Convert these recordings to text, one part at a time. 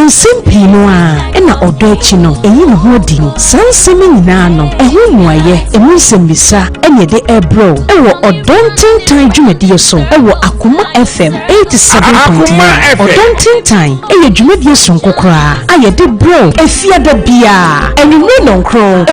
Nsɛm pii no ara na ɔdɔ akyi no, ɛyi ne ho adi. Saa nsɛm yi nyinaa no, ɛho mmuaeɛ, ɛmu nsɛmmisa na yɛde rebrɛ wo wɔ Ɔdɔ Ntentan dwumadie so wɔ Akoma FM 87.9. Ɔdɔ Ntentan yɛ dwumadie sononko koraa a yɛde brɛ wo Efiada biara anwummere nnɔnkron.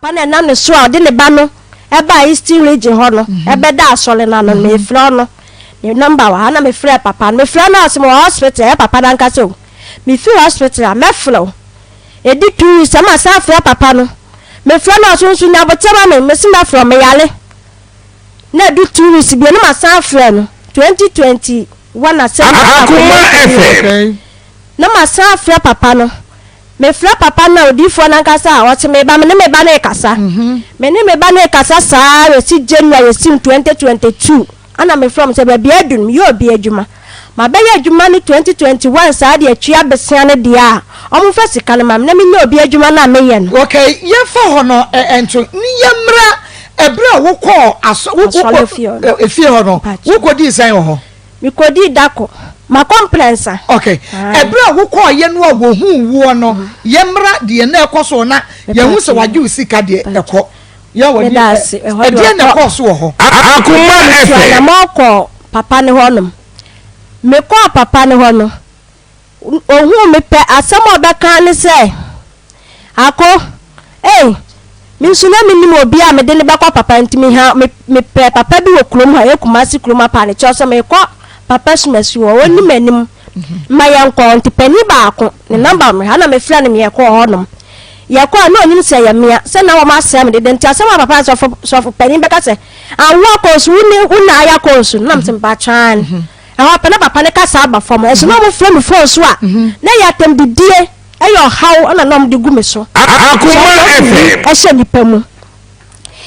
Papa no a ɛnam ne so a ɔde ne ba no baa Eastern Region hɔ no bɛda asɔre no ano no, mefrɛ ɔno. Ne nɔmba wɔ ha na mefrɛɛ papa no. Mefrɛ no a ɔse mewɔ hospital, ɛyɛ papa no ankasa o. Mefi hospital a, mɛfrɛ wo. Ɛdi 2 weeks a masan afrɛ papa no. Mefrɛ no a ɔse wo nso nya aboterɛ ma me, mese mɛfrɛ wo, meyare. Na ɛdu 2 weeks bio na masan afrɛ no, 2021 asɛm Akoma FM. Na masan afrɛ papa no. Mefrɛ papa no a, odiyifoɔ no ankasa a, ɔse me ba, me ne me ba no rekasa. Me ne me ba no rekasa saa ara ɛsi January ɛsim 2022. Ɛna mefrɛ wɔn sɛ baabi a adu no, meyɛ obi adwuma. Mabɛyɛ adwuma no 2021 saa de atua bosea no deɛ a, wɔmfa sika no ma me na menyɛ obi adwuma no a meyɛ no. Okay, yɛmfa hɔ no nto ne yɛmmra ɛberɛ a wokɔɔ asɔ, Asɔre fie hɔ no. efie hɔ no, Mpakyɛw. wokɔdii sɛn wɔ hɔ? Mekodii da ko. Makɔ mprɛnsa. Ok. Ɛberɛ a wokɔeɛ no a wɔhuu woɔ no, yɛmmra deɛ na ɛkɔ so na yɛhu sɛ wagye wo sika deɛ ɛkɔ. Yɛ wɔ Meda ase. Ɛhɔ deɛ ɛdeɛn na ɔkɔ. ɛkɔɔ so wɔ hɔ? Akoma Metu FM. anamɔn kɔɔ papa no hɔnom. Mekɔɔ papa no hɔ no, ohuu me pɛ, asɛm a ɔbɛka ara ne sɛ, Ako, ei, me nso na mennim obi a mede no bɛkɔ papa nti meha, me, mepɛɛ papa bi wɔ kurom ha, ɛyɛ Kumasi kurom ha paa ne kyɛw sɛ merekɔ papa Sumasi hɔ, ɔnni m'anim ma yɛnkɔ nti panin baako, ne namba wɔ me ha na mefrɛ no yɛkɔɔ hɔnom. Yɛkɔɔ a na ɔnim sɛ ɛyɛ mea, sɛ na wɔn asɛe me deda nti asɛm a papa sɔfo, sɔfo panin bɛka sɛ, Awo akɔ nsu, wo ne, wo na ayɛ akɔ nsu, na mesɛ mpakyɛw. Ɛhɔ pɛ na papa no kasa aba fam, ɛso na wɔfrɛ me fon so a, na ɛyɛ atɛmdidie. Ɛyɛ ɔhaw na na wɔde gu me so. Akoma FM. Ɛhyɛ nipa mu.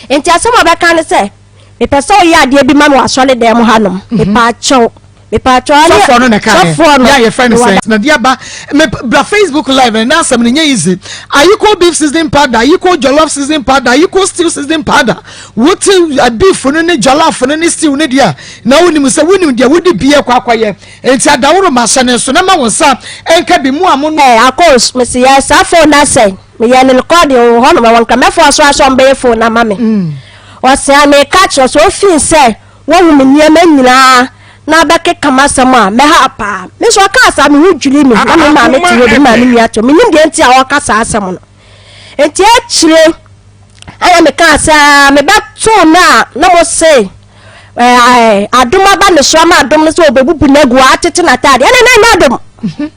Nti asɛm a ɔbɛka ne sɛ, mepɛ sɛ woyɛ adeɛ bi ma me wɔ asɔredan mu hanom. Mepaakyɛw. Mepaakyɛw. Sɔfoɔ no na ɛka yɛ. Sɔfoɔ no. Yɛ a yɛfrɛ no sɛ. Na de aba me bra Facebook live na asɛm no nyɛ easy. Ayiko beef seasoning powder, ayiko jollof seasoning powder, ayiko stew seasoning powder. Wote beef no ne jollof no ne stew no deɛ a na wonim sɛ wonim deɛ wode bi ɛkɔ akɔyɛ. Enti adaworo ma hyɛ ne nso na ma wo nsa nka bi mo a mo. Ɛɛ akos mese yɛ saa phone no asɛe meyɛ no recording wɔ hɔ nom ɛwɔ nkramɛfoɔ so a sɛ ɔmbɛyɛ phone no ama me ɔse a meka kyerɛ sɛ ofii sɛ wahu me nneɛma nyinaa na abɛkeka m'asɛm a mɛha paa me nso ɔkaa saa me ho dwiri me na me maame te hɔ bi maame nua te hɔ menim deɛ nti a ɔka saa asɛm no nti akyire ɛna mekaa sɛ mebɛtoo no a na mo se ɛɛ adom aba ne so ama adom no sɛ ɔbɛbubu no agu atete n'ataade ɛna na ɛnyɛ adom mhm.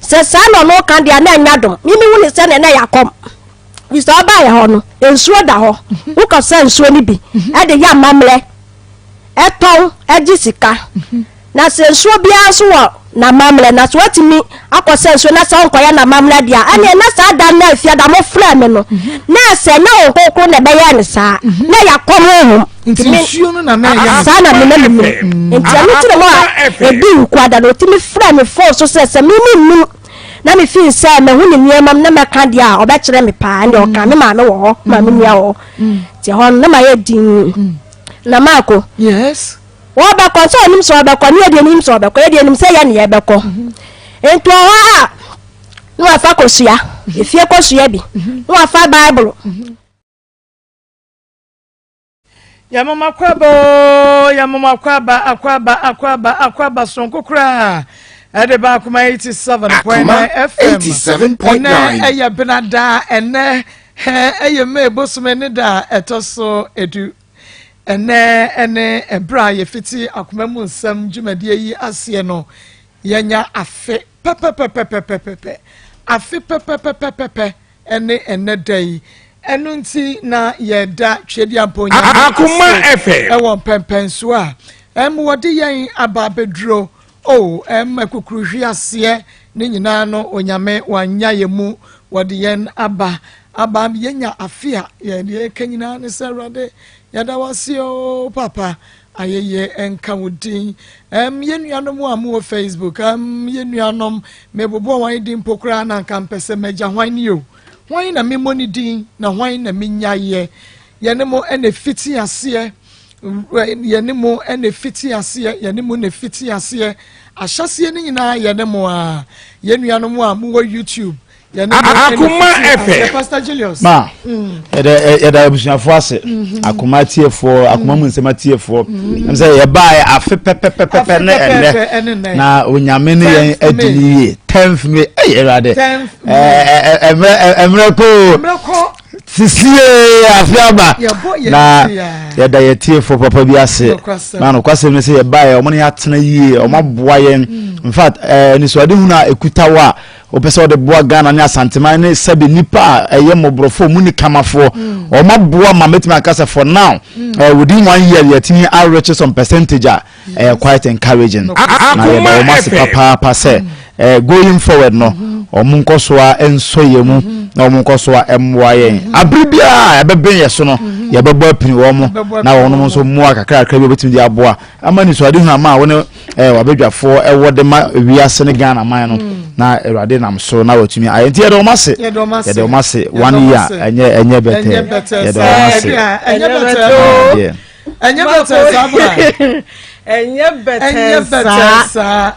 sɛ saa na ɔno ka deɛ na ɛnyɛ adom mimi hu ne sɛ na ɛna yɛ akɔm sɛ ɔbaa yɛ hɔ no nsuo da hɔ mhm. wokɔ sɛ nsuo no bi mhm. ɛde yɛ amammerɛ ɛtɔn ɛgye sika Na sɛ nsuo biara nso wɔ n'amammerɛ, na sɛ watumi akɔ sɛ nsuo na sɛ ɔnkɔyɛ n'amammerɛ deɛ a, ɛneɛ na saa da no a Fiada mofrɛɛ me no, na ɛsɛ nyɛ Honhom Kronkron na ɛbɛyɛɛ no saa, na ɛyɛ akɔm honhom. Nti nsuo no na na ɛyɛ no saa na me na menim. Nti ɛno nti na mo a ɛdi nkuada no, ɔtumi frɛɛ me fon so sɛ sɛ me mennim na me fii sɛ mahu ne nneɛma mu na mɛka deɛ a ɔbɛkyerɛ me paa, ɛndeɛ ɔka me maame wɔ hɔ, maame nua wɔ hɔ. Nti ɛhɔ no na mayɛ dinn. Na maako. Yes. Wɔbɛkɔ sɛ ɔnim sɛ ɔbɛkɔ ne yɛdeɛ nim sɛ ɔbɛkɔ yɛdeɛ nim sɛ yɛ ne yɛbɛkɔ nti ɔhɔ a na wafa kosua. Efie kɔsua bi. Na wafa Bible. Yɛma mo akwaaba oo, yɛma mo akwaaba, akwaaba, akwaaba, akwaaba soronko koraa. Ɛde ba Akoma 87.9 FM. 87.9. Ɛnɛ ɛyɛ benada, ɛnɛ ɛyɛ May bosome ne da a ɛtɔ so edu. Ɛnɛ ɛne ɛberɛ a yɛfiti akoma mu nsɛm dwumadie yi aseɛ no, yɛnya afe pɛpɛpɛpɛpɛpɛ, afe pɛpɛpɛpɛpɛ ɛne ɛnnɛ da yi. Ɛno nti na yɛda Tweaduampɔn Nyame Akoma ase FM. ɛwɔ mpɛmpɛnsoɔ a ɛm wɔde yɛn aba abɛduro. O ɛm akukuruhwi aseɛ ne nyinaa no Onyame wanya yɛn mu, wɔde yɛn aba aba yɛnya afe a yɛde yɛka nyinaa ne sɛ Awurade yɛda wo ase o papa, ayɛyie nka wo din. Ɛm yɛn nuanom a mowɔ Facebook, ɛm yɛn nuanom mebobɔ wɔn din mpo koraa na nka mpɛ sɛ magya hwan ni o, hwan na memmɔ ne din na hwan na menyaeɛ. Yɛne mo ɛna fiti aseɛ, yɛne mo ɛna fiti aseɛ, yɛne mo na fiti aseɛ, ahyɛseɛ no nyinaa yɛne mo a. Yɛn nuanom a mowɔ YouTube, yɛne mo ɛna Akoma fiti aseɛ. FM. Pastor Julius. Ma yɛda yɛda abusuafoɔ ase, akoma atiefoɔ, akoma mu nsɛm atiefoɔ. Ɛm sɛ yɛbaeɛ afe pɛpɛpɛpɛ ne Afe pɛpɛɛpɛ ɛne ɛnnɛ nnɛ. na Onyame ne yɛn 10th adi May. ne yie. 10th May, ɛyɛ Awurade. 10th May. Ɛmmerɛ ɛmmerɛ koo mmerɛ kɔ. Sisie afe aba Yɛbɔ yɛn na ti a. yɛda yɛtiefoɔ papa bi ase. Nokwasɛm. Na nokwasɛm ne sɛ yɛbaeɛ ɔmo ne yɛatena yie, ɔmo aboa yɛn. In fact, anisoade hunu a ɛkuta wo a wopɛ sɛ wɔde boa Ghana ne Asanteman ne sɛbe nipa a ɛyɛ mmɔborɔfoɔ mu ne kamafoɔ, ɔmo aboa ma mɛtumi aka sɛ for now, within one year yɛtumi areach some percentage a ɛyɛ quite encouraging. Na yɛda wɔn ase Akoma FM. papaapa sɛ going forward no ɔmo nkɔ so a nsɔ yɛn mu na ɔmo nkɔ so a mmoa yɛn. Abere biara a ɛbɛbɛn yɛ so no, yɛbɛbɔ apini wɔn mo Yɛbɛbɔ na apini wɔn wɔn. nso mmoa kakrakra bi a wɔbɛtumi de aboa ama nisuade hunu ama a wɔne wabadwafoɔ ɛwɔ de ma wiase ne Ghana man no, na Awurade nam so na watumi ayɛ. Nti yɛde wɔn ase. Yɛde wɔn ase. Yɛde wɔn ase. Yɛde One wɔn year ase. ɛnyɛ bɛtɛ. Ɛnyɛ bɛtɛ Yɛde saa. wɔn ase. Ɛnyɛ bɛtɛ Ah, o. deɛ. Ɛnyɛ bɛtɛ saa bra. Ɛnyɛ Ɛnyɛ bɛtɛ bɛtɛ saa. saa.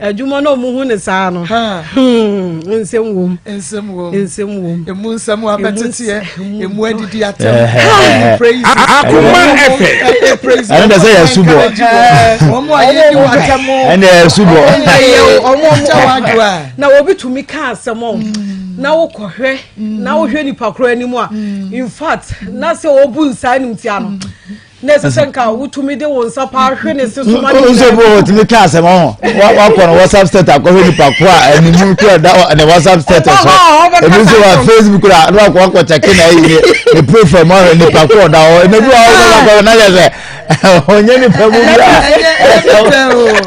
Adwuma no ɔmo hu ne saa no. Ha. Nsɛm wom. Nsɛm wɔ mu. Nsɛm wom. Emu nsɛm abɛteteɛ, Emu emu adidi atɛm, Eh. emu praise. Akoma FM. Praise. Ɛno deɛ sɛ yɛ asubɔ. Wɔn a yɛdi wɔ atɛm. Ɛne yɛ asubɔ. Ɛyɛ ɔmo Kyɛ ɔmo wɔn adwo a. Na obi tumi ka asɛm o, na wokɔhwɛ na wohwɛ nipa koro anim a, in fact, na sɛ ɔbu nsa anim tia no, na ɛsɛ sɛ nka wotumi de wo nsa paa hwɛ ne se so ma ne Nso bo otumi ka asɛm ɔho wakɔ no WhatsApp status akɔhwɛ nipa ko a animu ko ɛda ne WhatsApp status hɔ. Ebi nso wɔ Facebook la na wakɔ akɔ kyɛke na ayi ne profile mu ahwɛ nipa ko ɔda hɔ. Ebi wɔ hɔ wakɔ na yɛ sɛ ɔnyɛ nipa mu bi a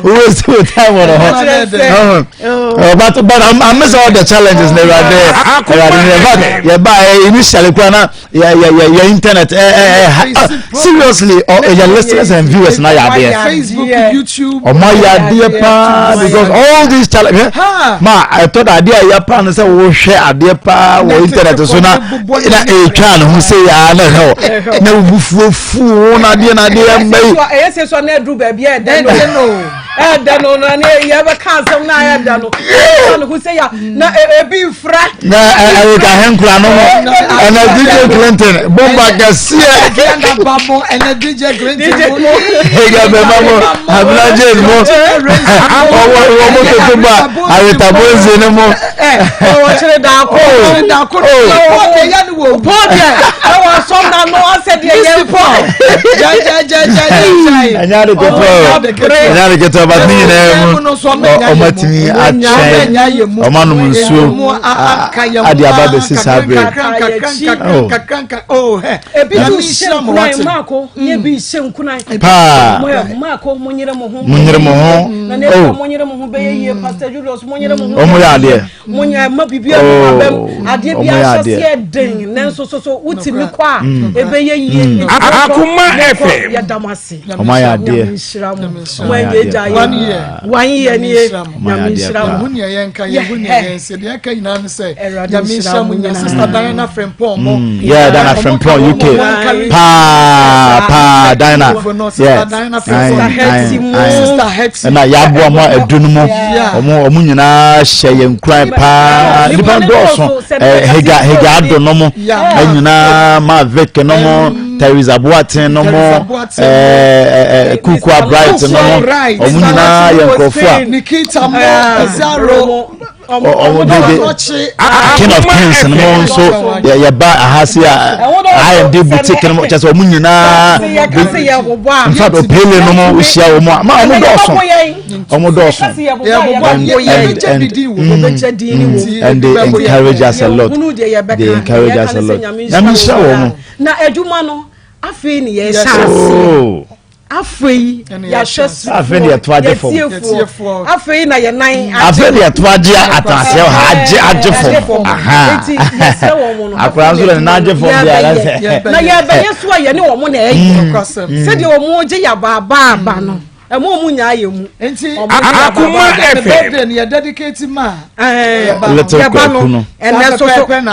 waste wo time wɔ ne ho. But I miss all the challenges na Awurade Awurade ne. In fact, yɛ ba initially kura na yɛ internet ɛ ɛ ɛ seriously, yɛ listeners and viewers na yɛ adeɛ. Facebook, YouTube. Ɔmo ayɛ adeɛ paa because all these challenges ma ɛtɔ da adeɛ a ɛyɛ paa no sɛ wohwɛ adeɛ paa wɔ internet so na etwa ne ho sɛ yaa na ɛhɛ na wobufuo fuo na adeɛ na adeɛ mma yi. Ɛyɛ sɛ so na ɛduru baabi a ɛdɛ no, ɛdɛ no na ne yɛbɛka asɛm na ayɛ dɛ no ɛdɛ no ho sɛ ya na ebi nfra. Na ɛyɛ ka henkura no ho ɛna DJ Clinton bomba kɛseɛ. Ɛna ba mo, ɛna DJ Clinton mo. Ega bɛba mo, Abena Jane mo, ɔwɔ wɔ mo toto ba aretabonze ne mo. Ɔwɔ kyerɛ daako. Oh. Daako. Oh. Paul deɛ yɛ ne wɔ. Paul deɛ ɛwɔ asɔm na no asɛ deɛ yɛ Mr. Paul. Jai. Ɛnyɛ ade ketewa o, ɛnyɛ ade ketewa, but ne nyinaa mu ɔmo atumi atwɛn, ɔmo anom nsuo ade aba abɛsi saa bere. Oh, hɛ. Ebi Nyame tu nhyira hyɛ mo nkunan wate. maako nye bi hyɛ nkunan. Paa. Mo yɛ maako, mo nyere mo ho. Mo nyere mo ho. Na ne Oh. mo nyere mo ho bɛyɛ yie. Pastor Julius, mo nyere mo ho. Ɔmo yɛ adeɛ. Mo nyɛ ma bibi a Oh. mo abɛm adeɛ bi Ɔmo yɛ ahyɛ adeɛ. seɛ den, nanso so so wotumi kɔ a ɛbɛyɛ yie. Akoma FM. Yɛda mo ase. Ɔmo ayɛ adeɛ. Nyame nhyira mo. Nyame nhyira Mo anyɛ agya yɛ. One year. One year nie. Nyame nhyira mo. Ɔmo ayɛ Nyame adeɛ nhyira paa. mo. Yɛhu nea yɛnka, yɛhu nea yɛnse. Deɛ ɛka nyinaa ne sɛ, Awurade Nyame nhyira nhyira mo mo nyinaa. nyinaa. Sister Diana Frimpong mo. Yeah, Diana Ɔmo Frimpong, ka wɔn UK. mo encourage- Paa, paa, Diana. No, Sister Yeah. Diana Aye, Frimpong. Sister Hetty aye, mo. aye. Sister Hetty. Ɛna yɛaboa mo adu no mu. Yeah. Ɔmo nyinaa hyɛ yɛn nkuran paa. Nipa Nipa no dɔɔso. dɔɔso, sɛ Ɛ, nipa Hega kɛse Hega dɔɔso Ado no mo. Yeah. Ɛnyinaa ma Vic no mo, Teresa Boateng no mo, Teresa Boateng. ɛɛ Kukua Bright no mo. Kukua Bright. Ɔmo nyinaa yɛ nkurɔfoɔ a Nikita mo, Ezaro, ɔmo de Ɔkye. King of Kings no mo nso yɛ yɛba aha se a IMD boutique no mo kyɛ sɛ ɔmo nyinaa in fact Opele no mo wohyia wɔn a ma ɔmo dɔɔso, ɔmo dɔɔso and they encourage us a lot, they encourage us a lot. Nyame nhyira wɔn mo. Na adwuma no, afei ne yɛhyɛ ase. Oh. Afei Ɛne yɛahwɛ yɛahyɛ ase. Afei ne yɛto agye fam. yɛtiefoɔ, afei na yɛ nan Afei ne yɛto agye atenase hɔ ha, agye fam aha. Nti yɛsrɛ wɔn mo no, Akwaraa nso de ne nan agye fam deɛ ara sɛ na yɛbɛyɛ so a yɛne wɔn na ɛyɛ Nokwasɛm. sɛdeɛ wɔn gye yɛ abaabaaba no, ɛmo wɔn nyaa yɛ mu. Nti Ɔmo Akoma ne FM. birthday no yɛ dedicate ma Ɛɛ, Yɛba no. Little yɛba Kwaku no. ɛnɛ so so Saa pɛpɛɛpɛ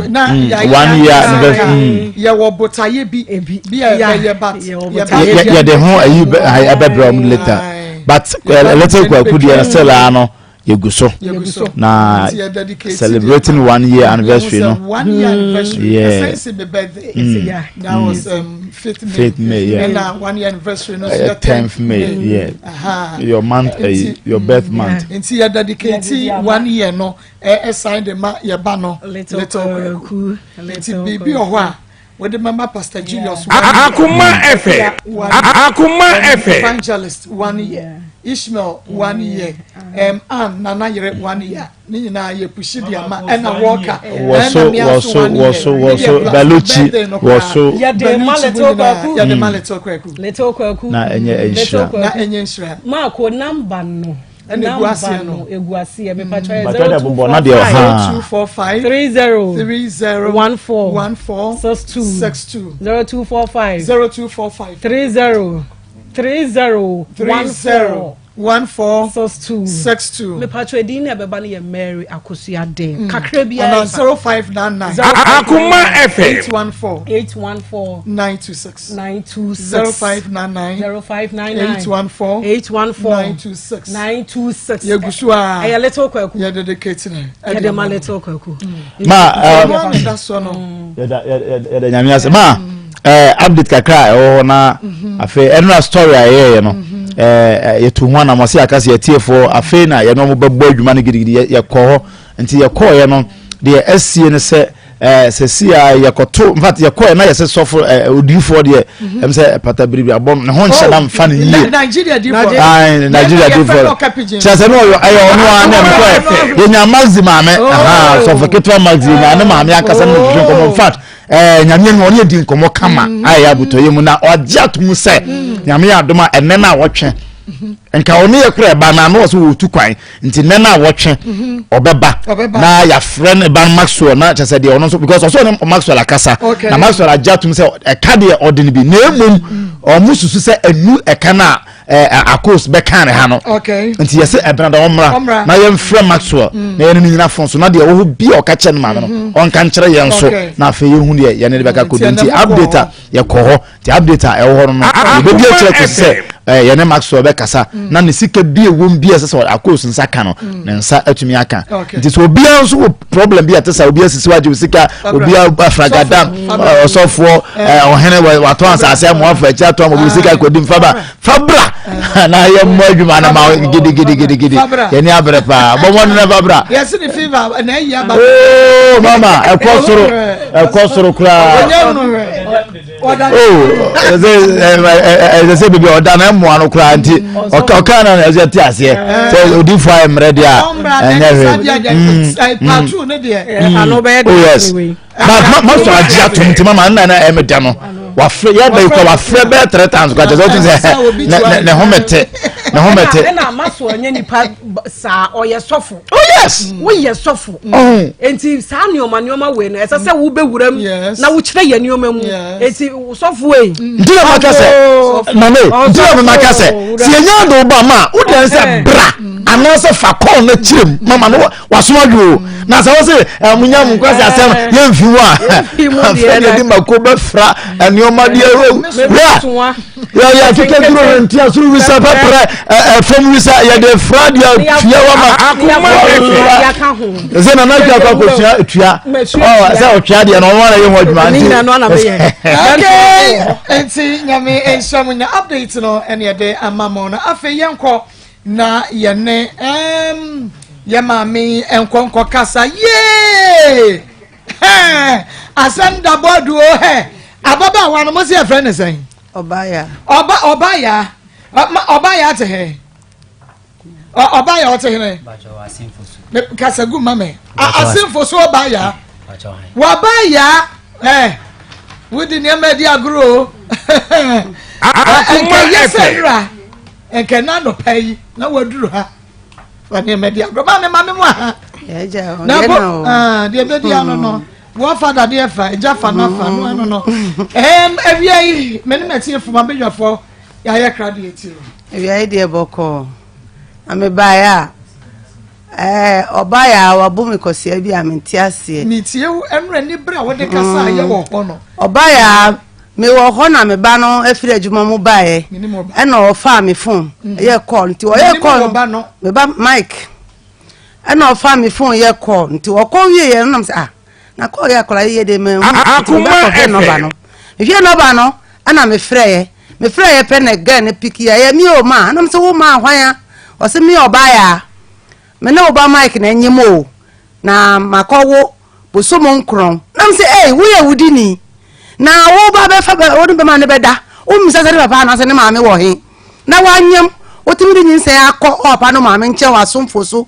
na yɛayɛ One year na anniversary. yɛwɔ botaeɛ bi Ebi. bi a Yeah. yɛbɛyɛ but Yɛwɔ yɛba- botaeɛ Yɛde ho ayi ɛbɛbrɛ ɔmo later, Aye. but Little Kwaku deɛ no still ano yɛgu so. Yɛgu so. Na Nti yɛ dedicate celebrating deɛ- one year anniversary Yɛhu no. sɛ one year anniversary ɛsɛn sɛ me birthday, Yeah. that was 5th May. 5th May, yeah. Ɛna one year anniversary no so yɛ 10th May, yeah. Aha. Your month, your birth month. Nti yɛ dedicate one year no ɛsan de ma yɛba no. Little Little Kwaku. Kwaku. Nti Little biribi wɔ hɔ a wɔde mɛma Pastor Julius one year. Akoma FM. One Akoma FM. Evangelist one year, Ishmael one year, Ann Nana Yere one year, ne nyinaa yɛ push de ama, ɛna Walker Wɔso wɔso wɔso wɔso Baluchi wɔso. Yɛde ma Little Kwaku. Yɛde ma Little Kwaku. Little Kwaku. Na ɛnyɛ Little nhyira. Na Kwaku. ɛnyɛ nhyira. Maako number no. Ɛna egu aseɛ no. Egu aseɛ mepatwa yɛ Bàtà zero dɛ two bobɔ four na deɛ five ɔha. 245 30 30 14 14 62 62. 0245 0245 30 30 30 14 14 62. 62. Mepatwa edin na ɛbɛba no yɛ Mary Akosua Den kakra bi. Ana 0599 Akoma FM. 814 814 926. 926. 0599 0599 814 814 926. 926. Yɛgu so a ɛyɛ Little Kwaku. Yɛ dedicate no. Yɛde ma Little Kwaku. Ma Ɔno ana da soɔ no. Yɛda Nyame ase. Ma update kakra a ɛwɔ hɔ na afei ɛno na story a yɛyɛyɛ no, yɛtu ho anam ɔsɛ yɛaka sɛ yɛtiefoɔ afei na yɛne ɔmo bɛbɔ adwuma no gidigidi. Yɛkɔ hɔ nti yɛkɔɔyɛ no deɛ asie no sɛ sɛsi a yɛkɔto, in fact yɛkɔɛ na yɛsɛ sɔfo odiyifoɔ deɛ ɛm sɛ pata biribi abɔ no ne ho nhyɛ da mfa no yie. Nigeria difoɔ. Ayi, Nigeria difoɔ kyerɛ sɛ ne ɔyɛ ɛyɛ ɔno a na ɛmkɔɛ yɛnya Maxi maame aha, sɔfo ketewa Maxi yɛnya ne maame ankasa ne twetwe nkɔmmɔ. In fact Nyame anim ɔne yɛdi nkɔmmɔ kama a ɛyɛ abotɔyɛ mu na ɔgye ato mu sɛ Nyame yɛ adom a ɛnɛ no a wɔtwe nka ɔne yɛ kora ɛba na ano wɔ so wɔtu kwan nti nnɛ no a wɔtwe ɔbɛba Ɔbɛba. na yɛafrɛ ne ba Maxwell na kyerɛ sɛ deɛ ɔno nso because ɔsɛ ɔne Maxwell akasa na Maxwell agye atom sɛ ɛka deɛ ɔde no bi na mmom ɔmo susu sɛ ɛnu ɛka no a Akos bɛka ne ha no. Nti yɛsɛ ɛbɛn da ɔmmra Ɔmmra. na yɛmfrɛ Maxwell na yɛne no nyina fon so na deɛ ɛwɔ hɔ bi a ɔka kyerɛ no maame no ɔnka nkyerɛ yɛn nso na afei yɛhu deɛ yɛne de bɛka kɔdu. Nti nti ɛnɛ mokɔ update a yɛkɔ hɔ nti update a ɛwɔ hɔ no yɛbɛbi akyerɛ kɔsi sɛ yɛne Maxwell bɛkasa na ne sika bi a ɛwɔ mu bi a ɛsɛ sɛ Akos nsa ka no ne nsa atumi aka. Nti sɛ obiara nso wɔ problem bi a ɛte sɛ obi asisi wagye wo sika, obi afragadam, Fabra. ɔsɔfoɔ, ɔhene watɔn asase ama wafa akyi atɔn ama obi sika kɔdi mfa ba fa bra na yɛmmɔ adwuma no ma wo gidigidigidigidi. Fabra. Yɛni abrɛ paa, bɔ mmɔden na fa bra. Yɛsi ne fever na ɛyi aba. Oo mama, ɛkɔ soro, ɛkɔ soro koraa. Ɔnyɛ no hwɛ ɔda. Oo ɛsɛ sɛ baabi a ɔda no ɛmmoa no koraa nti ɔka na ɛsɛ te aseɛ sɛ odifo ayɛ mmerɛ deɛ a Ɔmbra ɛnyɛ hwee. hwee. Part two ne deɛ. Ano bɛyɛ Oh yes. wei. Ma sɔ agye atom nti mama nna na ɛmɛ da no wafrɛ yɛ bɛyi kɔ wafrɛ bɛyɛ three times kɔ akyɛ sɛ ɔtun sɛ ne ho mɛte, ne ho mɛte. Ɛna Maxwell nyɛ nipa saa, ɔyɛ sɔfo. Oh Yes. Woyɛ sɔfo. Enti saa nneɛma nneɛma wei no ɛsɛ sɛ wobɛwura mu na wokyerɛ yɛ nneɛma mu. Enti sɔfo ei. Nti na maka sɛ nane nti na maka sɛ sɛ yɛnya de wo ba ma a wode sɛ bra anaasɛ fa kɔɔ no kyerɛ mu mama no wasom adwo o na sɛ wo se munya mo nkwasi asɛm yɛmfi mu a afei ne yɛde mako bɛfra nneɛma deɛ wura yɛyɛ akeka duro no ntia soro wisa pɛprɛ fam wisa yɛde fra deɛ tua wa ma sɛ nana twa kɔ akɔsua tua sɛ ɔtwea deɛ no ɔno ara yɛ ho adwuma nti nti nyame nhyɛ mo nya update no ɛne ɛde ama mo no afei yɛnkɔ na yɛne yɛ maame nkɔnkɔ kasa yee asɛm da bɔɔdo o hɛ ababaawa no mo se yɛfrɛ ne sɛn ɔbaya ɔba ɔbaya ɔbaya te he ɔbaya ɔte hene kasa gu ma me asenfo so ɔbaya wabaya ɛ wodi nneɛma adi agorɔ o nkɛyɛ sɛ nra nkɛ n'anɔpa yi na waduru ha. Fa nneɛma di agorɔ. Maame maame mu aha. Na bo ah deɛ bɛdi ano no. Hmm. Wɔfa dadeɛ fa agya fa na fa no ano no. Ɛm awia yi me ne mɛtie fo ma bɛdwafoɔ yɛayɛ kra deɛ ti no. Awia yi deɛ bɔkɔɔ. Na mebaeɛ a ɛɛ ɔbaeɛ a wabo me kɔsia bi a mente aseɛ. Metie wo ɛno ani berɛ a wode kasa a yɛ wɔ hɔ no. Ɔbaeɛ a Mewɔ hɔ na me ba no afiri adwuma mu baeɛ ɛna ɔfaa me phone mhm. yɛ call nti ɔyɛ call no me ba Mike ɛna ɔfaa me phone yɛ call nti ɔkɔ wie yɛ no nam sɛ ah na call yɛ akɔla yɛ de mɛ nti me ba kɔhwɛ nɔba no mehwɛ nɔba no ɛna mefrɛ yɛ mefrɛ yɛ pɛ na girl no piki yɛ ɛyɛ mi o ma ɛna sɛ wo ma hwan a ɔsɛ mi ɔbaa yɛ a me ne wo ba Mike na ɛnyɛ mu o na makɔwo bosom nkorɔn. Na mese, Ei, woyɛ wudini, na wo ba bɛfa bɛ, wo ne bɛma no bɛda, wommisa sɛ ne papa anaasɛ ne maame wɔ he, na woanyem, wotumi de nyinsɛn akɔ wo papa ne wo maame nkyɛn wɔ asomfo so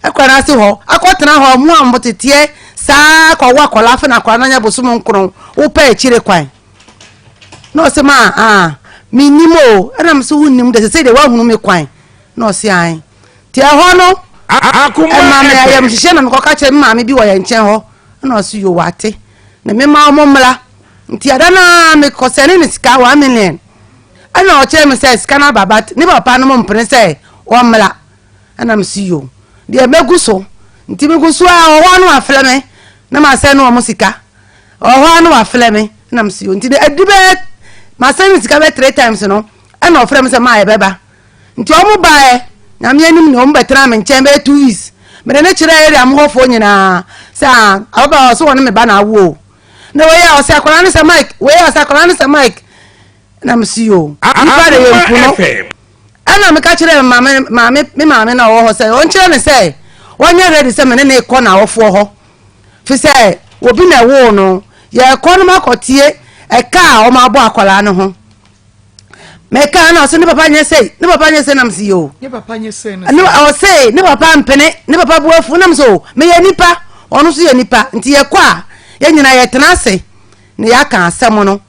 akura no ase hɔ, akɔtena hɔ, mo a moteteɛ saa kɔwo akwadaa, afei na akwadaa no anya bosom nkorɔn, wopɛ akyire kwan. Na ɔse ma, ah, mennim o, ɛna mese wonnim deɛ, sesei deɛ woahunu me kwan. Na ɔse ae. Nti ɛhɔ no, ɛma me ayamhyehyeɛ na mekɔka kyerɛ me maame bi wɔ yɛn nkyɛn hɔ na ɔse yo wate na mema ɔmo mmra. Nti ada no ara mekɔsɛne ne sika 1 million ɛna ɔkyerɛ me sɛ sika no aba but ne papa no mo mpene sɛ ɔmmra ɛna mese yo deɛ mɛgu so. Nti megu so a ɔhɔ ano afrɛ me na masɛne ɔmo sika ɔhɔ ano afrɛ me na mese yo. Nti ɛdi bɛyɛ masɛne sika bɛ three times no ɛna ɔfrɛ me sɛ maa yɛbɛba. Nti ɔmo baeɛ, Nyame anim ni, ɔmo bɛtenaa me nkyɛn bɛyɛ 2 weeks. Mede no kyerɛɛ area mu hɔfoɔ nyinaa sɛ ah, ababaawa ɔse wɔne me ba na awo o. Na wei a ɔse akwadaa no sɛ Mike, wei a ɔse akwadaa no sɛ Mike. Na mese yoo, nipa de yɛmpu no. Ɛna meka kyerɛɛ me maame, maame, me maame na ɔwɔ hɔ sɛ ɔnkyerɛ no sɛ wɔnyɛ ready sɛ me ne no rekɔ n'awofoɔ hɔ. Fi sɛ obi na ɛwoo no, yɛrekɔ no makɔtie ɛka a wɔn abɔ akwadaa no ho. Meka na ɔsɛ ne papa nyɛ sei, ne papa nyɛ sei, nam sɛ yoo. Ne papa nyɛ sei no. Ne ɔsɛ ne papa mpene, ne papa bu afu, nam sɛ o, meyɛ nipa, ɔno nso yɛ nipa, nti yɛkɔ a, yɛn nyinaa yɛtena ase na yɛaka asɛm no,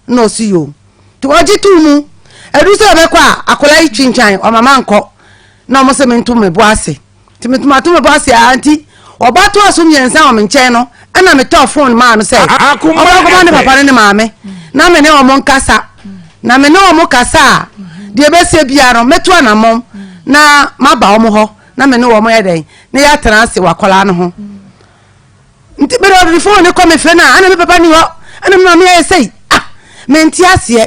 na ɔsi yoo. Nti ɔgye too mu. Ɛdu sɛ ɔbɛkɔ a, akwadaa yi twintwan, ɔma mankɔ, na ɔmo sɛ mento me bo ase. Nti meto me bo ase ara nti ɔba toa so mmiɛnsa wɔ me nkyɛn no ɛna metɔɔ fon maa no sɛ ɔbɛkɔma ne papa ne ne maame na me ne wɔn nkasa na me ne wɔn kasa a deɛ ɛbɛsie biara no mɛtu anammɔn na maba wɔn hɔ na me ne wɔn yɛ dɛn na yɛatena ase wɔ akwadaa no ho. Nti mede ɔde fon no kɔ me fɛ no a ɛna me papa ni hɔ ɛna me maame ayɛ sɛi ah mente aseɛ.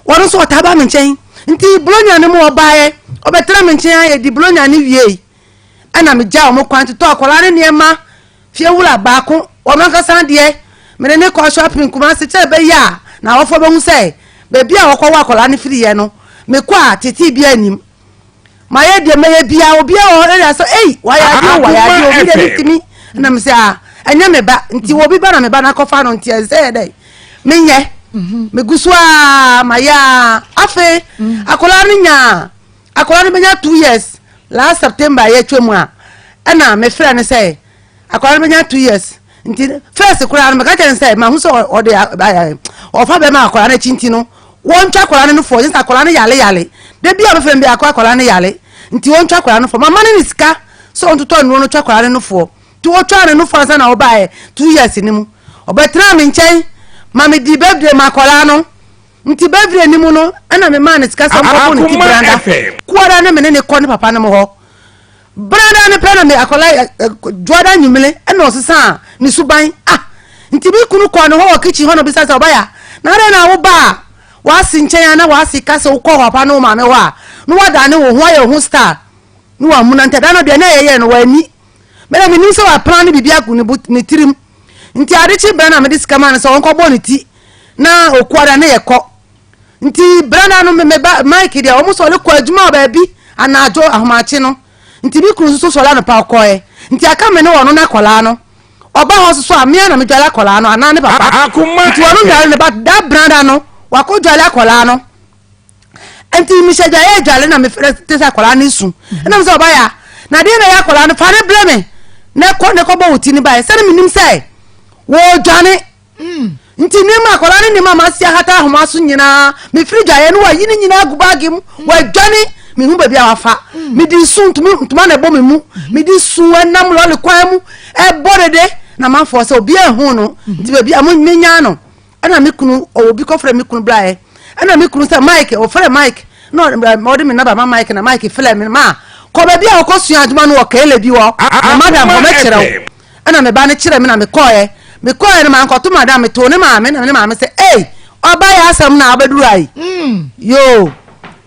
Wɔn nso wɔtaa ba me nkyɛn. Nti Buronya no mu wɔbaeɛ, wɔbɛtena me nkyɛn a yɛdi Buronya no wiei. Ɛna megyaa wɔn kwan totɔ akwadaa no nneɛma, fiewura baako, wɔn ankasa deɛ. Mede ne kɔɔ shopping Kumasi kyɛ ɛbɛyɛ a na awɔfoɔ bɛhu sɛ baabi a wɔkɔwɔ akwadaa no firiiɛ no, mekɔ a tetee biara nnim. Mayɛ deɛ mɛyɛ biara, obiara wɔ hɔ na sɛ ei wayɛ adeɛ o wayɛ adeɛ o, mi deɛ mentumi. Ɛna me sɛ ah ɛnyɛ me ba nti obi ba na me ba no akɔfa no nti ɛsɛ yɛ dɛ menyɛ. Megu so a mayɛ a afei akwadaa no nyaa akwadaa no bɛnya 2 years last September a yɛatwa mu a ɛna mefrɛ no sɛ akwadaa no bɛnya 2 years nti first koraa no meka kyerɛ no sɛ mahu sɛ ɔde ɔfa bɛma akwadaa no akyi nti no wɔntwa akwadaa no nufoɔ sɛ akwadaa no yale yale da bi a ɔbɛfrɛ me bi akɔ akwadaa no yale nti wɔntwa akwadaa no fɔ mama no ne sika. sɛ ɔntotɔ nnuro no twa akwadaa no nofoɔ. Nti wɔtwaa ne nofoɔ ansa na ɔbaeɛ 2 years no mu. Ɔbɛtenaa me nkyɛn ma medii birthday ma akwadaa no. Nti birthday no mu no, ɛna memaa no sika sɛ ɔnkɔbɔ ne ti Akoma branda. FM. Kuada ne me ne ne kɔ ne papa no mu hɔ. Branda no pɛ na me akwadaa dwoada nwumile ɛna ɔsesa a ne suban. Ah, nti me kunu kɔɔ ne hɔ wɔ kitchen hɔ na obisa sɛ, ɔbaya na adɛn na woba a w'ase nkyɛn a na w'ase ka sɛ wokɔ papa ne wo maame hɔ a na wadane wo ho ayɛ wo ho star ne wamuna? Nti ɛda no deɛ na ɛyɛyɛ no w'ani mɛdɛ menim sɛ waplan ne biribi agu ne bo ne tirim. Nti ade kye brɛ na mede sika ma no sɛ ɔnkɔbɔ ne ti na okuada ne yɛkɔ. Nti brɛ no me ba Mike deɛ, ɔmo sɔre kɔ adwuma wɔ baabi anadwo ahomakye no. Nti me kunu nso sɔre anɔpa ɔkɔɛ, nti aka me ne ɔno na akɔlaa no. Ɔba hɔ soso a, mmea na medwale akɔlaa no anaa ne papa. Akoma Nti ɔno FM. dwale ne ba da brada no wakɔ dwale akɔlaa no. Nti mehyɛ dwale adwale na mefrɛ te sɛ akɔlaa no su, ɛna me sɛ, ɔbaya na adeɛ na ɛyɛ akɔlaa no, fa ne brɛ me na ɛkɔ ne kɔbɔ wo ti ne baeɛ sɛne menim sɛ wɔredwane. Nti nneɛma akɔlaa no nneɛma a masi ahata ahoma so nyinaa, mefiri dwaeɛ no, wayi ne nyinaa agu baage mu, wadwane. Mehu baabi a wafa. Mede su ntumi ntoma na ɛbɔ me mu, mede su ɛnam lɔre kwan mu ɛbɔ dede na manfoɔ sɛ obiara ehu no. Nti baabi a menya no, ɛna me kunu ɔwɔ bi kɔfrɛ me kunu braeɛ, ɛna me kunu sɛ Mike, ɔfrɛ Mike na ɔde me naba ma Mike na Mike frɛ me ma kɔ baabi a ɔkɔ sua adwuma no wɔ kɛlɛ bi wɔ na madam hɔ mɛkyerɛ wo. Ɛna me ba no kyerɛ me na mekɔɛ no, mankɔto madam, metoo ne maame na ne maame sɛ, ei, ɔba yɛ asɛm na wabɛduru ayi yoo.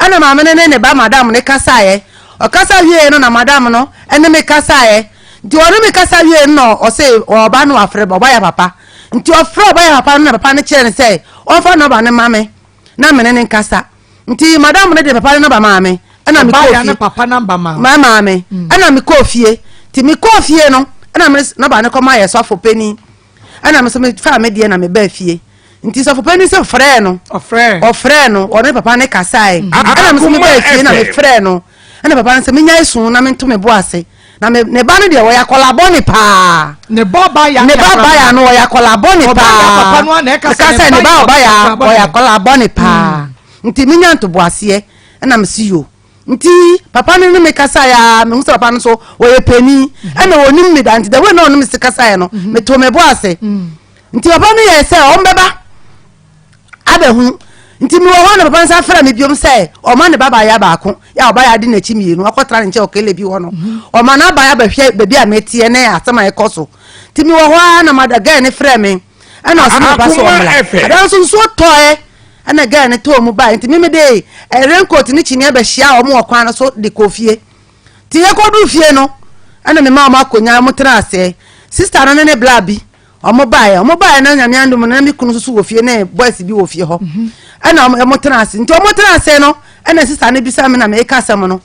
Ɛna maame no ne ne ba madam ne kasaeɛ. Ɔkasa wie no na madam no ɛne me kasaeɛ. Nti ɔne me kasa wie no na ɔsɛ ɔba no afrɛ ɔba yɛ papa. Nti ɔfrɛ ɔba yɛ papa no na papa no kyerɛ no sɛ ɔmfa nɔba no ma me na mene ne nkasa. Nti madam no de papa no nɔba maa me, ɛna mekɔɔ Ɔbaa ne fie. papa namba ma. Ma maame. Ɛna mekɔɔ fie. Nti mekɔɔ fie no, ɛna me nɔba no kɔma yɛ sɔfo panin, ɛna me nso mefaa me deɛ na mebaa fie. Nti sɔfo panin sɛ frɛɛ no. Ɔfrɛ. Ɔfrɛɛ no, ɔne papa ne kasae. Ɛna me nso Akoma mebaa fie na FM. mefrɛɛ no, ɛna papa no sɛ menya esu na mento me bo ase na me ne ba no deɛ, wɔyɛ akɔla bɔne paa. Ne ba ɔbaa ya. Ne ba ɔbaa no, wɔyɛ akɔla bɔne Ɔbaa paa. ya papa no a na ɛka sɛ ɛka ne sɛ ne ba ba yɛ ɔbaa ya akɔla bɔne. Wɔyɛ akɔla bɔne paa, nti menya ntoboaseɛ ɛna mesi yo. Nti papa no ne me kasa ya, mehu sɛ papa no nso wɔyɛ panin ɛna wɔnim me da. Nti the way na ɔne me se kasaeɛ no, meto me bo ase. Nti papa no yɛ sɛ ɔmbɛba abɛhu. Nti mewɔ hɔ na papa nsa frɛ me biom sɛ ɔma ne babaya baako yɛ a ɔbaya de n'akyi mmienu akɔtena ne nkyɛn ɔkele bi hɔ no, ɔma n'abaya bɛhwɛ baabi a meteɛ ne asɛm a ɛkɔ so. Nti mewɔ hɔ ara na mada girl ne frɛ me, ɛna ɔsɛ me papa sɛ Akoma ɔmmra. FM. Ada nso nsuo tɔɛ, ɛna girl ne tɔɔ mu bae. Nti meme de raincoat ne kyiniiɛ bɛhyia a wɔn wɔ kwan no so de kɔ fie. Nti yɛkɔduru fie no, ɛna mema wɔn akonnwa, wɔn tena aseɛ. Sister no ne ne bla bi ɔmo baeɛ na Nyame adom no na me kunu nso so wɔ fie ne boys bi wɔ fie hɔ, ɛna ɔmo tena ase. Nti ɔmo tena ase no, ɛna sister no bisa me na meka asɛm no.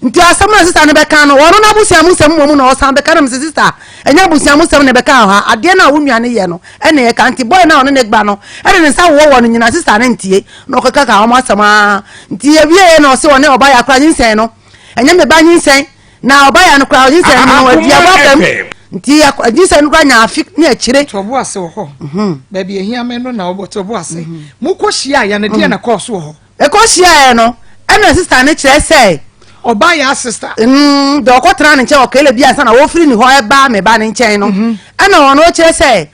Nti asɛm na sister no bɛka no, ɔno n'abusua mu nsɛm mmom na ɔsan bɛka. Na mesɛ, sister, ɛnyɛ abusua mu nsɛm na ɛbɛka wɔ ha, adeɛ no a wo nua no yɛ no ɛna yɛka. Nti boy no a ɔne ne gba no ɛde ne nsa wowɔ wɔ no nyina, sister no ntie na ɔkeka ka ɔmo asɛm aa. Nti yɛwie na ɔse ɔne ɔba yɛ akora nyinsɛn no, ɛnyɛ me ba nyinsɛn na ɔba yɛ no koraa nyinsɛn no no aduabɔ fam. Nti nyinsɛn no koraa nya afe ne akyire. Tɔbo ase wɔ hɔ baabi ehia me no na ɔbɔ tɔbo ase. Mokɔ hyia yɛ no, deɛ na kɔɔ so wɔ hɔ? Ɛkɔ hyiaeɛ no, ɛna sister no kyerɛ sɛ ɔbaa yɛ sister. Deɛ ɔkɔtena ne nkyɛn ɔkɛlɛ bi ansa na wɔfiri ne hɔ ɛba me ba ne nkyɛn no, ɛna ɔno kyerɛ sɛ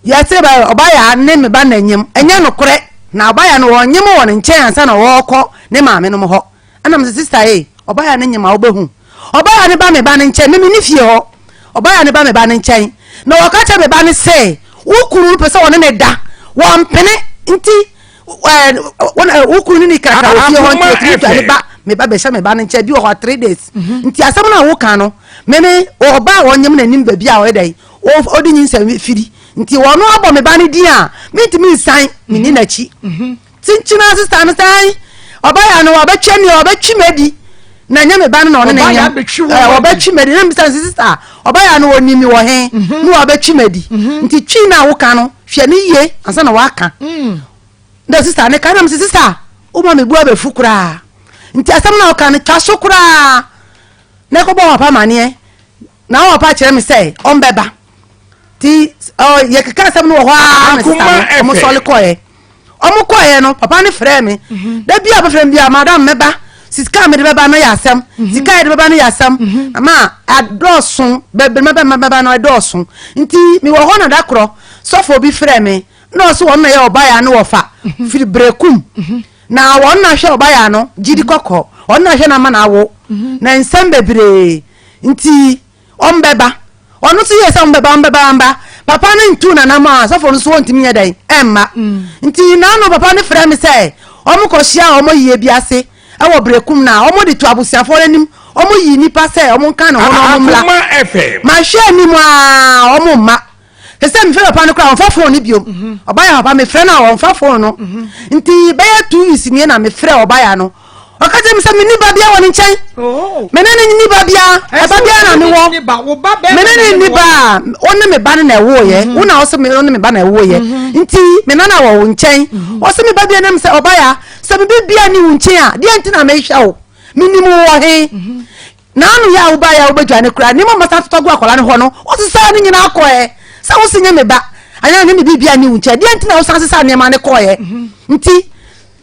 yɛsɛ ba ɔba yɛ ne me ba n'anyim ɛnyɛ nokorɛ na ɔba yɛ no wɔnyim wɔ ne nkyɛn ansa na wɔrekɔ ne maame nom hɔ. Ɛna mo sɛ, sister yi, ɔba yɛ ne nyim a wobɛhu ɔba yɛ ne ba me ba ne nkyɛn mimi ne fie hɔ. Ɔba yɛ ne ba me ba ne nkyɛn na wɔka kyerɛ me ba ne sɛ wo kunu no pɛ sɛ ɔne ne da, wɔmpene. Nti ɛɛ wo kunu ne ne krakra wɔ fie hɔ, nti otumi dwa ne ba me ba bɛhyɛ me ba ne nkyɛn bi wɔ hɔ 3 days. Nti asɛm no a woka no, meme ɔba a ɔnyem n'anim baabi a ɔyɛ dɛ ɔde nyinsɛn firi, nti ɔno abɔ me ba ne din a mentumi nsan menni n'akyi. Kyenkyena sister no sɛ ɔbaa no ɔbɛtwa ni, ɔbɛtwi me di na nyɛ me ba no na ɔne ne nyam ɔbɛtwi me di. Na mbisa sister, ɔbaa no ɔni mi wɔ he na ɔbɛtwi me di? Nti twi na awoka no, hwɛ ne yie ansa na waka. Na sister ne ka na mbisa sister, woma me bu abɛfu koraa. Nti asɛm na ɔka no twa so koraa na ɛkɔbɔ papa amaneɛ na wɔn papa kyerɛ me sɛ ɔmbɛba. Ti ɔ yɛkeka asɛm no wɔ hɔ ara na sister no ɔmo sɔle kɔɛ. Ɔmo kɔɛ no, papa no frɛ me da bi a ɔbɛfrɛ me bi a, madam, mɛba. Sika a mede bɛba no yɛ asɛm. Sika a yɛde bɛba no yɛ asɛm. Ma adɔɔso, bɛbɛma bɛma bɛba no ɛdɔɔso. Nti mewɔ hɔ na da korɔ sɔfo bi frɛ me na ɔse wɔn na yɛ ɔbayaa no wɔfa firi Berekum. Na wɔn na hwɛ ɔbayaa no gyidi kɔkɔ. Wɔn na hwɛ no ama no awo. Na nsɛm bebree nti Ɔmbɛba. Ɔno nso yɛɛ sɛ ɔmbɛba, ɔmbɛba, ɔmba. Papa no ntuu n'anamɔ a, sɔfo no nso ɔntumi nyɛ dɛn ɛmma. Nti n'ano papa no frɛ me sɛ wɔkɔhyia wɔn yie bi ase wɔ Berekum na wɔde to abusuafoɔ no anim, wɔyi nnipa sɛ wɔnka ne ho na wɔmmra. Akoma FM. Mahwɛ anim aa wɔmma. Te sɛ mefrɛ papa no koraa ɔmfa phone no biom. Mhm. Ɔbaya papa mefrɛ no a ɔmfa phone no. Mhm. Nti bɛyɛ 2 weeks nie na mefrɛ ɔbaya no. Ɔka kyerɛ me sɛ menni ba bia wɔ ne nkyɛn. Oh. Me ne ne nni ba bia. Ɛba bia na mewɔ. Me ne ne nni ba a wo ne me ba no na ɛwoeɛ. Mhm. Wo na ɔsɛ me wo ne me ba na ɛwoeɛ. Nti me nana wɔ wo nkyɛn. Ɔsɛ me ba bia nam sɛ ɔbaya sɛ me bibia ni wo nkyɛn a deɛ nti na mehwɛ wo. Menim wo wɔ he. Naano yi a wobaeɛ a wobɛdwane koraa nneɛma a masan atotɔ agu akwadaa no hɔ no wosesaa ne nyinaa kɔɛ sɛ wose nyɛ me ba anaa ne me biribia ne wo nkyɛn deɛ nti na wosan sesaa nneɛma no kɔɛ nti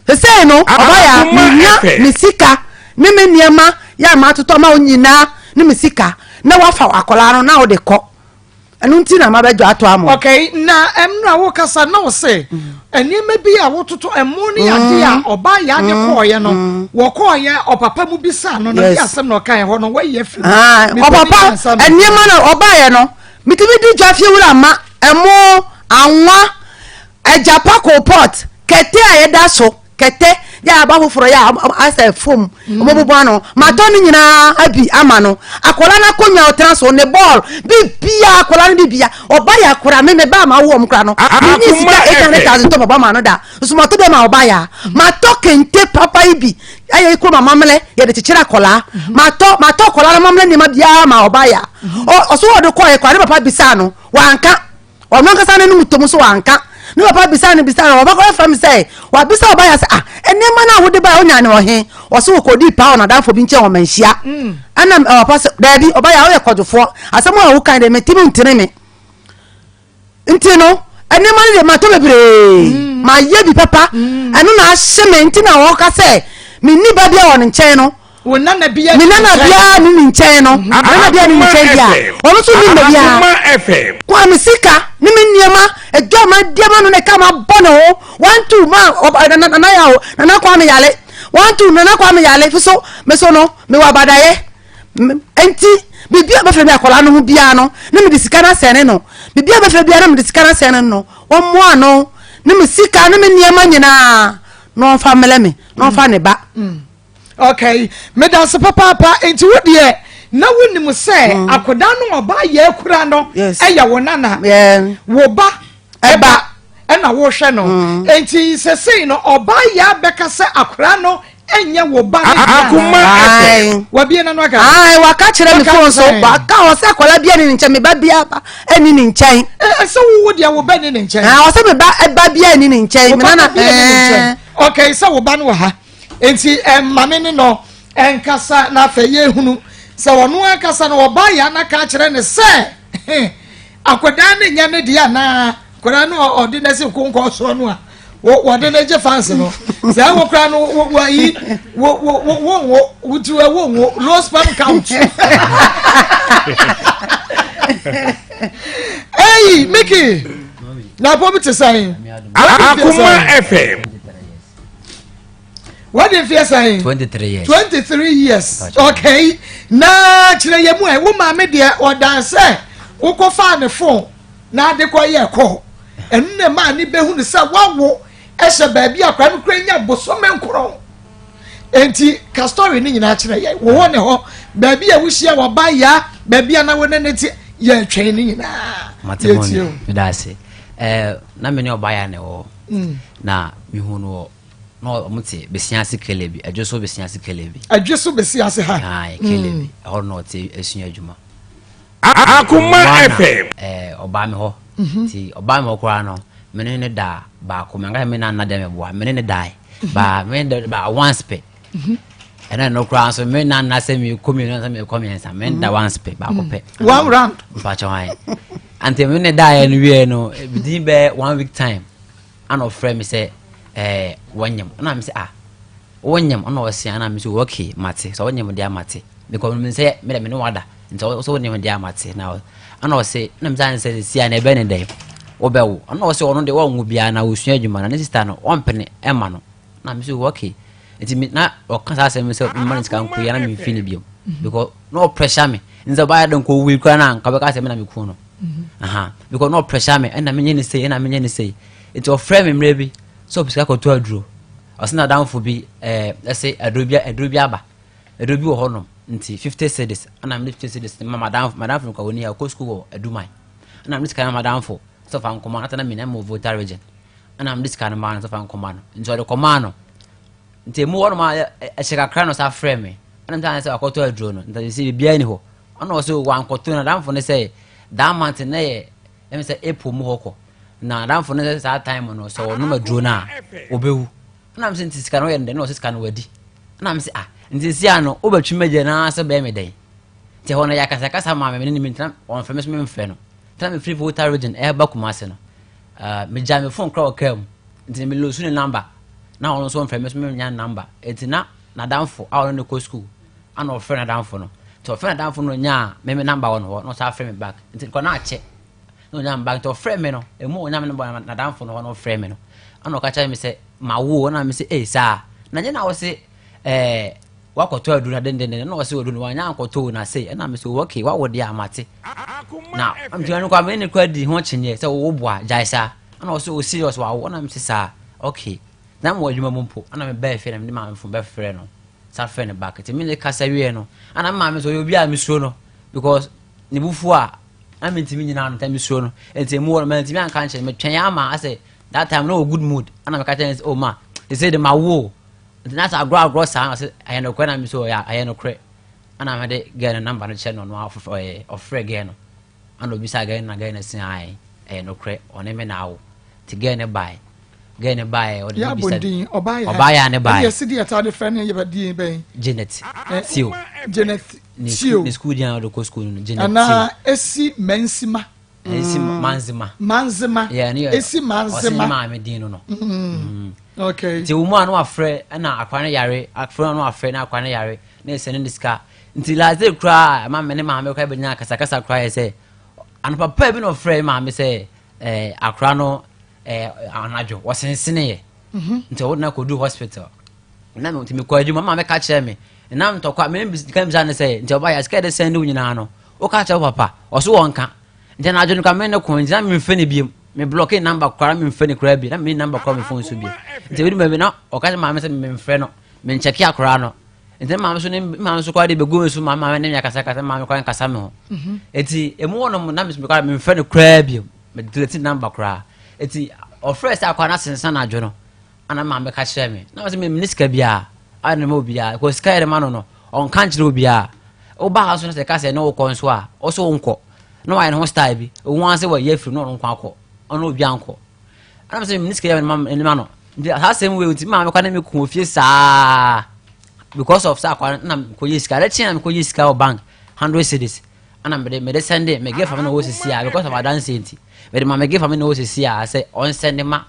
sesei no ɔbaeɛ a mehia me sika ne me nneɛma yɛ a matotɔ ma wo nyinaa ne me sika na wafa akwadaa no na wode kɔ. Ɛno nti na mabɛdwa ato ama. Okay, na ɛmmerɛ a wokasa na wo se nneɛma bi a wototo ɛmo ne ade a ɔbaa yɛ ade kɔɔyɛ no wɔkɔɔyɛ ɔpapa mu bisa no na bi asɛm na ɔkaeɛ hɔ no wayi afiri mu. Ɔpapa nneɛma na ɔbaeɛ no metumi di dwa fie wura ma ɛmo anwa agyapa kolpɔt kɛtɛ a yɛda so. Kɛtɛ yɛ aba foforɔ yɛ a asɛ fom ɔmo bobɔ ano matɔ ne nyinaa abi ama no akwadaa no akonnwa ɔtena so ne bɔɔl bibia akwadaa no bibia ɔba yɛ akora me me ba ma awo ɔmo kora no me nyi sika 800,000 tɔ papa ma no da nso matɔ bi ama ɔba yɛ a matɔ kente papa yi bi ayɛ kurom amammerɛ yɛde kyekyere akwadaa matɔ matɔ akwadaa no amammerɛ nneɛma biara ma ɔba yɛ a ɔso ɔde kɔɔ yɛ kora ne papa bisaa no wanka. Ɔno ankasa n'anom tom nso wanka. Ne papa bisaa no bisaa no, ɔba kɔyɛ frɛ me sɛ wabisa ɔba ya sɛ ah nneɛma no a wode bae wonya ne ɔhe? Ɔse wɔkɔdii paa wɔ n'adamfo bi nkyɛn wɔ Manhyia. Ɛna papa sɛ daabi ɔba ya woyɛ kɔdwofoɔ asɛm a wokan deɛ metimi ntene me. Nti no nneɛma no deɛ matɔ bebree mayɛ bi papa ɛno na ahye me nti na wɔka sɛ menni ba bia wɔ ne nkyɛn no. Wo nana bia Me nana bia ne ne nkyɛn no. Me nana bia ne ne nkyɛn bia. Ɔno nso nim baabi a. Kwa me sika ne me nneɛma adwa ma di ama no na ɛka ma bɔ ne ho. 1 2 ma nana nana ya o nana kwa me yale. 1 2 nana kwa me yale fi so me so no me wɔ abadayɛ. Nti biribi a bɛfrɛ mi akwadaa no ho biara no na mede sika no asɛne no. Biribi a bɛfrɛ biara na mede sika no asɛne no. Wɔmmoa no ne me sika ne me nneɛma nyinaa na ɔmfa mmelɛ me na ɔmfa ne ba. Okay, medase papaapa. Nti wo deɛ na wonim sɛ akwadaa no ɔba yɛ akura no ɛyɛ wo nana, wo ba ɛba ɛna wohwɛ no. Nti sɛsei no ɔba yɛ abɛka sɛ akwadaa no ɛnyɛ wo ba ne deɛ. Akoma FM. Wabie n'ano aka. Ayi waka kyerɛ mi fon so waka ɔsɛ akwadaa bi ɛni ne nkyɛn mi ba bi aba ɛni ne nkyɛn. Ɛsɛ wo wo deɛ wo ba ni ne nkyɛn. Ɔsɛ mi ba ɛba bi ɛni ne nkyɛn. Wo ba bi ɛni ne nkyɛn. Okay, sɛ wo ba no wɔ ha. Enti ɛmma me ne no nkasa na afei yɛhunu sɛ ɔno ankasa no ɔbaa yɛ anaka akyerɛ ne sɛ akwadaa no nyɛ ne deɛ anaa akwadaa no ɔde no si nkonkɔn soɔ no a wɔde no gye fans no sɛ ɛwɔ koraa no wɔyi wonwo wotiwɛ wonwo low sperm count. Hey, Mickey, na pɔm te sɛn? Akoma FM. Wadi mfeɛ sɛn? 23 years. 23 years. Okay. Na kyerɛ yɛ mu ɛ, wo maame deɛ ɔdan sɛ wokɔfaa ne fon na ade kɔ yɛ kɔ. Ɛno na ɛmaa ne bɛhu no sɛ wawo ɛhyɛ baabi a akwadaa no kura nya bosome nkron. Enti ka story ne nyinaa kyerɛ yɛ. Wɔ hɔ ne hɔ baabi a wohyia waba ya baabi a na wo ne ne te yɛtwɛn ne nyinaa. Mate mo ne meda ase. Eh, na me ne ɔbaa ya na ɛwɔ Na mehu no wɔ na wɔn te besia ase kele bi ɛdwo so besia ase kele bi. Ɛdwo so besia ase ha. Ayi kele bi ɛhɔ na ɔte esua adwuma. Akoma FM. Ɛɛ ɔbaa mi hɔ ti ɔbaa mi hɔ koraa no me ne ne da baako mɛ nka mi na nna dɛm ɛboa me ne ne da yi baa me ne da once pɛ ɛna no koraa nso me na nna sɛ mi kɔ mmienu sɛ mi kɔ mmiɛnsa me da once pɛ baako pɛ. One round. Mpakyɛ wɔn ante me ne da yɛ no wie no within bɛ one week time. Ana ɔfrɛ me sɛ ɛɛ wɔnyam ɛna me sɛ ah. Wonyem? Ɛna ɔse ɛna me so okay mate sɛ wonyem deɛ mate because menim sɛ me deɛ me ne wada nti sɛ wonyem deɛ mate na ɛna ɔse ɛna me sɛ sɛ si a na ɛbɛn ne dɛn wobɛwo ɛna ɔse ɔno deɛ wɔnwo biara na ɔsua adwuma na ne sister no ɔmpene ɛma no na me so okay nti me na ɔka saa asɛm sɛ mma ne sika nko yɛ na memfi ne biom because na ɔpressure me nti sɛ ɔbaayɛ dɛ nkɔ wui koraa na nka bɛka sɛ me na meku no aha because na ɔpressure me ɛna menyɛ ne sei ɛna menyɛ ne sei nti ɔfrɛ me mmerɛ bi sɛ ɔpɛ sika kɔtɔ aduro Ɔse n'adamfo bi ɛɛ ɛse aduro bi aduro bi aba aduro bi wɔ hɔnom nti 50 cedis ɛna mede 50 cedis ma madamfo madamfo no kɔ wɔn ni ɔkɔ sukuu wɔ Aduman ɛna mede sika no ma madamfo sɛ ɔfa nkɔma no ata na mena mu Volta region ɛna mede sika no maa no sɛ ɔfa nkɔma no nti ɔde kɔmaa no nti emu hɔnom a ɛhyɛ kakra no sa frɛ me ɛna mede sɛ wakɔtɔ aduro no nti sɛ biribiara ni hɔ ɛna ɔsɛ wankɔtɔ no adamfo no sɛ that month na yɛ ɛmi sɛ April mu hɔ kɔ Na adamfo no sɛ saa time no sɛ ɔnom aduro no a ɔbɛwu. Ɛna mesɛ nti sika no ɔyɛ no dɛn na ɔsɛ sika no wadi. Ɛna mesɛ ah nti si ano wobɛtwi m'agya na sɛ bɛyɛ me dɛn. Nti ɛhɔ no yɛ akasakasa maa me ne ne mentena ɔmfrɛ me so memfrɛ no. Nti na mefiri Volta region ɛreba Kumase no uh, megya me phone kora wɔ kaa mu nti me lose ne number na ɔno nso ɔmfrɛ me so menya number nti na n'adamfo a ɔno ne kɔ school ana ɔfrɛ n'adamfo no nti ɔfrɛ n'adamfo no nyaa me me number wɔ no hɔ na ɔsan frɛ me back nti kɔ na akyɛ na ɔnya me ba nti ɔfrɛ me no ɛmu ɔnya me no bɔ n'adamfo no hɔ na ɔfrɛ me no ɛna ɔka kyerɛ me sɛ ma wo na me sɛ ee saa na nyɛ na wo se ɛɛ wakɔtɔ aduru na dendenden na ɔsɛ aduru no wanya ankɔtɔ na sei ɛna me sɛ okay wawo deɛ amate na nti ɔno kɔ me ne kɔ di ho kyenyɛ sɛ wo boa gyae saa ɛna ɔsɛ o serious wawo ɛna me sɛ saa okay na mo adwuma mu mpo ɛna me bɛɛ fie na me de maame fo bɛfrɛ no sa frɛ no back nti me ne kasa wie no ɛna maame sɛ ɔyɛ obi a mesuro no because ne bufuo a na mentumi nyina no nti mesuro no nti emu wɔ no mantumi anka nkyerɛ metwɛn ama asɛ that time na wɔ good mood ɛna meka kyerɛ no sɛ oh ma te sɛ de ma wo nti na sɛ agorɔ agorɔ saa na sɛ ɛyɛ nokorɛ na me so ɔyɛ ɛyɛ nokorɛ ɛna mede girl no number no kyerɛ no ɔno ɔyɛ ɔfrɛ girl no ɛna obisa girl no na girl no se ae ɛyɛ nokorɛ ɔne me na awo nti girl no bae girl no bae ɔde ne bisa ɔbaa yɛ a ne bae ɛne ɛsi deɛ ɛtaa de frɛ no yɛ din bɛn Janet Tio Janet ne Tio ne sukuu din a ɔde kɔ sukuu no Janet Tio anaa esi Mansima esi Manzima Manzima yeah, ne esi Manzima ɔsi ne maame din no no mm. okay nti wɔn mu a no afrɛ ɛna akwa no yare afrɛ no afrɛ na akwa no yare na ɛsɛ ne ne sika nti last day koraa ɛma me ne maame koraa bɛnya kasakasa koraa yɛ sɛ anɔpa paa bi na ɔfrɛ maame sɛ ɛɛ akora no ɛɛ anadwo wɔsensene yɛ mhm. nti ɔwɔ na kɔdu hospital na me nti mekɔ adwuma maame ka kyerɛ me na ntɔkwa me ka bisa ne sɛ nti ɔba yɛ sika de sɛn ne wo nyinaa no woka kyerɛ wo papa ɔso wɔ nka nti anadwo no ka me ne ko nti na memfɛ ne biom me blɔke namba koraa memfɛ ne koraa bi na me namba koraa me phone so bi nti ebi ma bi na ɔka kyerɛ maame sɛ memfrɛ no menkyɛke akoraa no nti maame so ne maame so koraa de bɛgu me so maame maame ne me akasakasa maame koraa nkasa me ho mhm. nti emu wɔ nom na me koraa memfrɛ no koraa biom me delete namba koraa nti ɔfrɛ sɛ akoraa no asensan adwo no Ana maame ka kyerɛ me na ɔsɛ me sika biara a na ma obiara kɔ sika yɛrɛ ma no no ɔnka nkyerɛ obiara woba ha so no sɛ ka sɛ ne wokɔ nso a ɔsɛ wonkɔ na wayɛ ne ho style bi wɔn ase wɔ yɛ afiri na ɔno nko akɔ ɔno obiara nkɔ ana sɛ me sika yɛrɛ ma no nti saa asɛm wei nti maame kɔ ne me kɔn ofie saa because of saa akwa na mekɔ yɛ sika ɛdɛ kyen na mekɔ yɛ sika wɔ bank 100 cedis ana mede mede sɛnde me give me na wɔ sisi a because of adanse nti mede ma me give me na wɔ sisi a sɛ ɔnsɛnde ma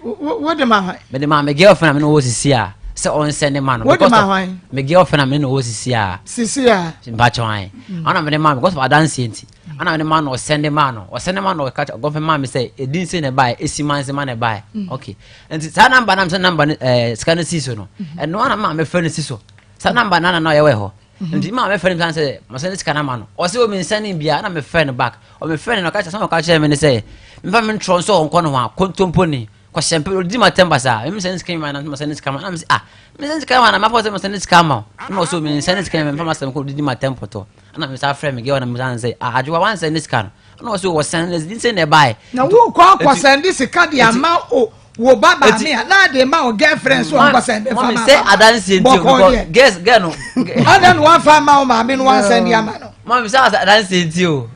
Wo de ma hwan? Mede ma me girlfriend a me ne wɔ sisi a sɛ ɔnsɛn ne ma no. Wo de ma hwan? Me girlfriend a me ne wɔ sisi a. Sisi a. Mpakyɛ hwan? Ana mede ma because of adanseɛ nti. Ana mede ma no ɔsɛn de ma no ɔsɛn de ma no ɔka girlfriend ma me sɛ edi nse na ɛbaeɛ esi ma nse ma na ɛbaeɛ. Mm. Okay. Nti saa namba na sɛ namba no ɛɛ sika no si so no. Mm-hmm. Ɛno ana maa mefrɛ no si so. Saa namba na na ɔyɛ wɔ hɔ. Mm-hmm. Nti maa mefrɛ no sɛ masɛn ne sika no ama no. Ɔsɛ omi nsɛn ne bia na mefrɛ no back. Ɔmefrɛ no na ɔka kyerɛ sɛ ɔka kyerɛ me ne sɛ mfa me ntorɔ nso ɔnkɔ no ho a kontompo ni. Kɔhyɛ mpɛ odi ma tɛm basaa mimi sɛ ne sika ma na sɛ ne sika ma na mesi ah mimi sɛ ne sika ma na mafɔ sɛ sɛ ne sika ma na ɔsɛ mi nsɛ ne sika ma mfa ma sɛm kɔ odi ma tɛm pɔtɔ na mesi afrɛ mi gɛ na mesi ansɛ ah adwowa wan sɛ ne sika no na ɔsɛ wɔ sɛn ne sɛ ne bae. Na wo kɔ akɔ sɛn de sika de ama o wo ba maame a na de ma o girlfriend so ɔnkɔ sɛn de fa ma sɛ adansi nti o because girls girl no. Adan no wanfa ama o maame no wansɛn de ama no. Mami sɛ adansi nti o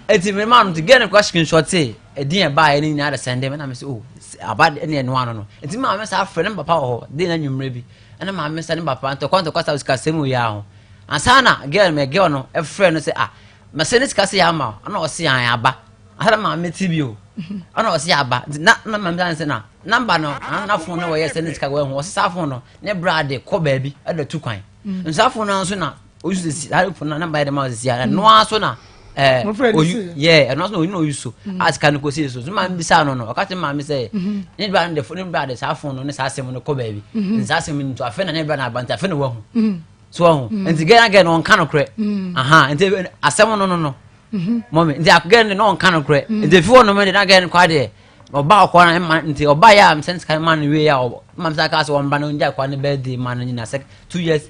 eti mi ma no ti girl no kɔ screenshot Edin a ɛbaeɛ no nyinaa de sɛnde me na me sɛ oh aba ne ɛno ano no nti maame saa frɛ ne papa wɔ hɔ de na nwummerɛ bi ɛna maame sɛ ne papa ntɔkwa ntɔkwa saa sika sɛm wei ho ansa na girl me girl no ɛfrɛ no sɛ ah mɛsɛ ne sika sɛ yɛ ama ɛna ɔse an aba ansa na maame ti bi o. Ɛna ɔse aba nti na na maame san sɛ na namba no na phone no wɔyɛ sɛ ne sika wɔahu ɔse saa phone no ne bra de kɔ baabi ɛde tu kwan. Nso saa phone no nso na oyi so sisi saa phone no namba yɛ de ma sisi a ɛno ara so na ɛɛ oyi yɛ ɛno ara so na oyi na oyi so a sika no kɔ si so so maame bisa no no ɔka kyerɛ maame sɛ ne bra no de ne bra de saa phone no ne saa asɛm no kɔ baabi nti saa asɛm no nti afei na ne bra na aba nti afei na wahu so wahu nti gɛn gɛn no ɔnka no korɛ aha nti asɛm no no no mɔmi nti gɛn no na ɔnka no korɛ nti efi hɔ nom de na gɛn kɔ adeɛ ɔba ɔkɔ na ɛma nti ɔba yɛ a sɛn sika ma no wie a ɔma sɛ aka sɛ ɔmbra no ngya akwa ne birthday ma no nyina sɛ 2 years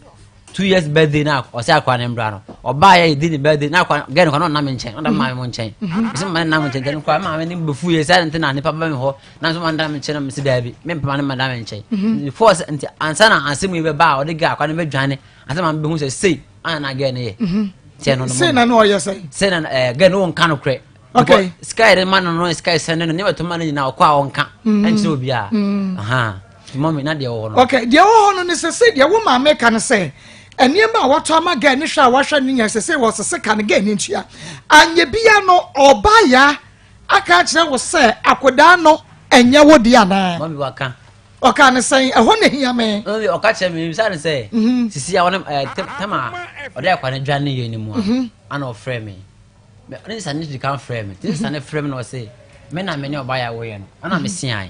2 years birthday na ɔsɛ akwa ne mbra no ɔba yɛ di ne birthday na akwa gɛn kɔ na ɔnam nkyɛn ɔnam maame mo nkyɛn ɛsɛ ma ne nam nkyɛn nkyɛn kɔ maame ne bɛfu yɛ sɛ nti na nipa ba mi hɔ na nso ma nam nkyɛn na mesi daabi me mpama ne ma nam nkyɛn force nti ansa na asɛm yi bɛba a ɔde gɛ akwa ne bɛdwane ansa maame bɛhu sɛ sei ana na gɛ ne yɛ kyɛ no no sei na na ɔyɛ sɛ sei na ɛɛ gɛ no wɔnka no korɛ. Okay. Sika yɛde ma no no sika yɛ sɛne no nneɛma toma no nyinaa ɔkɔ a ɔnka ɛnkyerɛ obiara. Mɔmi na deɛ wɔ hɔ no. Okay, deɛ wɔ hɔ no ne sɛ sɛ deɛ wo maame ka no sɛ nneɛma a wɔtɔ ama gɛɛ ne hwɛ a wahwɛ no nyɛ sɛ sɛ wɔsese ka no gɛɛ ne ntua. Anyɛ bia no ɔbaa ya aka akyerɛ wo sɛ akodaa no ɛnyɛ wo deɛ anaa? Mɔmi waka. Ɔka ne sɛn ɛhɔ na hia me. Mɔmi ɔka kyerɛ me bisa ne sɛ sisi a wɔne ɛɛ tɛm a ɔde akwa no dwa ne yɛ ne mu a ana ɔfrɛ me. Ne nsa ne di kan frɛ me ne nsa ne frɛ me na ɔse me na me ne ɔbaa yɛ awoyɛ no ɛna me sean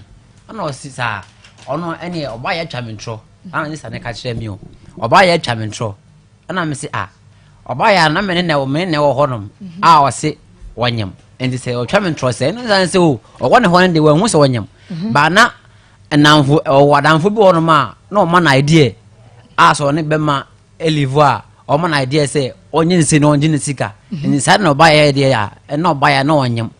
ɛna ɔse saa ɔno ɛne ɔbaa yɛ atwa me ntorɔ ɛna ne nsa ne ka kyerɛ me o ɔbaa yɛ atwa me ntorɔ ɛna me se a ɔbaa yɛ na me ne na me ne wɔ hɔnom a ɔse wɔnyam nti sɛ ɔtwa me ntorɔ sɛ ɛna nsa ne sɛ o ɔwɔ ne hɔ no de wɔn ho sɛ wɔnyam baa na nnamfo ɔwɔ adamfo bi wɔ hɔnom a na ɔma no idea a sɛ ɔne bɛma elivu a ɔma no idea sɛ ɔnye nse na ɔngye ne sika nti saa na ɔba yɛ deɛ a ɛna ɔba yɛ na ɔnyem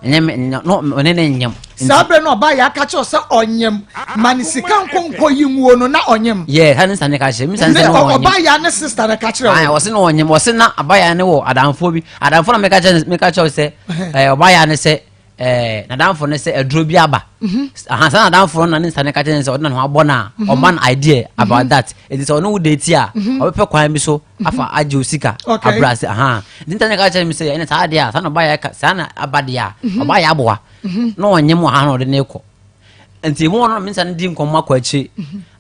ɛnyɛ me na ɔne ne nyem. Saa berɛ na ɔba yɛ aka kyerɛ sɛ ɔnyem ma ne sika nkonkɔ yi nwuo no na ɔnyem. Yɛ saa ne nsa ne ka kyerɛ mi nsa ne sɛ na ɔnyem. Ɔba yɛ ne sista na ka kyerɛ wɔn. Ɔse na ɔnyem ɔse na aba yɛ ne wɔ adamfoɔ bi adamfoɔ na meka kyerɛ meka kyerɛ sɛ ɛɛ ɔba yɛ ne sɛ ɛɛ n'adamfo no sɛ aduro bi aba mhm. aha saa n'adamfo no na ne nsa ne ka kyerɛ sɛ ɔde ne ho abɔ no a mhm. ɔma no idea mhm. about that eti sɛ ɔne wo date a ɔbɛpɛ kwan bi so afa agye o sika abira ase aha nti nsa ne ka kyerɛ mi sɛ ɛne saa adeɛ a saa na ɔba yɛ saa na aba deɛ a ɔba yɛ aboa na ɔnyɛ mu aha na ɔde ne kɔ nti mu ɔno mi nsa no di nkɔmɔ akɔ akyire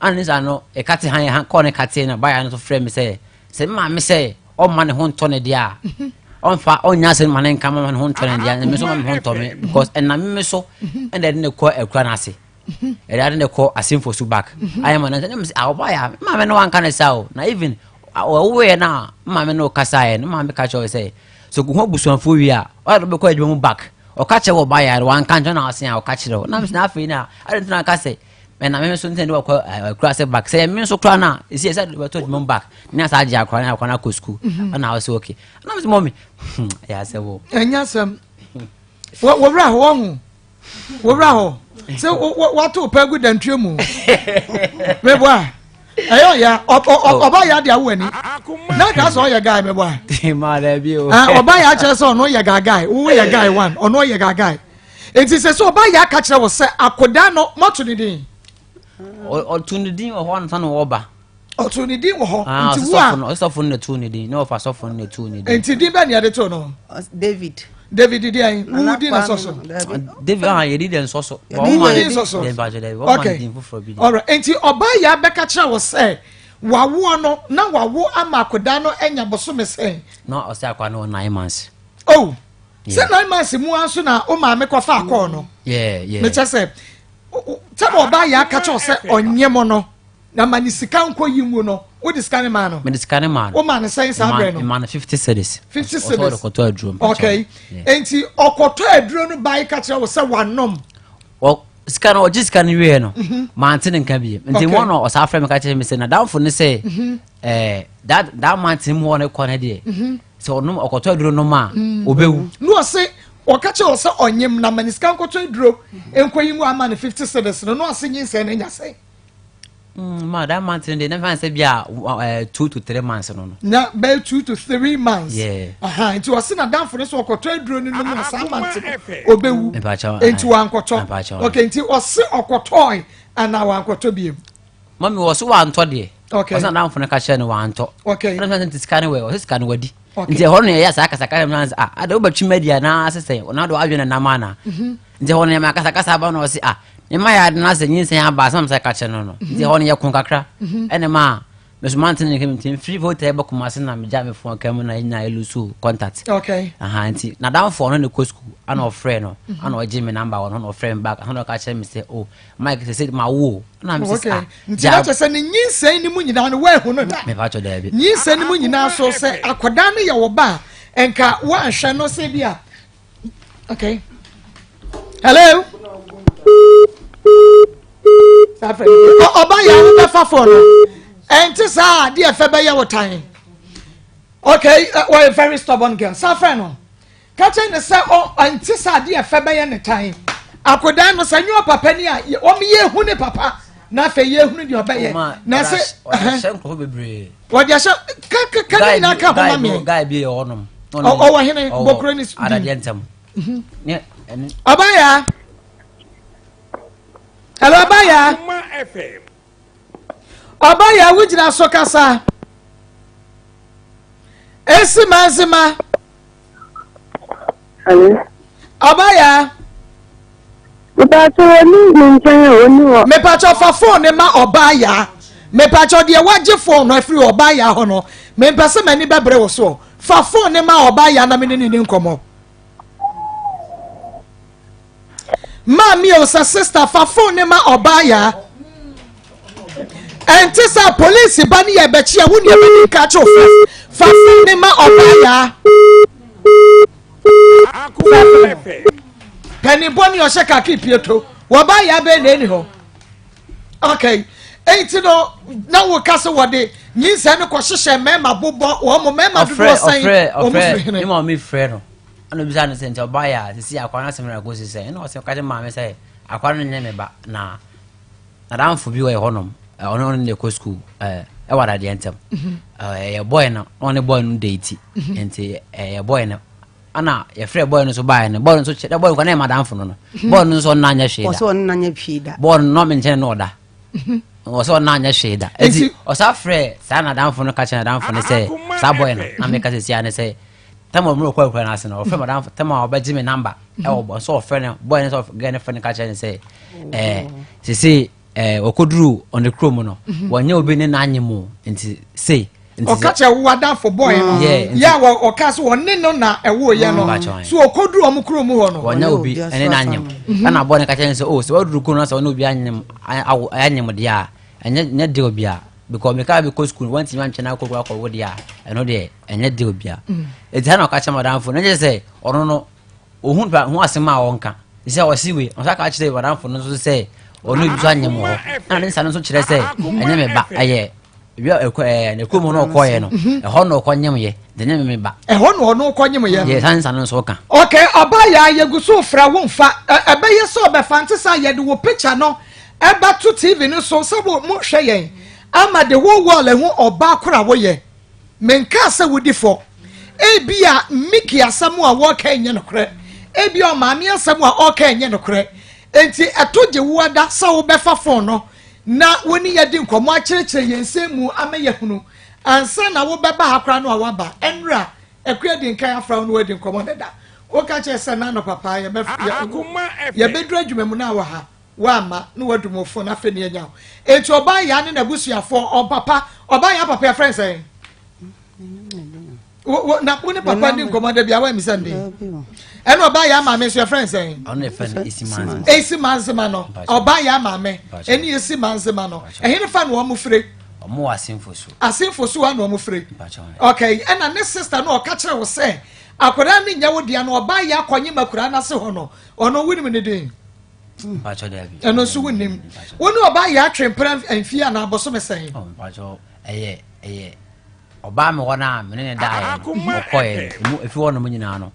ana ne nsa no ɛka te han kɔɔ ne ka te na ba yɛ no so frɛ mi sɛ sɛ maame sɛ ɔmma ne ho ntɔ ne deɛ a ɔmfa ɔnyɛ asɛm ma ne nka ma ne ho ntɔ ne deɛ ɛmi nso ma me ho ntɔ me because ɛnam me so ɛna ɛde ne kɔ akura n'ase ɛde ade ne kɔ asemfo so back ayɛ ma ne nsa ɛna sɛ ɔba yɛ a maame no wanka ne sa o na even ɔwoyɛ no a maame no kasa yɛ no maame ka kyerɛ sɛ so ko ho abusuafoɔ wie a ɔyɛ de bɛkɔ adwuma mu back ɔka kyerɛ wɔ ba yɛ wanka nkyɛn na ɔsen a ɔka kyerɛ o na mesɛ afei na ade ntina ka sɛ ɛna me nso ntɛn de wakɔ akura sɛ back sɛ me nso kora no a ɛsi ɛsɛ de bɛtɔ adwuma mu back ne asa agye akora ne akora no akɔ sukuu mhm. ɛna ɔsɛ okay ɛna mesɛ mɔmi hmm, ɛyɛ asɛm o ɛnyɛ asɛm wɔwura hɔ wɔho wɔwura hɔ sɛ wato pɛ gu dantue mu meboa ɛyɛ ɔya ɔba yɛ ade awo ani na ka sɛ ɔyɛ guy meboa ɔba yɛ akyerɛ sɛ ɔno yɛ guy wo yɛ guy one ɔno yɛ guy Enti sɛ sɛ ɔbaa yɛ aka kyerɛ wo sɛ akodaa no moato ne din. Ɔto ne din wɔ hɔ ansa na ɔba. Ɔto ne din wɔ hɔ. Ah, nti wo a. Ɔsɔfo no na ɛtoo ne din. Na ɔfa sɔfo no na ɛtoo ne din. Nti din bɛ ne yɛde too no? David. David di ayi. Wo din na sɔ so. David ah yɛdi dɛ nsɔ so. Wo din nsɔ so. Okay. Alright. Nti ɔbaa yɛ abɛka kyerɛ wo sɛ wawoɔ no na wawo ama akodaa no anya bosome sɛn? Na ɔsɛ akwa no wɔ 9 months. Oh. Sɛ 9 months mu ara nso na wo maame kɔfa akɔɔ no. Mekyɛ sɛ sɛ na ɔbaa yɛ aka kyerɛ sɛ ɔnyɛ mo no na ma ne sika nkɔ yi ngu no wode sika ne maa no. Mede sika ne maa no. Wo maa no sɛn saa berɛ no? Maa no 50 cedis. 50 cedis. Ɔsɛ ɔde kɔtɔ aduro. Okay. Nti ɔkɔtɔ aduro no baa ka kyerɛ wo sɛ wanom. Sika no ɔgye sika no wieɛ no mante ne nka bie nti wɔn na ɔsaa frɛ me ka kyerɛ me sɛ nadamfo ne sɛ ɛɛ that month mu hɔ ne kɔ ne deɛ sɛ ɔnom ɔkɔtɔ aduro nom a ɔbɛwu. Ne ɔse ɔka kyerɛ wɔ sɛ ɔnyem na ma ne sika nkɔtɔ aduro nkɔyi mu ama no 50 cedis no na ɔse nyinsɛn no anya sɛn. Ma that month no deɛ ne fa sɛ bi a 2 to 3 months no. Na bɛyɛ 2 to 3 months. Yeah. Nti ɔse na danfo no sɛ ɔkɔtɔ aduro no nom a saa month no ɔbɛwu. Nti wankɔtɔ. Okay, nti ɔse ɔkɔtɔe anaa wankɔtɔ biem? Mami wɔ so wantɔ deɛ. Okay. Ɔsɛ na danfo no ka kyerɛ no wantɔ. Okay. Ɛna sɛ nti sika no wɛ ɔsɛ sika no wadi. Okay. Nti ɛhɔ no yɛyɛ saa kasakasa mu na sɛ ah ade wobɛtwi ma di anaa sɛ sɛ ɔna de wadwene nam anaa. Nti hɔ no yɛ ma kasakasa aba na ɔse ah ne ma yɛ ade no asɛ nyinsɛn aba asɛm sɛ ka kyerɛ no no. Nti hɔ no yɛ ko kakra. Ɛna ma me so mante ne nka nti mfiri hotel bɛ Kumasi na megya me phone ka mu na yɛnyinaa yɛ lose contact. Okay. Aha nti nadamfoɔ no ne kɔ school ana ɔfrɛ no ana ɔgye me number wɔ no na ɔfrɛ me back ana ɔka kyerɛ me sɛ oh Mike sɛ sɛ ma wo na me sɛ ah nti na kyerɛ sɛ ne nyinsɛn no mu nyinaa no woahu no da. Mepa kyɛ daabi. Nyinsɛn no mu nyinaa so sɛ akwadaa no yɛ wo ba a nka woanhwɛ no sɛ bi a okay hello ɔba yɛ wo bɛfa fon no ɛnte saa adeɛ fɛ bɛyɛ wo tan okay wɔyɛ very stubborn girl saa fɛ no ka kyerɛ ne sɛ ɛnte saa adeɛ fɛ bɛyɛ ne tan akodan no sɛ nyɛ ɔpapa ni a wɔn yɛ ehu ne papa na afei yɛ ehunu deɛ ɔbɛyɛ na ɛsɛ wɔde ahyɛ kaka ne nyinaa ka ho ma mi guy bi yɛ hɔnom ɔwɔ hene bɔkuro ne adadeɛ ntɛm mhm. ɔbaya hello ɔbaya ɔbaya wogyina so kasa esi manzima Ɔbaa Mepatwa wɔni ne nkyɛn a wɔni hɔ. Mepatwa fa phone ne ma ɔbaa yaa. Mepatwa deɛ wagye phone no afiri ɔbaa yaa hɔ no. Mempɛ sɛ m'ani bɛbrɛ wo soɔ. Fa phone ne ma ɔbaa yaa na me ne ne ni nkɔmmɔ. Maame o sɛ sister fa phone ne ma ɔbaa yaa. Ɛnte sɛ polisi ba ne yɛ bɛkyi a wo nea bɛdi nka akye wo first. Fa phone ne ma ɔbaa yaa. Panin bɔ ne ɔhyɛ kaki pieto. Wɔbaa yaa bɛn na ɛni hɔ. Okay. Enti no na woka sɛ wɔde nyinsɛn no kɔhyehyɛ mmarima bobɔ wɔn mo mmarima dodoɔ sɛn wɔn firi hene. Ne maame frɛ no ɛna obisa no sɛ nti ɔbaa yɛ a sisi akwa no asɛm na ɛkɔsi sɛ ɛna ɔsɛ ɔka kyerɛ maame sɛ akwa no nyɛ me ba na nadamfo bi wɔ hɔnom ɔno ɔno na ɛkɔ sukuu ɛwɔ adadeɛ ntɛm mhm. ɛyɛ bɔɔl no ɔne bɔɔl no date mhm. nti ɛyɛ bɔɔl no ana yɛfrɛ bɔɔl no so baeɛ no bɔɔl no so kyerɛ bɔɔl no kɔ na yɛ madamfo no no mhm. bɔɔl no nso ɔno anyɛ hwee da ɔno anyɛ hwee da bɔɔl no nɔ me nkyɛn no ɔda ɔsɛ ɔno anyɛ hwee da nti ɔsa frɛ saa nadamfo no ka kyerɛ nadamfo no sɛ saa bɔɔl no na meka sɛ sia ne sɛ tɛm a ɔmo kɔ akura n'ase no ɔfrɛ madamfo tɛm a ɔbɛgye me namba ɛwɔ bɔ nso ɔfrɛ no bɔɔl no sɛ gɛn no frɛ no ka kyerɛ no sɛ ɛɛ sese ɛɛ ɔkɔduru ɔne kurom no mhm. wɔnyɛ obi ne n'anye mu nti sei. ɔka kyerɛ wo adamfo bɔɔl no yɛ a ɔka so ɔne no na ɛwɔ yɛ no mm. so ɔkɔduru ɔmo kurom hɔ no wɔnyɛ obi ɛne n'anyem mhm. ɛna bɔɔl no ka kyerɛ no sɛ o oh, sɛ waduru kurom na sɛ ɔne obi anyem anyem deɛ a ɛnyɛ nyɛ deal bia because meka bi kɔ school wɔntumi antwɛn akɔ akɔ wo deɛ a ɛno deɛ ɛnyɛ deal bia mm. eti ha na ɔka kyerɛ madamfo na kyerɛ sɛ ɔno no ohun pa ho asɛm a ɔnka sɛ ɔsi wei ɔsa ka kyerɛ madamfo no nso sɛ ɔno bi nso anyɛ mu hɔ ɛna ne nsa no nso kyerɛ sɛ ɛnyɛ me ba ɛyɛ ebi a ɛkɔ ɛɛ ne kurom no ɔkɔɔyɛ no mhm. ɛhɔ na ɔkɔ nyem yɛ de nyem me ba. ɛhɔ na ɔno kɔ nyem yɛ. yɛ san nsa no nso ka. ok ɔbaa yɛ a yɛgu so frɛ wo nfa ɛbɛyɛ sɛ ɔbɛfa nte sɛ yɛde wo picture no ɛbɛto TV no so sɛ mo mo hwɛ yɛn ama the whole world ɛho ɔbaa koro a woyɛ menkaa sɛ wodi fɔ ebia Mickey asɛm a wɔka nyɛ nokorɛ ebia ɔmaame asɛm a ɔka nyɛ nokorɛ enti ɛto gye wo ada sɛ wobɛfa phone no na wo ne yɛdi nkɔmmɔ akyerɛkyerɛ yɛn nsɛm mu ama yɛhunu ansa na wobɛba ha koraa no a waba ɛnora Akua di nkan afra wo ne wadi nkɔmmɔ dada woka kyerɛ sɛ na anɔpa paa yɛbɛduru adwuma mu na wɔ ha Woamma na wadum wo fon afei ne anya wo. Enti ɔbaa yaa ne n'abusuafoɔ ɔpapa ɔbaa yaa papa yɛfrɛ no sɛn? Wo na wo ne papa di nkɔmɔ da bi a woammisa no din. Ɛna ɔbaa yaa maame nso yɛfrɛ no sɛn? Ɔno yɛfrɛ no Esi Manzema. Esi Manzema no ɔbaa yaa maame ɛne Esi Manzema no ɛhe ne fa na wɔn fire? Wɔn wɔ Asenfo so. Asenfo so na wɔn fire. Okay ɛna ne sister no ɔka kyerɛ wo sɛ akwadaa no nyɛ wo dea no ɔbaa yaa kɔnye ma akwadaa no ase hɔ no ɔno wonim ne din? ɛno nso wonnim wo ne ɔbaa yɛ atwe mpena mfie anaa bosome sɛn oh, ɛyɛ ɛyɛ ɔbaa me hɔ no a mene ne daeɛ no ɔkɔɛ no ɛmu ɛfi hɔ nom nyinaa no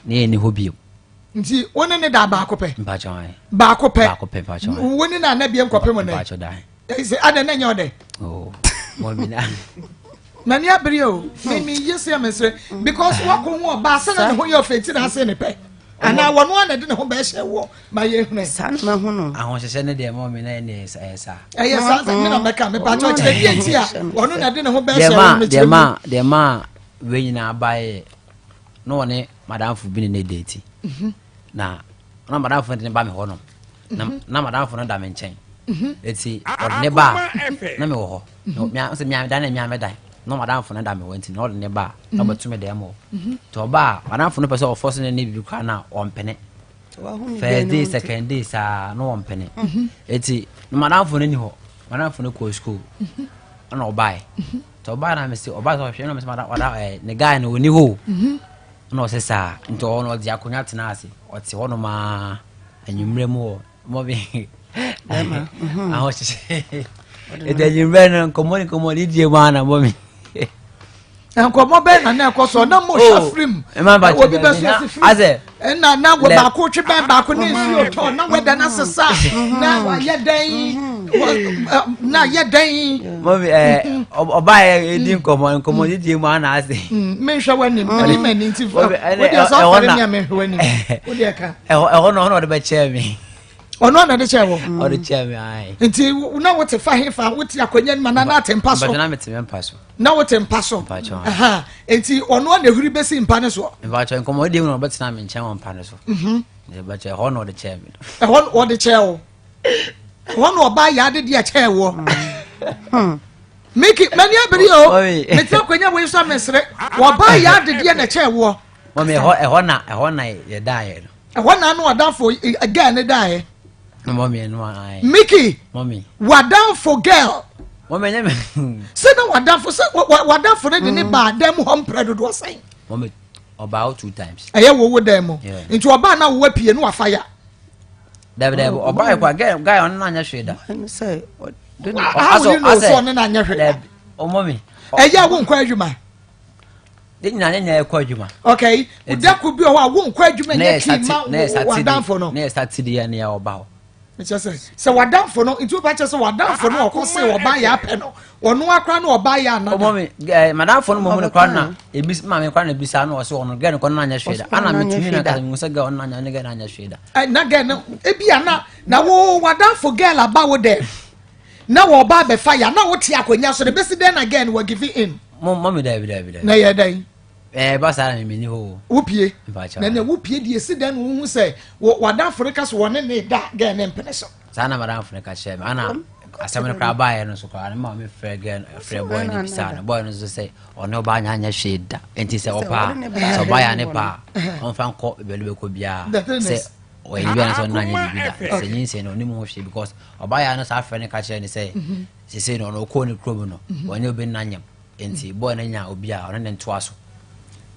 ne yɛ ni hɔ bio nti wo ne ne da baako pɛ baako pɛ wo ne no ana bie nkɔpem nɛ Ɛsɛ adɛn na ɛnyɛ ɔdɛ. Oh, mɔmi na. M'ani abere o, me me yɛ sɛ mesrɛ because wakɔ ho ɔbaa sɛ na ne ho yɛ ɔfɛ nti na ase ne pɛ. Anaa wɔn a na ɛde ne ho bɛhyɛ wɔ ma yɛ hunu. Saa na ma ho no. Ahohyehyɛ ne deɛ mɔmi na ɛne ɛyɛ saa. Ɛyɛ saa sɛ me na mɛka me pa kyɛ kyerɛ deɛ nti a ɔno na ɛde ne ho bɛhyɛ wɔ no kyerɛ mu. Deɛ ma wei nyinaa ba yɛ na ɔne madamfo bi ne ne date. Mhm. Na. Na madamfo no de ne ba me hɔ nom. Na na madamfo no da me nkyɛn. Eti ɔde ne ba a na mewɔ hɔ. Mea sɛ mea dan na mea me dan. Na madamfo no da me hɔ nti na ɔde ne ba a na ɔbɛto me dan mu hɔ. Nti ɔba a madamfo no pɛ sɛ ɔfɔ so ne ne biribi koraa na ɔmpene. First day second day saa na ɔmpene. Eti na madamfo no ni hɔ. Madamfo no kɔɔ school. Ɛna ɔbae. Nti ɔbae na mese ɔbae sɛ ɔhwɛ na mese madam ɔda ɛɛ ne guy no ɔni hɔ o. Ɛna ɔse saa nti ɔhɔ no ɔde akonnwa tena ase ɔte hɔ nom aa anwummerɛ mu hɔ mɔmi ahohyehyɛ nti anwummerɛ no nkɔmmɔ ne nkɔmmɔ ne die mu aa na mɔmi. Nkɔmmɔ bɛn na na ɛkɔ so na mo hwɛ oh, firim obi bɛ so ɛsi firim ɛna na wɔ baako twe bɛn baako ne nsuo tɔ na wɛda na sesa na wayɛ dɛn na yɛ dɛn. Mɔmi ɛɛ ɔbaa yɛ edi nkɔmɔ nkɔmɔ didi mu ana ase. Menhwɛ w'anim ɛni mɛ ni nti fɛ o deɛ sɛ ɔfɛre mi a menhwɛ w'anim o deɛ ka. Ɛhɔ ɛhɔ na ɔno ɔde bɛ kyɛɛ mi. Ɔno ana de kyɛɛ wɔ. Ɔde kyɛɛ mi ayi. Nti na wote fa he fa wote akonnwa no mu anaa na ate mpa so. Mpatwa na mete mpa so. Na wote mpa so. Mpatwa. Nti ɔno ana ehuri besi mpa no so. Mpatwa nkɔmɔ di mu na ɔbɛtena me nkyɛn wɔ mpa no so. Mpatwa ɛhɔ na ɔde kyɛɛ mi. Ɛhɔ ɔde kyɛɛ wo. Ɛhɔ na ɔbaa yɛ ade deɛ kyɛɛ woɔ. Miki mani abiri o. Mete akonnwa wei so a mesere. Ɔbaa yɛ ade deɛ na kyɛɛ woɔ. Mɔmi ɛhɔ ɛhɔ na ɛhɔ na yɛ daeɛ no. Ɛhɔ na ano adamfo girl ne daeɛ. Mɔmi ɛnu ayi. Miki. Mɔmi. Wadamfo girl. Mɔmi ɛnyɛ mi. Sɛ na wadamfo sɛ wadamfo ne de ne ba dan mu hɔ mprɛ dodoɔ sɛn. Mɔmi ɔbaa wo two times. Ɛyɛ wo wo dan mu. Nti ɔbaa na wo apue no wafa ya. Dabi dabi ɔbaa yɛ kwa guy guy ɔno na anyɛ hwee da. How will you know sɛ ɔno na anyɛ hwee da? Ɔmɔ mi. Ɛyɛ wo nkɔ adwuma. Ne nyinaa ne nyinaa ɛkɔ adwuma. Okay, dako bi wɔ hɔ a wonkɔ adwuma nyɛ kii ma w'adamfo no. Ne yɛ Saturday a ne yɛ ɔba hɔ. Kyerɛ sɛ sɛ w'adamfo no nti woba kyerɛ sɛ w'adamfo no ɔkɔ se ɔba yɛ apɛ no ɔno akora no ɔba yɛ anada. Ɔmɔ mi ɛɛ madamfo no mɔmu no kora na ebi maame kora na ebisa na ɔsɛ ɔno gɛn kɔ na anyɛ hwee da ana metumi na kasa mi sɛ gɛn ɔno na anyɛ gɛn anyɛ hwee da. Ɛ na gɛn no ebi ana na wo w'adamfo gɛn aba wo dɛ. Na wɔba abɛfa ya na wote akonnwa so no bɛsi dɛn na girl no wɔ give in. Mo mɔ mi dɛbi dɛbi dɛbi. Na yɛ dɛn. Ɛɛ ba saa na mi ni hɔ o. Wopie. Na nea wopie deɛ esi dɛn na wohu sɛ w'adamfo no ka so wɔne ne da girl ne mpene so. Saa na madamfo no ka kyerɛ mi ana asɛm no koraa baayɛ no so koraa ne maame frɛ girl frɛ boy no bisa no boy no nso sɛ ɔne ɔbaa nya nyɛ hwee da nti sɛ ɔpaa sɛ ɔbaa yɛ ne paa ɔmfa nkɔ baabi a ɔbɛkɔ biara sɛ ɔyɛ bi anasɛ ɔno anyɛ biribi da sɛ nyinsɛn no ɔnim ho hwee because ɔbaa yɛ no saa frɛ no ka kyerɛ no sɛ mhm. sesei no ɔno ɔkɔɔ ne kurom no mhm. ɔne obi nna nyam nti mhm. bɔɔ no nya obi a ɔne ne ntoa so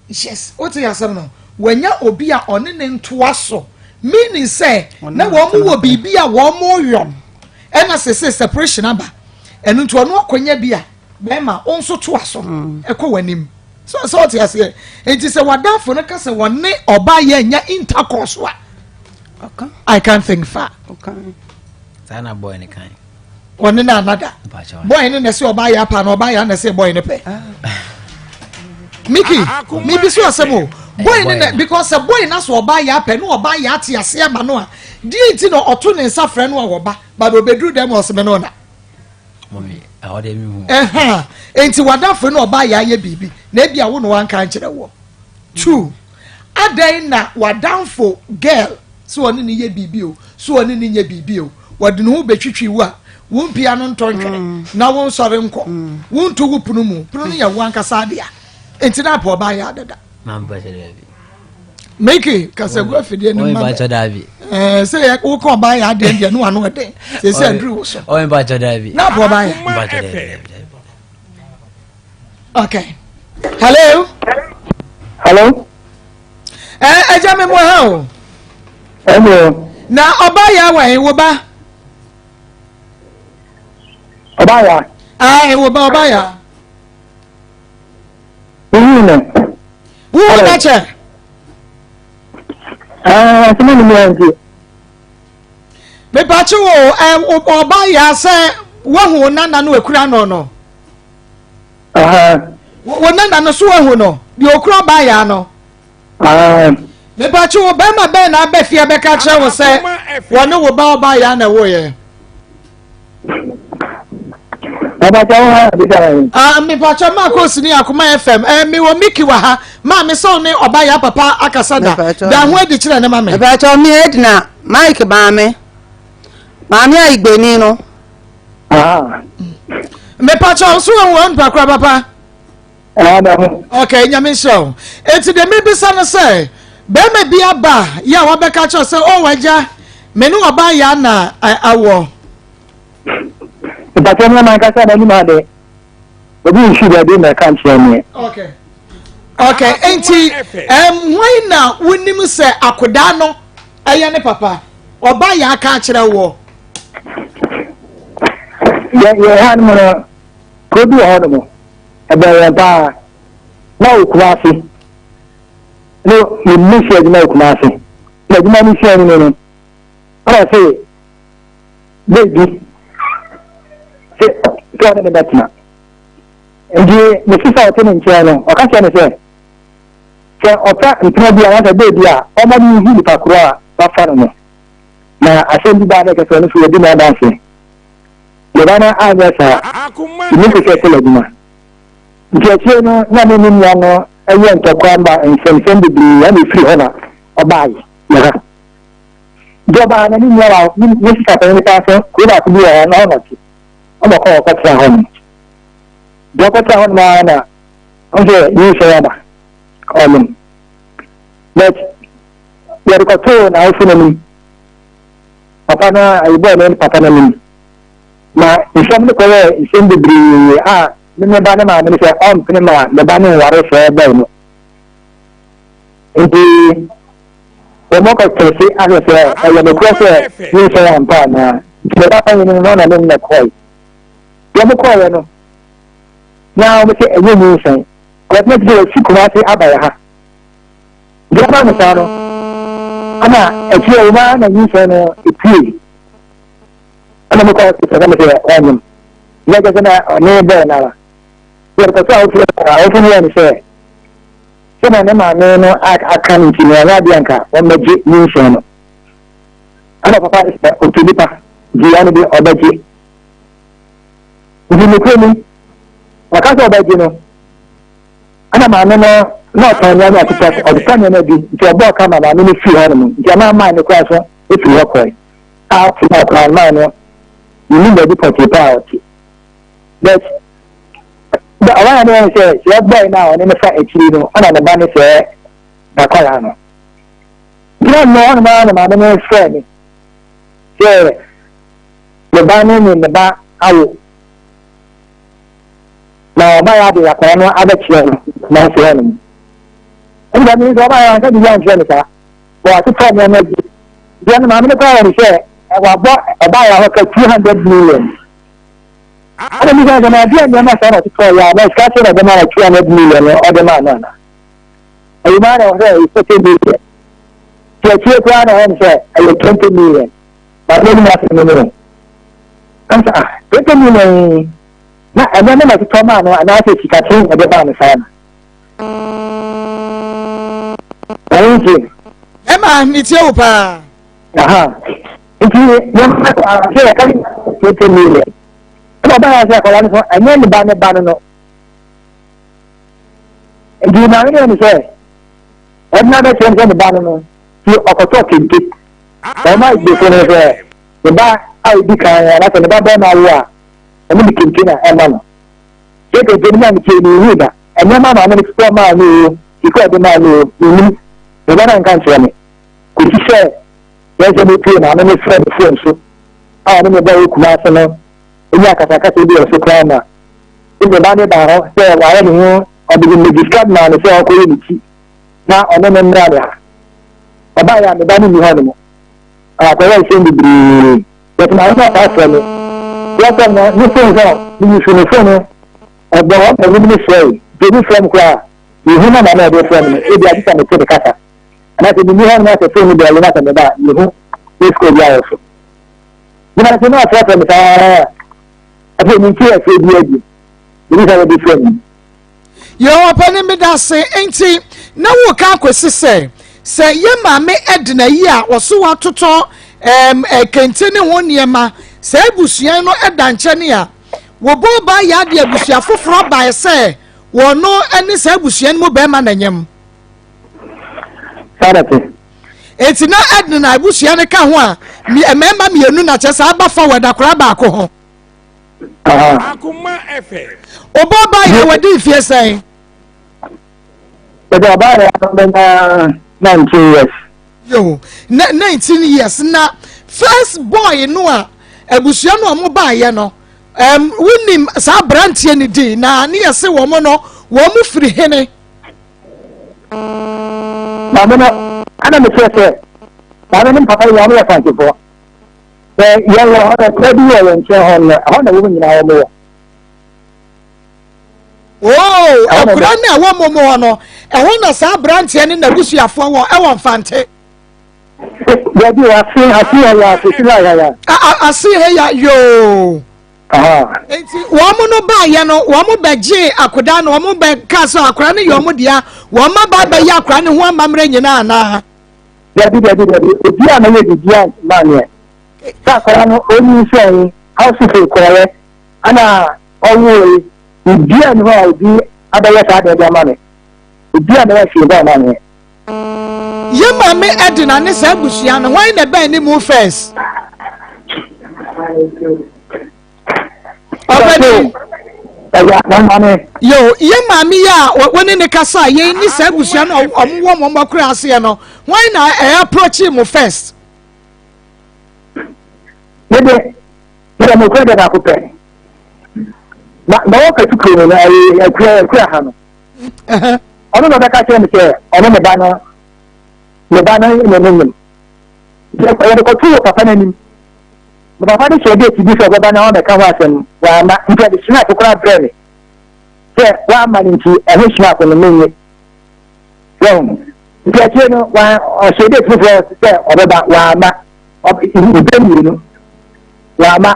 yes wote asɛm no wanya obi a ɔne ne ntoa so meaning sɛ na wɔn wɔ biribi a wɔn yɔm ɛna sese separation aba ɛno nti ɔno akɔnya bi a bɛrima wo nso toa so mm. ɛkɔ w'anim sɛ sɛ ɔte aseɛ nti sɛ w'adamfo no ka sɛ wɔne ɔbaa yɛ nya intercourse a I can't think far. saa na boy ne kan. ɔne na anada boy ne na ɛsɛ ɔbaa yɛ apa na ɔbaa yɛ ana ɛsɛ boy ne pɛ ah. Mickey mi bi so asɛm o boy ne na because sɛ boy na so ɔbaa yɛ apɛ na ɔbaa yɛ ate aseɛ ama no a deɛ nti na ɔto ne nsa frɛ no a wɔba but obeduru dɛm ɔsɛmɛ no na. Enti w'adamfo ne ɔbaa yɛ ayɛ biribi na ebi a wo na wanka nkyerɛ wɔ. Two, adɛn na w'adamfo girl sɛ ɔne ne yɛ biribi o, sɛ ɔne ne nyɛ biribi o, wɔde ne ho bɛtwitwi wo a, wo mpia no ntɔ ntwene mm. na wo nsɔre nkɔ, mm. wo nto wo pono mu, pono no yɛ wo ankasa adea. Enti na apɛ ɔbaa yɛ adada. Miki kasagu afidie no ma bɛ. Ɛɛ sɛ yɛ wokɔ ɔbaa yɛ adeɛ deɛ no ano ɛdɛn sɛ sɛ aduru wo so. Ɔyɛ mpa kyɛ daabi. Na apɔ ɔbaa yɛ. Mpa kyɛ daabi. Okay. Hello. Hello. Ɛɛ ɛgya mi mu ha o. Hello. Na ɔbaa yɛ awɔ yi wo ba. Ɔbaa yɛ. Aa wo ba ɔbaa yɛ. Wohuu no. Wohu no kyɛ. Ɛɛ sɛ mɛnim yɛ nti. Mepakye wo ɔba yɛ sɛ woahu wo nana no ekura no no. Wo nana no so woahu no deɛ okura ɔba yɛ no. Mepakye wo bɛrima bɛn na abɛ fie bɛka kyerɛ wo sɛ wɔne wo ba ɔba yɛ na ɛwoyɛ. Mepakyɛ wo ha bisa me. Ah, mepakyɛ maa koosi ne Akoma FM. Eh, mewɔ Mickey wɔ ha. Maa me sɛ wo ne ɔba ya papa akasa da. Da ho adi kyerɛ ne ma me. Mepakyɛ me Edna, Mike maame. Maame a Igbeni no. Ah. Mepakyɛ wo so wɔn nipa kora papa. Ah, da ho. Okay, nyame nhyira wo. Eti de mebisa no sɛ bɛrima bi aba yɛ a wabɛka kyerɛ sɛ oh agya me ne ɔbaa ya na awɔ. Mpakyɛ me mankasa m'anim ha de obi nsi baabi na ɛka nkyerɛ me. Okay. Okay, nti um, hwan na wonim sɛ akodaa no ɛyɛ ne papa? Ɔba yɛ aka akyerɛ woɔ. Yɛ yɛ ha no mu no, kuro bi wɔ hɔ nom, ɛbɛn yɛn paa, na wɔ Kumasi. Ne me si adwuma wɔ Kumasi. Na adwuma no si anim no, ɛna ɔse baabi sɛ sɛ ɔne ne bɛtena. Nti ne sista a ɔte ne nkyɛn no, ɔka kyerɛ no sɛ, sɛ ɔfa mpena bi anaasɛ baabi a, ɔma no nhu nipa korɔ a wafa no no. Na asɛm bi baa na ɛkyɛ sɛ ɔno nso wadi n'adanse. Ne ba no anyɛ saa, nti ne sɛ sɛ adwuma. Nti akyire no, na ne ne nua no yɛ ntɔkwa ma nsɛmsɛm bebree ɛna ɛfiri hɔ na ɔbaeɛ yɛ ha. Nti ɔbaa na ne nua ba ne sista panyin no san so kuro baako bi wɔ hɔ na hɔ na ɔte. Ɔna ɔkɔ ɔkɔtena hɔ nom. Deɛ ɔkɔtena hɔ nom ara na ɔn sɛ nyinsɛn aba ɔnom. But yɛde kɔtoo n'awofo n'anim. Papa no ayebɔɔ ne papa n'anim. Na nsɛm no kɔyɛɛ nsɛm bebree a ne ne ba ne maame no sɛ ɔmpene ma ne ba no nware sɛɛ bɛn no. Nti wɔkɔtɛse ahwɛ sɛ ɛyɛ nokorɛ sɛ nyinsɛn ampa anaa. Nti ne ba panyin no na ɔne no na kɔe. Deɛ wɔkɔeɛ no, na wɔn sɛ ɛnyɛ nyinsɛn. Kɔsɛ na ti sɛ wɔasi Kumasi aba yɛ ha. Deɛ ɛbaa no saa no, ɛna akyire wɔn ara na nyinsɛn no epue. Ɛna mekɔ hospital na mesɛ ɔnyem. Na ɛkyɛ sɛ na ɔne bɔɔ no ara. Deɛ ɛkɔsɛ awofo awofo no yɛ no sɛ sɛdeɛ ne maame no aka no nti no ɔnyɛ adeɛ anka wɔmmɛgye nyinsɛn no. Ɛna papa no sɛ ɔpɛ nipa nti ɔno de ɔbɛgye. Nti nokorɛ mu ɔka sɛ ɔbɛgye no ɛna maame no na ɔtɔn nneɛma ɔtetɛ ɔtetɛ nneɛma bi nti ɔbɔɔ ka ma maame no firi hɔ nom nti ɛma maa no koraa so efiri hɔ kɔe a ɔte na ɔkoraa maa no menim baabi pɔtee paa a ɔte but ɔbaa no yɛn sɛ sɛ ɛbɔe no a ɔne no fa akyiri no ɔna ne ba no sɛ bakɔla no nti na nnɛ ɔnom ara na maame no frɛ me sɛ ne ba no ne ne ba awo na ɔba yɛ ade akwadaa no abɛkyerɛ no nanso hɔ nom ɛnna mi nso ɔba yɛ anka biribi ankyerɛ no saa wɔatotɔ nneɛma bi deɛ no maame no kora yɛ no sɛ wabɔ ɔba yɛ hɔ ka 200 million. Ɛna mi sɛ na adeɛ nneɛma saa na ɔtotɔ yɛ a na sika sɛ na ɔde ma no 200 million no ɔde ma no ana ɛyi maa na ɔsɛ ɛyɛ 40 million tí akyire koraa na ɔyɛ no sɛ ɛyɛ 20 million. Maame no mu asɛm no mu ɛnsa ah 20 million yi na ɛnɛ ne na ɛtotɔ maa no anaasɛ sikatene na ɛde maa no saa no ɛno nti. Ɛma metie wo paa. Aha nti yɛmfa sɛ yɛka 20 million ɛna ɔbaa sɛ akwadaa no so ɛnyɛ ne ba ne ba no no nti maame no yɛ ne sɛ ɛdena bɛkyerɛ no sɛ ne ba no no nti ɔkɔtɔ kente na ɔma gbefo no sɛ ne ba a ɔdi kan anaasɛ ne ba bɛrima awo a ɔmo de kente na ɛma no sɛ kente no maa no tie ne ihu da ɛnneɛma maame no totɔ maa no o sika ɔde maa no o menim ne ba no anka nkyerɛ me kɔsi sɛ yɛn sɛ mepie maame no frɛ me phone so a ɔne me ba wɔ Kumase no ɛnya akasakasa bi wɔ so koraa ma ne ba ne ba hɔ sɛ wayɛ ne ho ɔde ne mmegye sika maa no sɛ ɔkɔyɛ ne ti na ɔne ne mmra ne ha. Ɔbaeɛ a me ba no nni hɔ nom akɔyɛ nsɛm bebree but maame no ɔtaa frɛ me wɔfrɛ no ne phone sɛ meyi so ne phone no ɔbɔ hɔ ma anim no sɛe nti obi frɛ m koraa mehu na maame a ɔde frɛ me no ebi agye sɛ mete ne kasa anaasɛ menni hɔ nom asɛ phone no bɛɛle na sɛ meba a mehu ne sika obi ayɛ so gyina sɛ na ɔfrɛfrɛ me saa afei mente afie bi adi mebi sɛ wɔde frɛ me. Yehowa panin meda ase nti na woka akɔsi sɛ sɛ yɛ maame Edna yi a ɔso watotɔ ɛɛm kente ne ho nneɛma saa abusua no da nkyɛn a Wɔbɔɔ baa yɛ adeɛ abusua foforɔ bae sɛ wɔn ne saa abusua no mu bɛrima na nyam. Saa na te. Eti na Edna abusua no ka ho a mmarima mmienu na kyɛ sɛ aba forward akora baako ho. Akoma FM. Ɔbɔ baa yɛ wɔde mfie sɛn? Ɛdɛ ɔbaa yɛ bɛnya 19 years. Yo, 19 years na first boy no a abusua no a wɔn baayɛ no um, wonim saa aberanteɛ no din na ne yɛse wɔn no wɔn mu firi hene. Maame no ana mekyerɛ sɛ maame no papa yi wɔn yɛ fantefoɔ. Sɛ yɛn wɔ hɔ no kura bi wɔ yɛn nkyɛn hɔ no ɛhɔ na wɔn nyinaa wɔn wɔ. Oo, akura no a ɛwɔ mo mu hɔ no, ɛhɔ na saa aberanteɛ ne n'abusuafoɔ wɔ, ɛwɔ Mfante. Dabi, ase, ase ha ya, ase ha ya ya. Ase ha ya, yoo. Nti wɔn no baayɛ no, wɔn bɛgyee akodaa no, wɔn bɛka sɛ akora no yɛ wɔn dea, wɔn aba bɛyɛ akora no ho amammerɛ nyinaa anaa? Dabi, dabi, dabi, obi a mɛyɛ biribi a maa neɛ. Sɛ akora no, ɔnyi sɛ house kɔɔyɛ, ɛna ɔwoe, biribiara nni hɔ a obi abɛyɛ saa adeɛ de ama me. Obiara mmɛyɛ hwee bɔ ama me. Yɛ maame Edna ne saa abusua no, hwan na ɛbɛn ne mu first? Ɔbɛni. Ɛyà na maame. Yo, yɛ maame yi a wɔne ne kasa a yɛn ne saa abusua no a wɔn wɔ wɔn akura aseɛ no, hwan na ɛyɛ approach mu first? Ne de, ne de mo kura de baako pɛ. Na na wɔka tukuro no na ɛyɛ akura akura ha no. Ɔno na ɔbɛka kyerɛ me sɛ ɔno ne ba no ne ba no ne ne nyim. Yɛde kɔto wɔ papa n'anim. Na papa no hyɛ date bi sɛ ɔbɛba na ɔbɛka ho asɛm wamma nti ɔde snap koraa brɛ me sɛ wamma no nti ɛho snap no menye. Wɔn nti akyire no wa ɔhyɛ date foforɔ sɛ ɔbɛba wamma ɔbɛ mmienu wamma.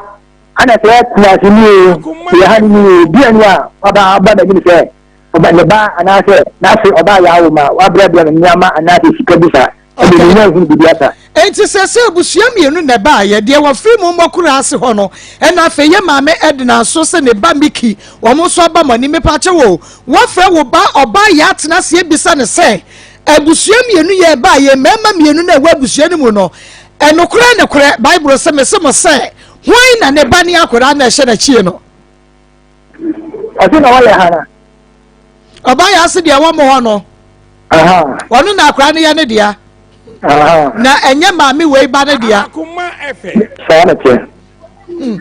Ana sɛ Kumasi ni o, yɛ ha ni o, obi ani a waba aba n'anim sɛ ɔba ne ba anaasɛ n'ase ɔba yɛ awo ma wabrɛbrɛ no nneɛma anaasɛ sika bi saa. Ɛde ne nya nhunu biribi asa. Enti sɛ sɛ abusua mmienu na ɛbaayɛ, deɛ wɔfiri mu mmɔkora ase hɔ no, ɛna afei yɛ maame Edna nso sɛ ne ba Mickey, wɔn nso aba mo anim. Mepaakyɛw o, woafrɛ wo ba ɔbaa yɛ atena ase abisa no sɛ, abusua mmienu yɛ ɛbaayɛ, mmarima mmienu na ɛwɔ abusua no mu no, ɛnokorɛ nokorɛ, Bible sɛ mese mo sɛ, Hwan na ne ba ne akwadaa na ɛhyɛ n'akyie no? Ɔse na wɔyɛ hana. Ɔba yɛ ase deɛ wɔn hɔ no. Ɔno na akwadaa no yɛ ne dea. Na ɛnyɛ maame wei ba ne dea. Saa na teɛ. Hmm.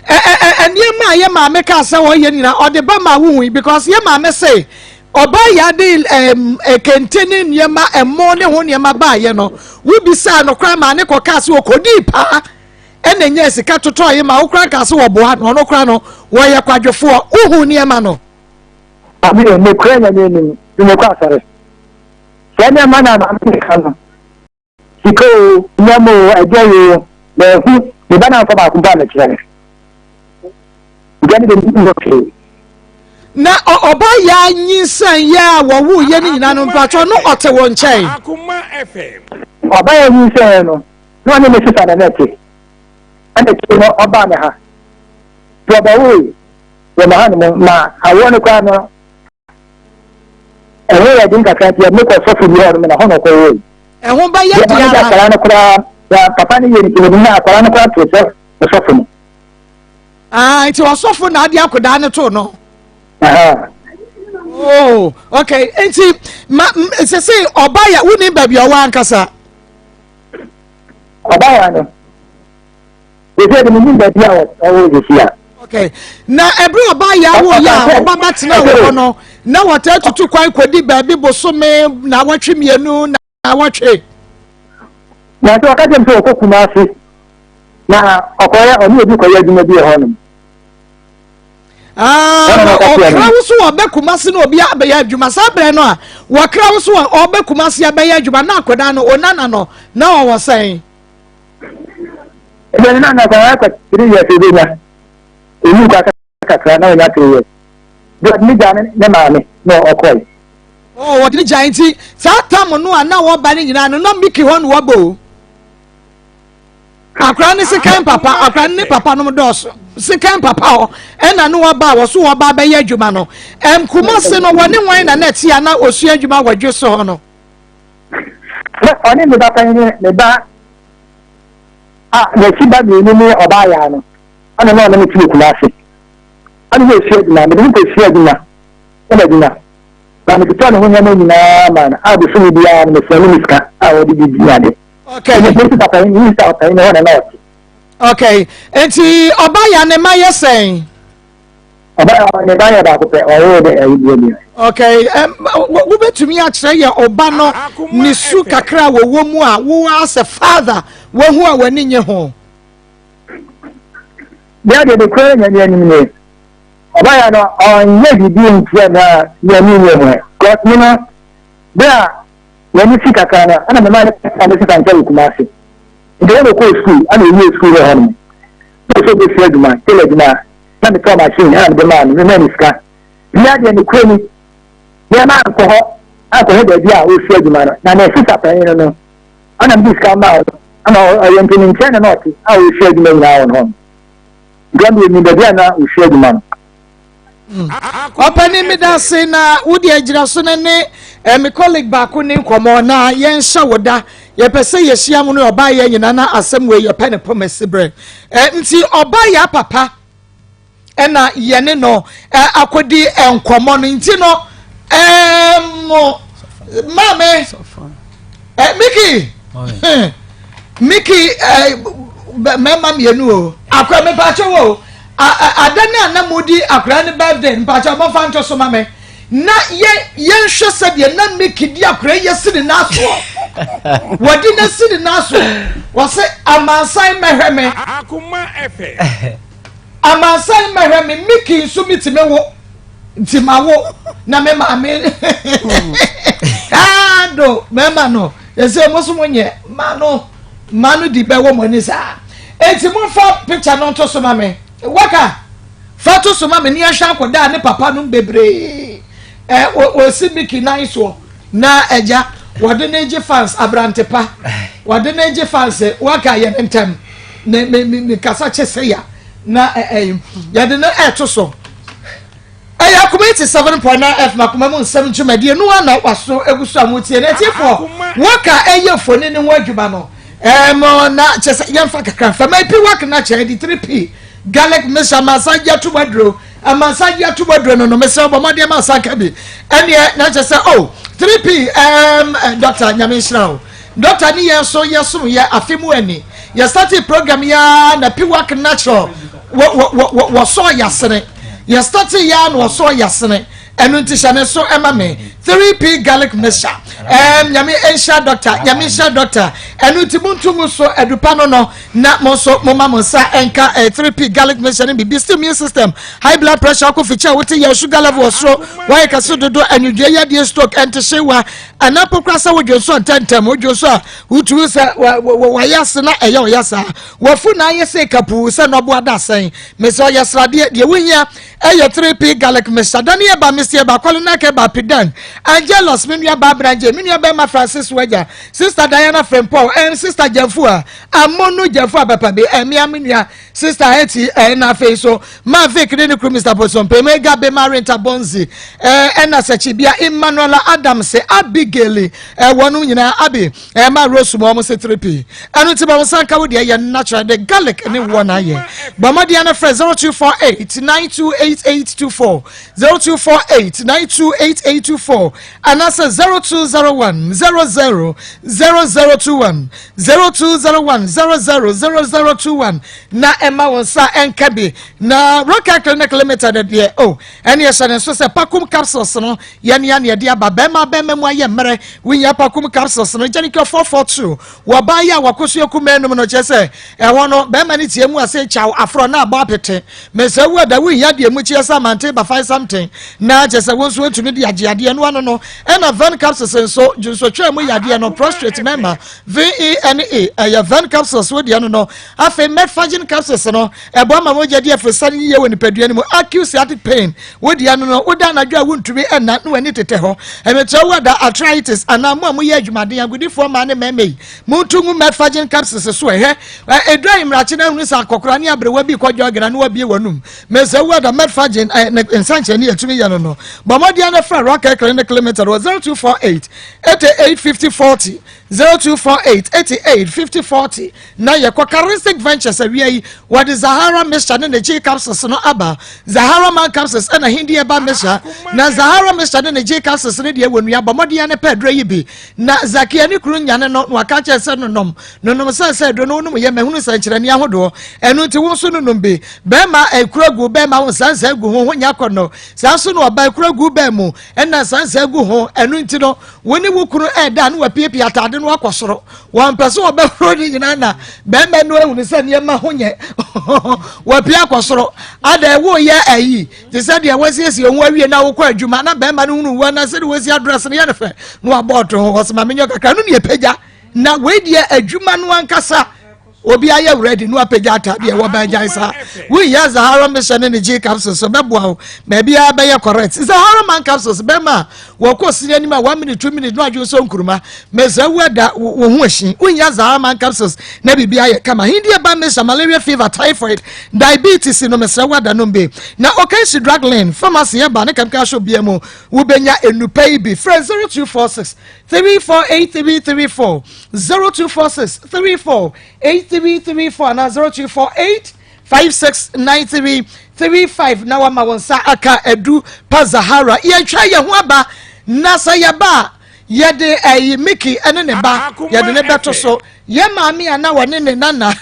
Nneɛma a yɛ maame kaa sɛ ɔyɛ nyinaa ɔde ba ma wohui because yɛ maame se ɔba yɛ ade kente ne nneɛma ɛmo ne ho nneɛma baayɛ no wobisaa no koraa maa ne kɔkaa sɛ ɔkɔdii paa. ɛna nyaa sika totɔɔ yi ma wo koraa kaa sɛ wɔboa no ɔno koraa no wɔyɛ kwadwofoɔ wohu nneɛma no. Maame yɛ mekura nyame anim ne mekɔ asɔre sɛ nneɛma na maame ka no sika o nneɛma o ɛdeɛ yi o na ɛhu me ba na nfa baako mpo a mekyerɛ no nti ɛne de mehu hwee. Na ɔba yɛ a nyinsɛn yɛ a wɔwo yɛ no nyinaa no mpakyɛ no ɔte wo nkyɛn. Ɔba yɛ nyinsɛn no Na ɔne me sesa na na ɛte. Ɛna akyire no ɔbaa me ha. Nti ɔbɛwoe wɔ me ha nom ma awoɔ no koraa no ɛho yɛ den kakra nti yɛde no kɔ sɔfo bi hɔ nom na hɔ na ɔkɔwoe. Ɛho bɛyɛ den ara. Akwadaa no koraa na papa no yɛ nti wɔde na akwadaa no koraa too sɛ ɔsɔfo no. Ah, nti ɔsɔfo na ade akwadaa no too no. Oh, okay. Nti ma sese ɔba yɛ wonim baabi ɔwɔ ankasa. Ɔbaa no, sese de menim baabi a ɔwɔ sese a. Okay. Na ɛberɛ ɔbaa yɛ awo yɛ a ɔba bɛtena wɔ hɔ no, na wɔtaa tutu kwan kɔdi baabi bosome na awɔtwe mmienu na awɔtwe. Na sɛ ɔka kyerɛ me sɛ ɔkɔ Kumasi na ɔkɔyɛ ɔne obi kɔyɛ adwuma bi wɔ hɔnom. Ah, na ɔkra wo so ɔbɛ Kumasi na obi abɛyɛ adwuma saa berɛ no a wɔkra wo so a ɔbɛ Kumasi abɛyɛ adwuma na akwadaa no onana no na ɔwɔ sɛn. Ɛbɛn na na akwadaa akɔ 3 years ebenya emu kɔ kakra na ɔnya 3 years. Bi ɔde ne gya ne maame na ɔkɔe. Oh, ɔde ne gya nti saa tam no a na wɔba no nyinaa no na Miki hɔ na wɔbɔ o. Akora ne sekan papa, akora ne papa nom dɔɔso. Sekan papa hɔ ɛna ne wɔba a wɔso wɔba abɛyɛ adwuma no. Ɛm Kumasi no wɔne wan na na ɛte a na osua adwuma wɔ dwe so hɔ no? Na ɔne ne ba panyin ne ne ba a n'akyi ba mmienu ne ɔbaa yaa no ɛna na ɔne me te wɔ Kumasi. Ɛna na osua adwuma, mede no kɔ sua adwuma ɛna adwuma. Na metotɔ ne ho nneɛma nyinaa ma no a bosome biara no mesrɛ no me sika a ɔde didi ade. Okay. Ɛna ne sista panyin, ne sista panyin hɔ na na ɔte. Okay. Nti ɔba ya ne ma yɛ sɛn? Ɔba ya ne ba yɛ baako pɛ, ɔwɔ de ɛyi deɛ bi. Okay. Um, wobɛtumi akyerɛ yɛ ɔba no ne su kakra a wɔwɔ mu a wo as a father wahu a w'ani nye ho? Deɛ deɛ de kura nyɛ anim nie. Ɔba ya no ɔnyɛ biribi ntia na yɛ ani nye ho. Because me no, bere a N'ani si kakra no, ɛna memaa ne papa ne sista nkyɛn wɔ Kumasi. Nti ɛna ɔkɔɔ sukuu, ɛna ɔwiee sukuu wɔ hɔnom. Na ɔsɛ ɔbɛsua adwuma, tailor adwuma. Na metɔɔ machine ɛna mede maa no, memaa no sika. Bia deɛ nokorɛ ni, me mankɔ hɔ ankɔhwɛ baabi a ɔresua adwuma no. Na ne sista panyin no no, ɛna mede sika maa no, ɛna ɔyɛ nti ne nkyɛn na na ɔte a ɔresua adwuma nyinaa wɔ hɔ no. Nti ɔno deɛ ɔnim baabi a na ɔsua adwuma no. Ɔpɛni medase na wode agyina so no ne eh, me colleague baako ne nkɔmmɔ na yɛnhyɛ wo da yɛpɛ sɛ yɛhyia mu no ɔbaa yɛ nyina na asɛm wei yɛpɛ ne pɔmasi berɛ eh, nti ɔbaa yɛ papa ɛna yɛne no eh, akɔdi nkɔmmɔ no nti no eh, mo maame eh, Miki Miki eh, mmarima mmienu o akora mepaakyɛ wo ada no a na modi akora ne birthday mpaakyɛ mɔmfa nto so ma me na yɛ yɛnhwɛ sɛdeɛ na Miki di akora yi asi ne nan soɔ wɔde no asi ne nan soɔ wɔse amansan mɛhwɛ me amansan mɛhwɛ me Miki nso metumi wo nti ma wo na me maame ado mɛma no ɛsɛ mo so mo nyɛ ma no ma no di bɛwɔ mo ani saa eti mo fa picture no nto so ma me waka fa to so ma me ne ahwɛ akɔdaa ne papa no bebree ɛ wɔsi miki nan soɔ na agya wɔde ne gye fans abrante pa wɔde ne gye fans waka yɛ ne ntɛm ne me me me kasa kye sɛ ya na ɛ ɛ yɛde no ɛto so. Ɛyɛ Akoma 87.9 FM Akoma mu nsɛm dwumadie no ara na waso egu so a motie no. Atiefoɔ, wɔka ɛyɛ mfoni no ho adwuma no, ɛm na kyɛ sɛ yɛmfa kakra mfa ma epi work na kyɛ de 3P garlic mixture amansan gye atum aduro amansan gye atum aduro no no mesrɛ bɔ mmɔden ma asan ka bi ɛneɛ na kyɛ sɛ oh 3P ɛm doctor nyame nhyira o doctor ne yɛn so yɛsom yɛ afe mu ani yɛ starting program ya na piwak natural wɔ wɔ wɔ wɔsɔ yasene Yɛ startee yɛ ara na ɔsɔɔ yasene ɛno nti hyɛ ne so ɛma me 3P garlic mixture ɛɛm nyame nhyira doctor nyame nhyira doctor ɛno nti mo nto ngu so adupa no no na mo nso mo ma mo nsa ɛnka ɛɛ 3P garlic mixture no bi bi still immune system high blood pressure akɔ fikyɛ a wote yɛ sugar level wɔ soro wɔyɛ kɛse dodo anwudua yadeɛ stroke ɛntehyewa anaa mpo koraa sɛ wodwo nso ntɛntɛm wodwo nso a wotumi sɛ wɔayɛ ase na ɛyɛ ɔyɛ saa Wafu na ayɛ sei kapuu sɛ nɔboa da sɛn. Mesɛ ɔyɛ sradeɛ, deɛ wohia ɛyɛ 3P garlic mixture. Dani ɛba, Misty ɛba, Kɔlinak ɛba, Pidan, Angelus, me nua baa Branje, me nua bɛɛma Francis Wagya, Sister Diana Frimpong, ɛn Sister Gyamfua, Amonu Gyamfua Papabi, ɛmea me nua Sister Hetty, ɛn na afei nso Ma Vic ne ne kunu Mr. Bosompe, Mega Bema Renta Bonzi, ɛna Sɛkyibea Emmanuela Adams, Abigail, wɔnom nyinaa Abi, ɛma rose mu wɔn se 3p ɛno nti bɔn nsa nka wo deɛ yɛ natural de garlic ne woɔ na ayɛ bɔn mmɔden ano frɛ 0248 928824 0248 928824 anaasɛ 0201 00 0021 0201 00 0021 na ɛma wɔn nsa ɛnka bi na Roca Clinic Limited deɛ o oh, ɛne ɛhyɛ ne nso sɛ pakum capsules no Yɛn nea na yɛde aba bɛrima bɛrima mu ayɛ mmerɛ wonya pakum capsules no gyanikɛ 442 wɔ baa yi a wakoso akumaa num no kyerɛ sɛ ɛhɔ no bɛrima no tie mu ase kyaw aforɔ na abɔ apete mesɛ wo ada wohia deɛ mu kyeɛ sɛ amante bafae something na kyerɛ sɛ wo nso atumi de agye adeɛ no ano no ɛna van capsules nso. nso dwonsotwaa mu yadeɛ no, prostrate mɛma, VENA, ɛyɛ Ven capsules wo deɛ no no. Afei Metfagin capsules no, ɛboa ma mogya di afusane yiye wɔ nipadua no mu. Acute sciatic pain wo deɛ no no, woda anadwo a wontumi nna na w'ani tetɛ hɔ. Ɛmekyerɛ wo ada arthritis anaa mo a moyɛ adwumaden, agodifoɔ mmaa ne mmarima yi, monto ngu Metfagin capsules so. Ɛhwɛ, ɛduru ayemrakye no ahunu sɛ akɔkora ne aberewa bi kɔ jɔgera na wabie w'anum. Mesɛ wo ada Metfagin ne nsɛnkyerɛnne yɛtumi yɛ no no. Bɔ mmɔden na frɛ Rock Clinic Limited wɔ 0248 88 50 40, 0248 88 50 40 na yɛkɔ Charistic Ventures. Awia yi wɔde Zahara mixture ne ne G capsules no aba. Zahara man capsules ɛna Hindi ɛba mixture na Zahara mixture ne ne G capsules no deɛ wɔ nua bɔ mmɔden ne pɛ aduro yi bi na Zakia ne kunu nyane no na waka kyerɛ sɛ nonom nonom sɛ sɛ aduro no wonom yɛ mahunu nsɛnkyerɛnne ahodoɔ, ɛno nti wo nso nonom bi. Bɛrima ekura gu bɛrima ho nsansan gu ho ho nya akɔnnɔ, saa nso na ɔbaa ekura gu bɛn mu ɛna nsansan gu ho. Ɛno nti no wo ne wo kunu ɛda no wapiapia ataade no akɔ soro, wɔn pɛ sɛ wɔbɛhoro ne nyinaa na bɛrima no ehunu sɛ nneɛma ho nyɛ, wapia akɔ soro ada ɛwo yɛ ayi te sɛ deɛ wɔasiesie ho awie na wokɔ adwuma na bɛrima no hunu wɔn na sɛdeɛ wɔasi adrɛs no yɛ no fɛ na wabɔ ɔto ho wɔsɛ maame nyɛ kakra no ne ɛpagya na wei deɛ adwuma no ankasa obi ayɛ ready no apagya ataadeɛ wɔ bɛn gyae saa. Wohia Zahara mission ne ne G capsules so bɛboa wo baabiara bɛyɛ correct. Zahara man capsules bɛma a wɔkɔ sini anim a 1 minute, 2 minute no adwene sɛ nkuruma mɛsɛ wo ada wo ho ahyi. Wohia Zahara man capsules na biribi ayɛ kama. Hindi ɛba mission, malaria, fever, typhoid, diabetes no mesrɛ wo ada nom bi na Okansi Drug Lane pharmacy ɛba ne chemical shop bia mu wobɛnya enupa yi bi. Frɛ 0246 348334, 0246 348334 anaa 0248 569335 na wama wɔn nsa aka adu pa Zahara. Yɛtwa yɛn ho aba na sɛ yɛba a yɛde ɛyi Mickey ɛne ne ba yɛde ne bɛto so. Yɛ maame a na wɔne ne nana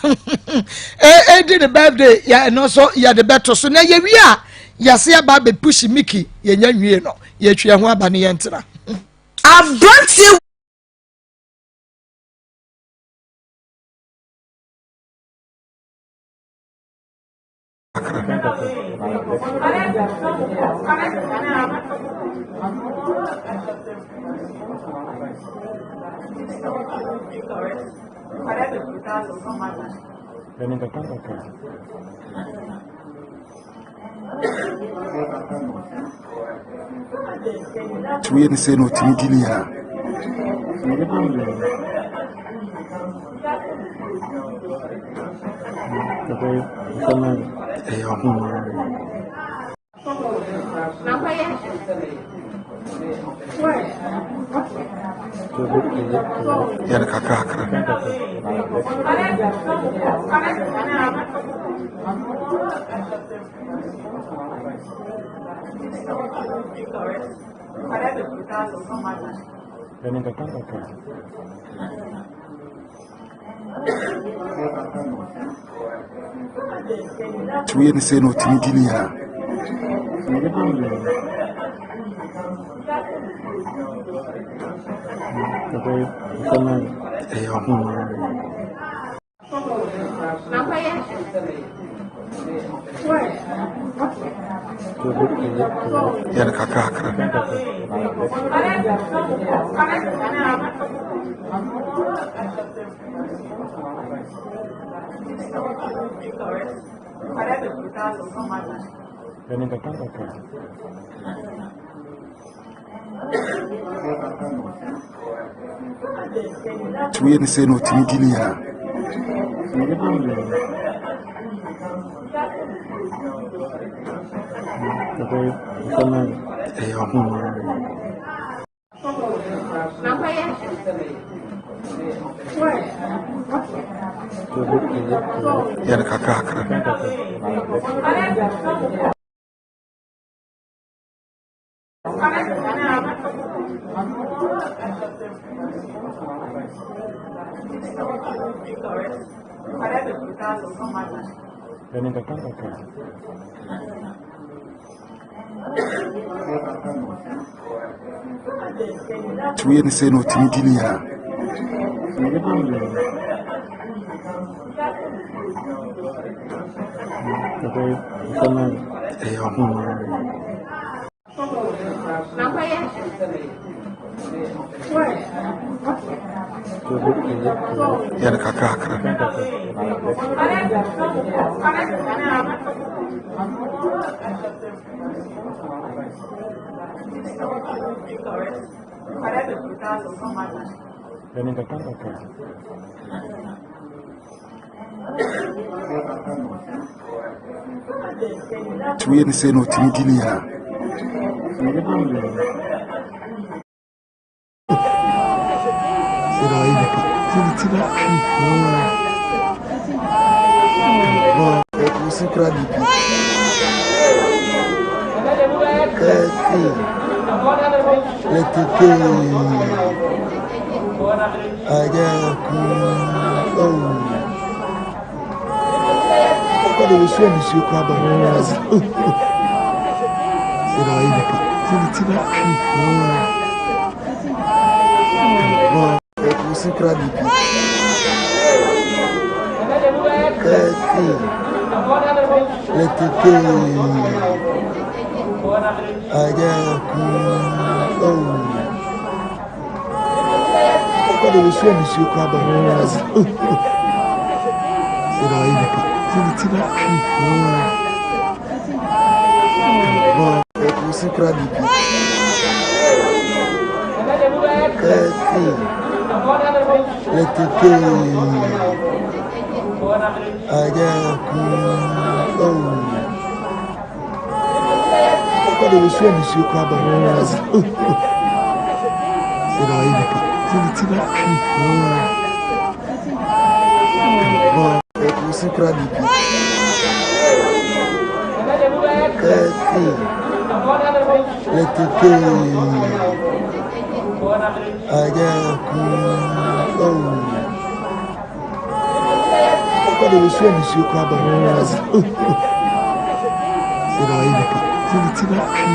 ɛdi ne birthday yɛ ɛno nso yɛde bɛto so na yɛwie a yɛse aba abɛpushi Mickey. Yɛnya nwie no yɛtwa yɛn ho aba ne yɛntena. Aberanteɛ. Nti woyɛ ne sei na ɔtumi di ne nyinaa. Ɛyɛ ɔho. Yɛ no kakrakra. Nti woyɛ ne sei na ɔtumi di ne nyinaa. Ɛyɛ ɔho. Yɛ no kakrakra. Nti woyɛ ne sei na ɔtumi di ne nyinaa. Ɛyɛ ɔho. Yɛ no kakrakra. Nti woyɛ ne sei na ɔtumi di ne nyinaa. Ɛyɛ ɔho. Yɛ no kakrakra. Nti woyɛ ne sei na ɔtumi di ne nyinaa. Sɛ na wayɛ nipa sɛ ne ti na twi. Ɛkusi kura ne bi. Kɛkɛ. Lɛtɛkɛ. Ayɛ ku. Oh. Ɔkɔ de wosu nisuo kura bɔ. Sɛ na wayɛ nipa sɛ ne ti na twi. Ɛkusi kura ne bi. Kɛkɛ. Lɛtɛkɛ. Ayɛ ku. Oh. Ɔkɔ de wosu nisuo kura bɔ. Sɛ na wayɛ nipa sɛ ne ti na twi. Ɛkusi kura ne bi. Kɛkɛ. Lɛtɛkɛ. Ayɛ ku. Oh. Ɔkɔ de wosu nisuo kura bɔ. Sɛ na wayɛ nipa sɛ ne ti na twi. Ɛkusi kura ne bi. Kɛkɛ. Lɛtɛkɛ. Ayɛ ku. Oh. Ɔkɔ de wosu nisuo kura bɔ. Sɛ na wayɛ nipa sɛ ne ti na twi.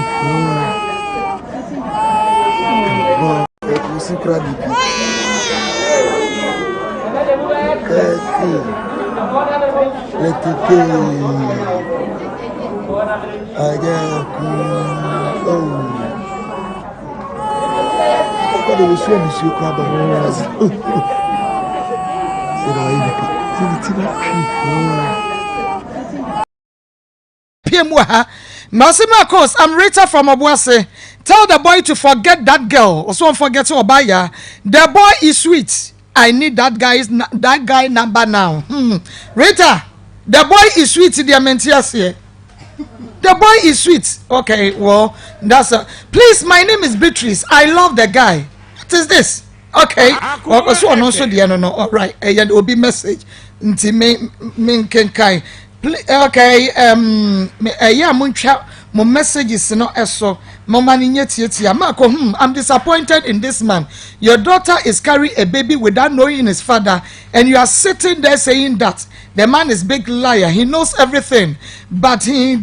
Ɛkusi kura ne bi. Kɛkɛ. Lɛtɛkɛ. Ayɛ ku. Oh. Ɔkɔ de wosu nisuo kura bɔ. Sɛ na wayɛ nipa sɛ ne ti na twi. Pm wɔ ha. Mercy Marcos, I'm Rita from Obuasi. Tell the boy to forget that girl. Also, forget Obaya. The boy is sweet. I need that guy number now. Rita, the boy is sweet. The mentias here. The boy is sweet. Okay, well, that's a, please. My name is Beatrice. I love the guy. What is this? Okay. Well, so no so the no. All right. Eh, obi message. Nti me me nkenkan. Okay, yeah, muntwa mo messages no eso. Mo mani nye tietia. Marco, I'm disappointed in this man. Your daughter is carrying a baby without knowing his father, and you are sitting there saying that the man is big liar. He knows everything, but he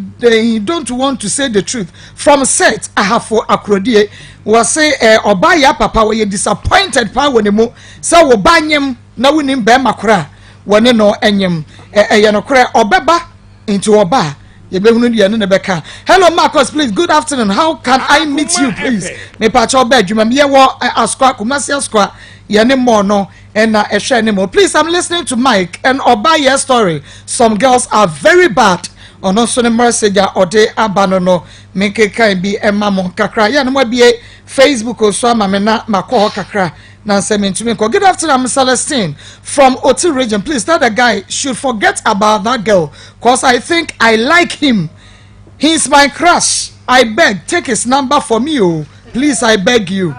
don't want to say the truth. From set, I have for akrodie. Was say obaya papa we disappointed pa woni mo. So wo banyem na wonim be makora. Wone no enyem. Eye no kora obeba into oba. Yebehunu de ne beka. Hello Marcus, please. Good afternoon. How can I meet you, please? Me pa cho be adwuma me wo Asokwa Kumasi Asokwa ye ne mo no and na ehwe ne mo. Please, I'm listening to Mike and Oba story. Some girls are very bad. Ono so ne message a ode aba no no. Me kekan bi e ma mo kakra. Ye no mo bie Facebook so ama me na makɔ kakra. Na se me ntumi ko. Good afternoon, I'm Celestine from Oti region. Please tell the guy should forget about that girl, cause I think I like him. He's my crush. I beg, take his number for me, oh. Please, I beg you.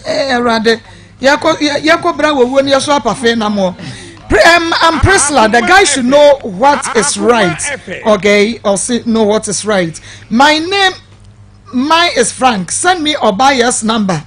Rade. Yako bra wo wo ni so apafe na mo. I'm Priscilla. The guy should know what is right. Okay, or see, know what is right. My name, mine is Frank. Send me Obaya's number.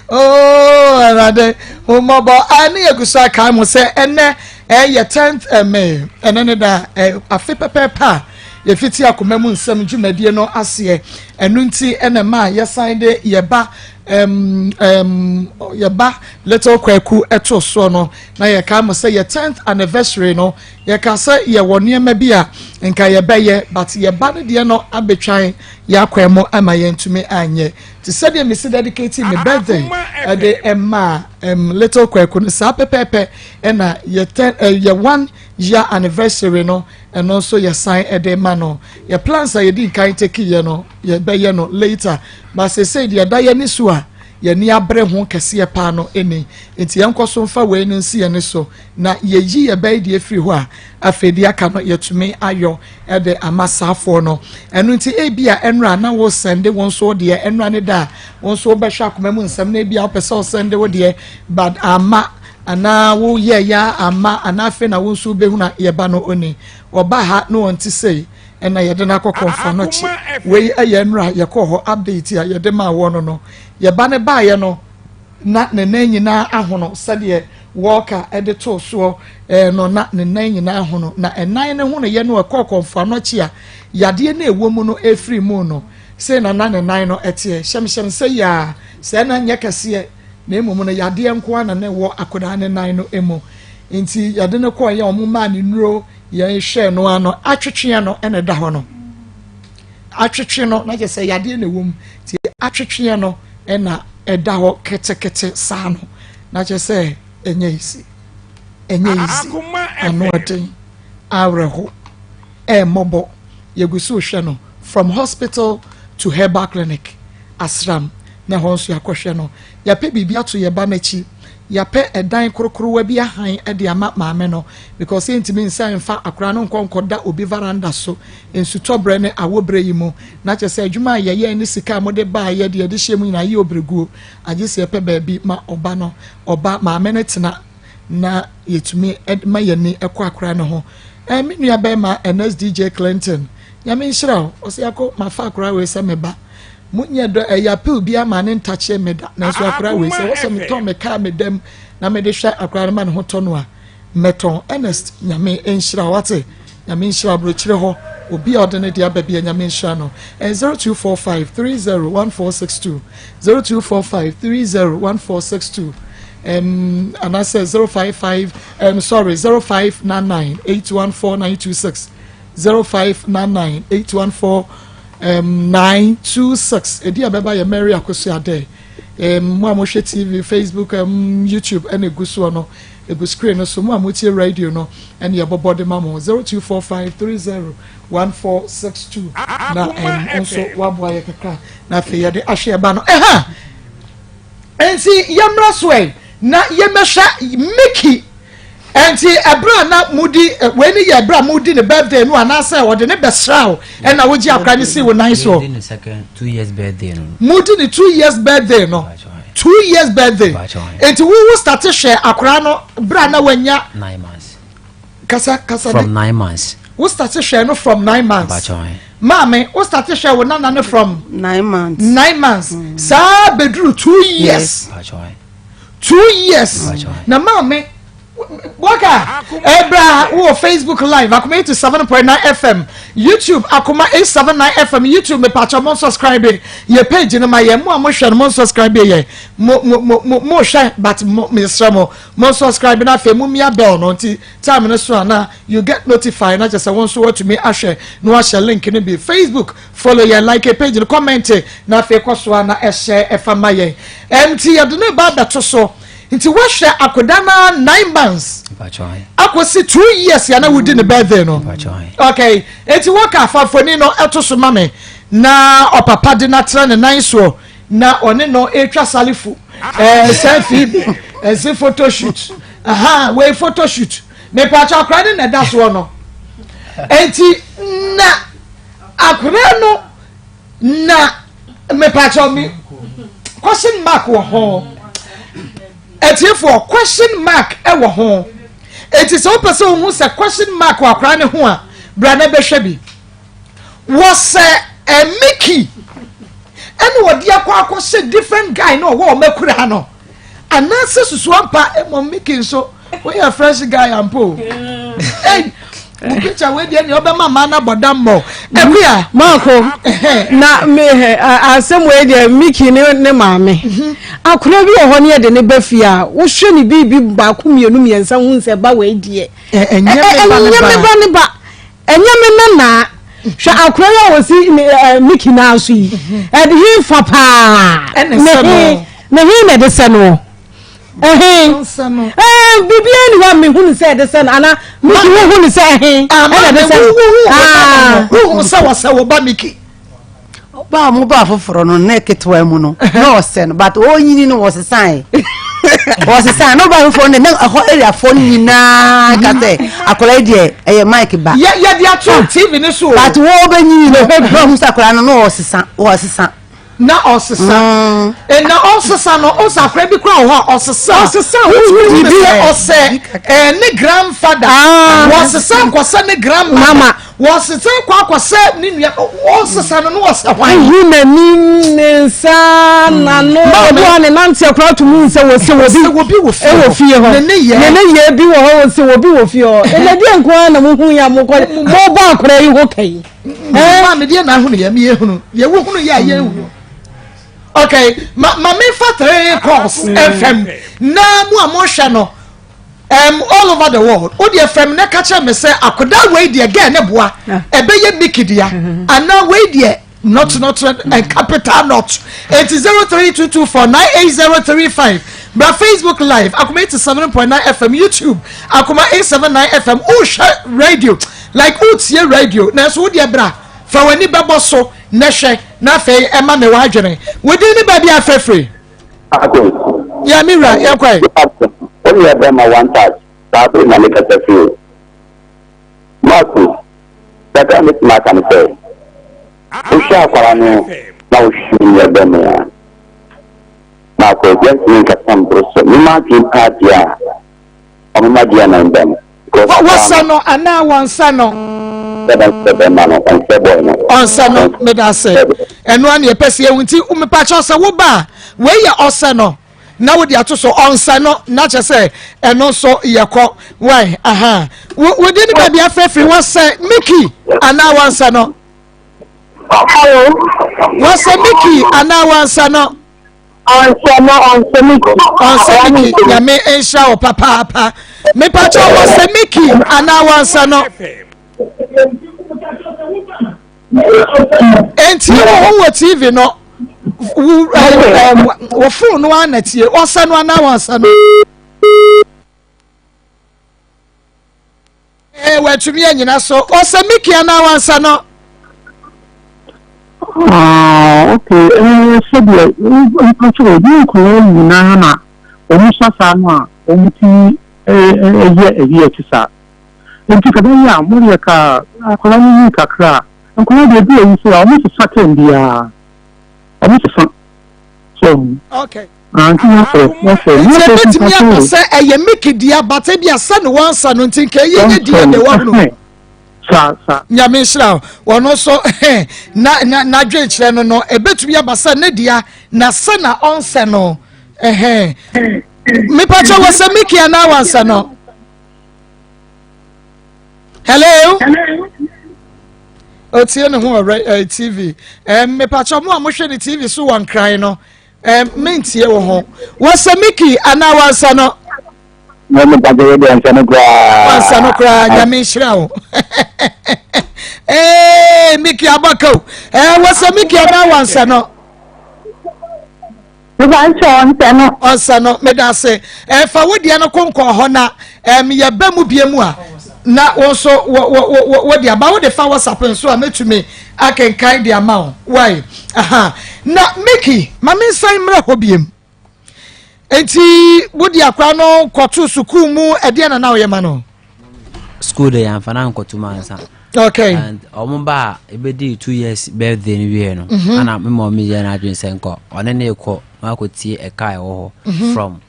Oh, Rade. Omobo. I need a good kai mo say ene eh 10th May. Ene ne da afe pepepa. Ye fiti akoma mu nsem dwumadie no ase. Enu nti ene ma ye sign de ye ba um, um, yɛba Little Kwaku ɛto soɔ no na yɛka mo sɛ yɛ 10th anniversary no yɛka sɛ yɛwɔ nneɛma bi a nka yɛbɛyɛ but yɛba no deɛ no abɛtwan yɛakwan mu ama yɛntumi anyɛ te sɛdeɛ mesi dedicate me birthday ɛde ɛma um, Little Kwaku no saa pɛpɛɛpɛ ɛna yɛ ten ɛ yɛ one year anniversary no ɛno nso yɛsan ɛde ma no. Yɛ plans a yɛdi nkan take yɛ no yɛbɛyɛ no later, but sesei deɛ ɛda yɛ ni so a yɛni abere ho kɛseɛ paa no ɛni nti yɛn nkɔ so mfa wei no nsi yɛn so na yɛyi yɛ bɛyɛ deɛ firi hɔ a afei deɛ aka no yɛtumi ayɔ ɛde ama saafoɔ no. Ɛno nti ebi a ɛnura na wo send wɔn nso deɛ ɛnura ne da a wɔn nso bɛhwɛ akoma mu nsɛm na ebi a wɔpɛ sɛ ɔsend wo deɛ but ama anaa woyɛ ya ama anaa afei na wo nso bɛhu na yɛba no oni ɔba ha na wɔn ti sei ɛna yɛde no akɔ kɔnfa no akyi. Wei ɛyɛ nnura yɛkɔ hɔ update a yɛde maa wɔ no no yɛba ne baayɛ no na ne nan nyinaa ahono sɛdeɛ wɔɔka ɛde too soɔ ɛɛ no na ne nan nyinaa ahono na ɛnan ne ho no yɛ no ɛkɔ kɔnfa no akyi a yadeɛ no ɛwɔ mu no efiri mu no sei na na ne nan no ɛteɛ hyɛmhyɛm sɛ yaa sɛ ɛna nyɛ kɛseɛ na emu no yadeɛ nko ara na ne wɔ akwadaa ne nan no emu nti yɛde no kɔɔ yɛ wɔn maa ne nnuro yɛn hwɛ no ano atwetweɛ no ɛna ɛda hɔ no atwetwe no na kyerɛ sɛ yadeɛ na ɛwɔ mu nti atwetweɛ no ɛna ɛda hɔ ketekete saa no na kyerɛ sɛ ɛnyɛ easy, ɛnyɛ easy, ano ɛden awerɛho ɛɛmɔbɔ. Yɛgu so hwɛ no from hospital to herbal clinic asram na ɛhɔ nso yɛakɔhwɛ no. Yɛapɛ biribi ato yɛ ba n'akyi, yɛapɛ ɛdan korokorowa bi ahan de ama maame no because yɛntumi nsa mfa akwaraa no nkɔ nkɔda obi veranda so nsutɔberɛ ne awɔberɛ yi mu na kyerɛ sɛ adwuma a yɛyɛ ne sika a mode baa yɛ deɛ yɛde hyɛ mu nyinaa yɛ obrɛguo agye sɛ yɛpɛ baabi ma ɔba no ɔba maame no tena na yɛtumi ma yɛni ɛkɔ akwaraa no ho. Ɛɛ me nua bɛrima Ernest DJ Clinton, Nyame nhyira wo. Ɔsɛ yɛakɔ mafa akwaraa wei sɛ me ba monyɛ dɔ ɛyɛ appeal bi ama ne ntakyeɛ me da nanso akwaraa wei sɛ wɔsɛ metɔn me kaa me dɛm na mede hwɛ akwaraa no ma ne ho tɔ no a mɛtɔn. Ernest, Nyame nhyira wo ate. Nyame nhyira aburokyire hɔ obi a ɔde ne de aba bi a Nyame nhyira no. Ɛyɛ 0245 301462, 0245 301462 anaasɛ 055 sorry, 0599 814926, 0599 814 926. Edi a bɛba yɛ Mary Akosi Ade. Mo a mohwɛ TV, Facebook, YouTube ɛna egu soɔ no egu screen no so. Mo a motie radio no ɛna yɛbɔbɔ de ma mo 0245 301462 na nso waboa yɛ kakra na afei yɛde ahwɛ ɛba no ɛha. Nti yɛmmra so ɛ na yɛmmɛhwɛ Mickey. Nti ɛberɛ a na mudi wei ne yɛ ɛberɛ a mudi ne birthday no anaasɛ ɔde ne bɛsra wo ɛna wogye akora ne si wo nan soɔ? Mudi ne second 2 years birthday no. Mudi ne 2 years birthday no, 2 years birthday. Nti wowo start hwɛ akora no berɛ a na wanya 9 months. Kasa kasa. From 9 months. Wo start hwɛ no from 9 months. Maame, wo start hwɛ wo nana no from 9 months. 9 months saa bɛduru 2 years. 2 years na maame waka ɛbra wɔ Facebook live Akoma 87.9 FM, YouTube Akoma 879 FM YouTube. Mepatwa mo subscribe yɛ page no ma yɛ. Mo a mohwɛ no, mo subscribe yɛ. Mo mo mo mo mo hwɛ but mo mesrɛ mo mo subscribe na afei mo mia bell no nti time no so a na you get notified na kyerɛ sɛ wɔn nso watumi ahwɛ na wahyɛ link no bi. Facebook, follow yɛn, like page no, comment na afei kɔ so a na ɛhyɛ ɛfa ma yɛn. Ɛnti yɛde ne ba abɛto so nti woahwɛ akoda na 9 months akɔsi 2 years yɛn na wodi ne birthday no. Okay, eti wɔka afafoni no ɛto so ma me na ɔpapa de n'atena ne nan soɔ na ɔne no etwa salifu selfie ɛsi photo shoot. Aha, wei photo shoot. Mepatwa akora ne na ɛda soɔ no. Eti na akora no na mepatwa mi question mark wɔ ho. Etiefoɔ, question mark ɛwɔ ho. Eti sɛ wopɛ sɛ ohun sɛ question mark wɔ akora ne ho a, bra na bɛhwɛ bi. Wɔsɛ ɛmiki ɛna wɔde akɔ akɔhyɛ different guy na ɔwɔ ɔmo akura ha no anaasɛ susu ampa. Ɛmɔ Miki nso woyɛ fresh guy ampo. Ɛy. Wo picture wei deɛ nea ɔbɛma mmaa no abɔ dam mɔ. Akua. Maako na me asɛm wei deɛ Miki ne ne maame. Mhm. Akora bi wɔ hɔ ne yɛde ne ba fie a wohwɛ ne biribi baako mmienu mmiɛnsa hu sɛ ba wei deɛ. Ɛnyɛ me ba ne ba. Ɛnyɛ me nanaa. Hwɛ akora yi a wɔsi Miki naa so yi. Mhm. Ɛde he fa paa. Ne he na ɛde sɛ noɔ. Ɛhe? Ɛɛ biribiara ni hɔ a mehu no sɛ ɛde sɛ no anaa Miki wohu no sɛ ɛhe ɛna ɛde sɛ no. Wohu sɛ wɔsɛ wo ba Miki. Ɔbaa a wɔn baa foforɔ no na ketewa mu no na ɔsɛ no but ɔnyini no wɔsesae wɔsesae na ɔbaa foforɔ no na ɛhɔ areafoɔ no nyinaa ka sɛ akwadaa yi deɛ ɛyɛ Mike ba. Yɛ yɛde ato TV ne so. But wɔbɛnyini no na ɔhu sɛ akwadaa no na ɔsesa wɔsesa. na ɔsesa mm. na ɔsesa no ɔsɛ akora bi kora wɔ hɔ a ɔsesa ɔsesa wotumi hu sɛ ɔsɛ ɛɛ ne grandfather ah. wɔsesa nkɔsɛ ne grandmama wɔsesa kɔ akɔsɛ ne nua ɔsesa no no ɔsɛ hwan. ehu n'anim ne nsa mm. n'ano obi wa ne nante akora to mu nsɛ wɔsɛ wɔbi wɔ fie hɔ ne ne yɛ bi wɔ hɔ wɔsɛ wɔbi wɔ fie hɔ ɛnna deɛ nko ara na mo hu yɛ mo kɔ mo bɔ akora yi ho kɛyi. Maa me deɛ na ahunu yɛ me ehunu yɛ wo hunu yɛ a yɛ ehunu. Okay, ma ma me fa three calls fm na mu a mo hwɛ no um, all over the world. O deɛ fam na ka kyerɛ me sɛ akoda wei deɛ gɛɛ ne boa ɛbɛyɛ miki dea anaa wei deɛ not not and capital not. Eight 0322498035. Bra Facebook Live Akoma 87.9 FM YouTube Akoma 879 FM. Wohwɛ radio like wotie radio nanso wo deɛ bra fa w'ani bɛbɔ so na hwɛ na afei ɛma me w'adwene. Wo din ne baabi a frɛfiri. Ako. Yɛ me wura yɛn kɔɛ. Wo nua bɛrima one touch saa bere na mekasa firi o. Marco, kakra a mɛtumi aka ne sɛ, wohwɛ akwara no na wohwɛ me nua bɛrima yi a, Marco, yɛntumi nkasa mboro so. Me m'adwene paa deɛ a, ɔmoma deɛ na mba mu. Wɔsɛ no anaa wɔnsɛ no? Sɛ bɛrima no, ɔnsɛ boy no. Ɔnsɛ no, meda ase. Ɛno a na yɛpɛ sɛ yɛhu nti mepakyɛw sɛ woba a, wei yɛ ɔsɛ no na wode ato so ɔnsɛ no na kyɛ sɛ ɛno nso yɛkɔ wai aha wode ne baabi afrɛfiri wɔsɛ Mickey anaa wɔnsɛ no? Hello. Wɔsɛ Mickey anaa wɔnsɛ no? Ɔnsɛ no, ɔnsɛ Mickey. Ɔnsɛ Mickey, nyame nhyira wo papaapa. Mepakyɛ wɔsɛ Mickey anaa wɔnsɛ no? Enti wo ho wɔ TV no, wo phone no ana tie, ɔsɛ no anaa wɔnsɛ no? Ee, watumi anyina so. Ɔsɛ Mickey anaa wansa no? Ah, okay. Eh, sɛdeɛ mpakyɛ ɛnyɛ nkwadaa nyinaa na wɔn sa saa no a wɔn ti ɛyɛ ɛyi ɛte saa. Nti ka bɛyɛ a mo deɛ ka akwadaa no yi kakra a nkwadaa deɛ ebi wɔ yi so a wɔn sesa tɛm biara wɔn sesa so. Okay. Nti ɛbɛtumi aba sɛ ɛyɛ Mickey dea but ebia sɛ ne wansa no nti nka ɛyɛ nyɛ dea deɛ wahunu. Nyame nhyira wo. Ɔno nso na na n'adwenkyerɛ no no ɛbɛtumi aba sɛ ne dea na sɛ na ɔnsɛ no. Mepakyɛ wɔ sɛ Mickey anaa wansɛ no? Hello? Otie ne ho wɔ eh, TV. Eh, mepakyɛ mo a mohwɛ ne TV so wɔ nkran no. Eh, mentie wo ho. Wɔsɛ Mickey anaa wansa no? Na me pàtó yɛ de ansa no koraa. Wansa no koraa, nyame nhyira wo. Ee, Mickey abɔka o. Eh, wɔsɛ Mickey anaa wansa no? Mepa ɔnsɛ no. Ɔnsɛ no, meda ase. Eh, fa wo deɛ no konkɔn hɔ na um, yɛbɛ mu bie mu a na wo nso wo de aba wo de fa WhatsApp nso a mɛtumi akenkan de ama wo. Wai, aha. Na Mickey, ma me nsan mmerɛ hɔ biem. Nti wode akora no kɔto sukuu mu ɛdeɛ na na woyɛ ma no? School de yɛamfa no ankɔto mu ansa. Okay. And ɔmo ba a ebedi 2 years birthday no wie no. Ana me mɔ mi yɛ n'adwene sɛ nkɔ ɔne ne kɔ na akɔtie ɛka a ɛwɔ hɔ from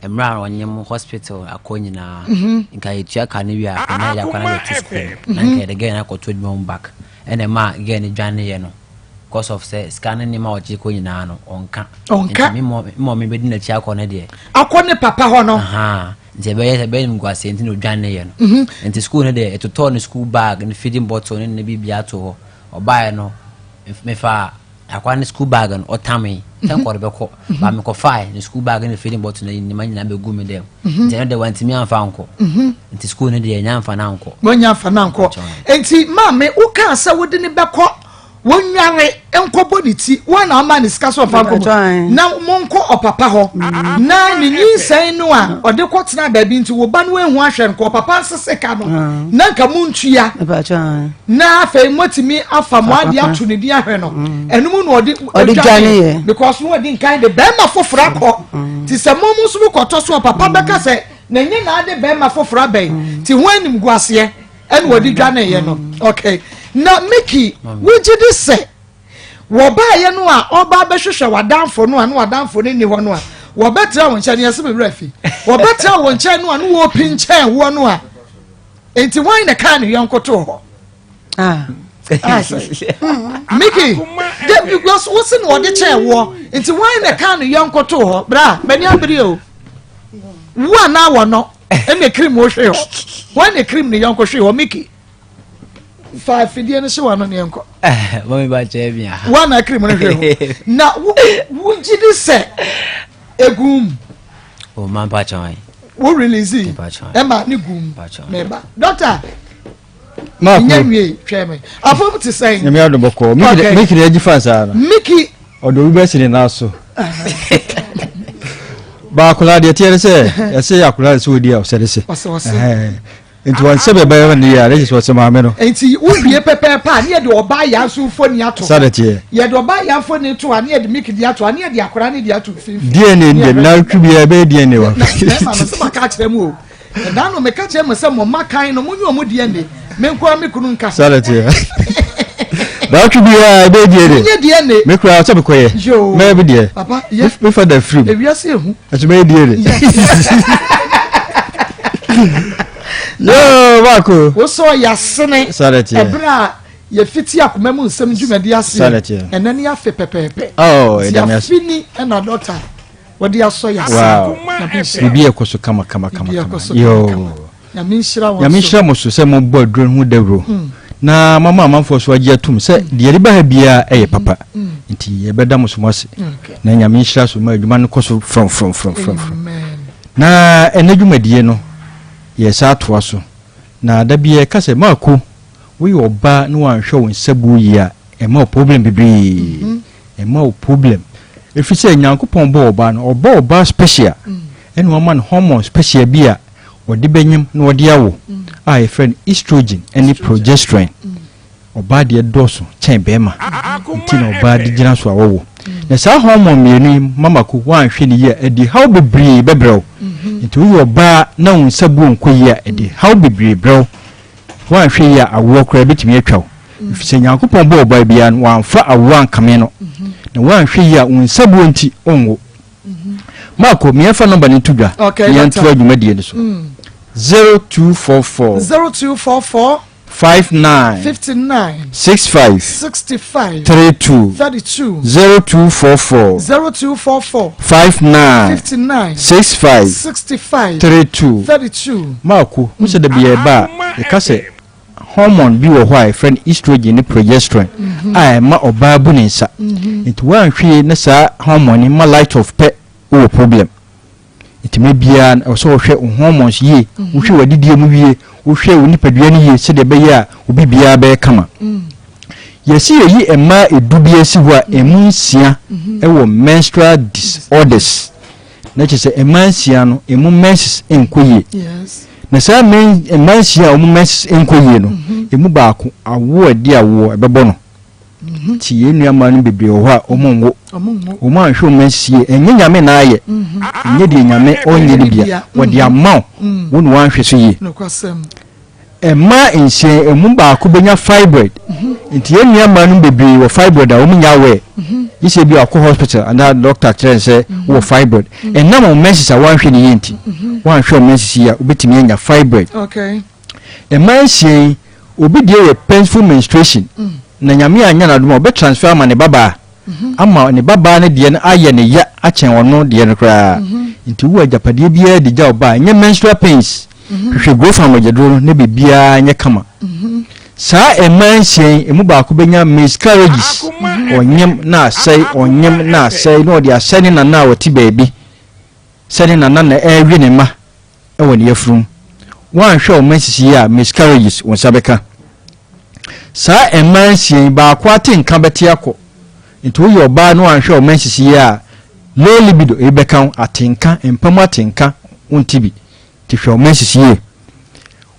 mmerɛ a ɔnye mo hospital akɔ nyinaa nka yɛtua ka no wie a na yɛde akɔ no abɛto school na nka yɛde girl no akɔto adwuma mu back ɛna ɛma girl no dwaneeɛ no because of sɛ sika no nneɛma a ɔgye kɔ nyinaa no ɔnka. Ɔnka. Nti me mɔ me bɛdi n'akyi akɔ no deɛ. Akɔ ne papa hɔ no. Ahaa. Nti ɛbɛyɛ sɛ ɛbɛyɛ animguaseɛ nti na ɔdwaneeɛ no. Nti sukuu no deɛ yɛtotɔɔ ne sukuu bag ne feeding bottle ne ne biribiara too hɔ. Ɔbaeɛ no, mefaa akwadaa no sukuu bag no, ɔtamee sɛ nka ɔde bɛkɔ. But mekɔfae ne sukuu bag ne feeding bottle no nneɛma nyinaa bɛgu me dɛm. Nti ɛno deɛ wantumi amfa ankɔ. Nti sukuu no deɛ yɛnya amfa no ankɔ. Moanya amfa no ankɔ. Nti maame, wokaa sɛ wode no bɛkɔ Wɔnnware nkɔbɔ ne ti, wɔn na ɔma ne sika so ɔfa nkɔbɔ na monkɔ ɔpapa hɔ na ne nyinsɛn no a ɔde kɔtena baabi nti wo ba no ehu ahwɛ no kɔ ɔpapa nsese ka no mm. na nka montua na afei moatumi afa mo adeɛ ato ne din ahwɛ no mm. ɛno mu na ɔde ɔdwane because no ɔde nkan de bɛrima foforɔ akɔ mm. ti sɛ mo mo nso kɔtɔ so ɔpapa bɛka sɛ na nye na ade bɛrima foforɔ abɛn ti ho anim gu aseɛ. ɛna wɔde dwaneeɛ no okay na Mickey wogye di sɛ wɔbaeɛ no a ɔba bɛhwehwɛ w'adamfo no a na w'adamfo no nni hɔ no a wɔbɛtra wo nkyɛn no yɛsɛ me werɛ fi wɔbɛtra wo nkyɛn no a na wɔrepi nkyɛn woɔ no a nti wɔn na kaa ne yɔnko too hɔ ah. Ah, Mickey de because wosi na ɔde kyɛn woɔ nti wɔn na kaa ne yɔnko too hɔ bra m'ani abere o wo anaa wɔ no ɛna kirim wo hwee hɔ wɔn na kirim ne yɔnko hwee hɔ miki fa afidie no hye wɔn ano ne yɛn kɔ. mɔmi ba kyɛ mi aha. wɔn na kirim no hwee hɔ na wo wo gyi di sɛ egum. o ma mpa kyɛn. wo release ɛma ne gum mɛba dɔkta. Nyɛ nwie twɛn me. Afom te sɛn. Nyame adom bɔkɔɔ. Miki na agyi fan saa no. Miki. Ɔde obi bɛsi ne nan so. Ba akwadaa deɛ teɛ ne sɛ yɛsɛ akwadaa sɛ ɔdi a ɔsɛ ne se. Ɔsɛ ɔsɛ. Nti wɔn sɛ bɛbɛyɛ ne yɛ a ne kyerɛ sɛ ɔsɛ maame no. Nti wowie pɛpɛɛpɛ a ne yɛde ɔbaa yaa nso mfoni ato. Saa na teɛ. Yɛde ɔbaa yaa mfoni to a ne yɛde Miki de ato a ne yɛde akwadaa ne de ato mfimfini. DNA deɛ na twi biara ɛbɛyɛ DNA wa. Na bɛrima no sɛ maka akyerɛ mu o. Ɛda no meka kyerɛ mo sɛ mo mma kan no monye ɔmo DNA me nko ara me kunu nka. Saa na ɛteɛ. Daatwe biara ɛbɛyɛ DNA. Monye DNA. Me koraa sɛ mekɔyɛ. Yoo. Mɛyɛ bi deɛ. Papa yɛ. Me fa da firim. Ewiase ehu. Ɛso mɛyɛ DNA. Yoo baako. Wosɔ yasene. Saa na ɛteɛ. Ɛberɛ a yɛfiti akoma mu nsɛm dwumadi aseɛ. Saa na ɛteɛ. Ɛnɛ ne afe pɛpɛɛpɛ. Oh, ɛda mi ase. Ti afe ni ɛna dɔkta. Wɔde asɔ yɛ ase. Wow. Biribi ɛkɔ so kama kama kama kama. Yoo. Nyame nhyira wɔn so. Nyame nhyira mo so sɛ mo bɔ aduro no ho dawuro. Hmm. Na mama amanfoɔ so agye atum sɛ hmm. deɛ ɛde ba ha biara ɛyɛ papa. Hmm. Nti yɛbɛda mo so mo ase. Na Nyame nhyira so ma adwuma no kɔ so frɔm frɔm frɔm frɔm frɔm. Na ɛnɛ dwumadie no yɛsa atoa so. Na da bi yɛka sɛ maako woyɛ ɔbaa na wanhwɛ wo nsabuo yie a ɛma wo problem bebree. Mm -hmm. Ɛmma wo problem. Ɛfiri sɛ Nyankopɔn bɔɔ ɔbaa no, ɔbɔɔ ɔbaa special ɛna wama no hormone special bi a ɔde bɛnyem na ɔde awo a yɛfrɛ no estrogen ɛne progesterone. Ɔbaa deɛ dɔɔso kyɛn bɛrima nti na ɔbaa de gyina so a wɔwo. Na saa hormone mmienu yi mama ko woanhwɛ no yie a ɛde haw bebree bɛbrɛ wo. Nti woyɛ ɔbaa na wo nsa buo nkɔ yie a ɛde haw bebree brɛ wo. Woanhwɛ yie a awoɔ koraa ɛbɛtumi atwa wo. Ɛfiri sɛ Nyankopɔn bɔɔ ɔbaa biara no, wamfa awoɔ ankame no. Na woanhwɛ yie a, wo nsabuo nti, wonwo. Marko, ma yɛmfa nɔmba no nto dwa na yɛntoa dwumadie no so. 0244. 0244. 59. 59. 65. 65. 32. 32. 0244. 0244. 59. 59. 65. 65. 32. 32. Marko, wo sɛ da bi yɛba a, yɛka sɛ Hormone bi wɔ hɔ a yɛfrɛ no estrogen ne progesterone a ɛma ɔbaa bu ne nsa. Nti woanhwɛ yie na saa hormone yi ma light off pɛ wowɔ problem. Nti mmerɛ biara no ɛwɔ sɛ wohwɛ wo hormones yie, wohwɛ w'adidie mu yie, wohwɛ wo nipadua no yie sɛdeɛ ɛbɛyɛ a wo biribiara bɛyɛ kama. Yɛsi yɛyi mmaa edu bi asi hɔ a ɛmu nsia wɔ menstrual disorders. Na kyerɛ sɛ mmaa nsia no emu menses nkɔ yie. Na saa mmaa nsia a wɔn menses nkɔ yie no, mhm. emu baako awoɔ a ɛdi awoɔ ɛbɛbɔ no. Mhm. Ti yɛn nua mmaa no bebree wɔ hɔ a wɔn nwo. Wɔn anhwɛ wɔn menses yie. Ɛnyɛ nyame na ayɛ. Mhm. Ɛnyɛ deɛ nyame ɔnyɛ no bia. Wɔde ama wo. Mm. Wo na wɔanhwɛ so yie. Mmaa nsia emu baako bɛnya fibroid. Nti yɛn nua mmaa no bebree wɔ fibroid a wɔn nyɛ aware. Gye sɛ ebi akɔ hospital anaa doctor kyerɛ no sɛ wowɔ fibroid. Ɛnam wɔn menses a wɔanhwɛ no yie nti, wɔanhwɛ wɔn menses yie a, wobɛtumi anya fibroid. Mmaa nsia yi, obi deɛ yɛ painful menstruation. Na Nyame anyɛ no adom a, ɔbɛ transfer ama ne babaa. Ama ne babaa no deɛ no ayɛ ne ya akyɛn ɔno deɛ no koraa. Nti wowɔ agyapadeɛ biara de gya wo ba a, ɛnyɛ menstrual pains. Hwehwɛ growth amogyaduro no na biribiara nyɛ kama. Saa mmaa nsia yi, emu baako bɛnya miscarriages, ɔnyem na asɛe, ɔnyem na asɛe, na ɔde asɛe ne nana a ɔte baabi, sɛ ne nana na ɛrewe ne mma wɔ ne yafunu mu. Woanhwɛ wo menses yie a, miscarriages, wo nsa bɛka. Saa mmaa nsia yi, baako ate nka bɛte akɔ. Nti woyɛ ɔbaa na woanhwɛ wo menses yie a, low libido, ebi bɛka wo, atenka, mpa mu atenka, wonte bi. Nti hwɛ wo menses yie.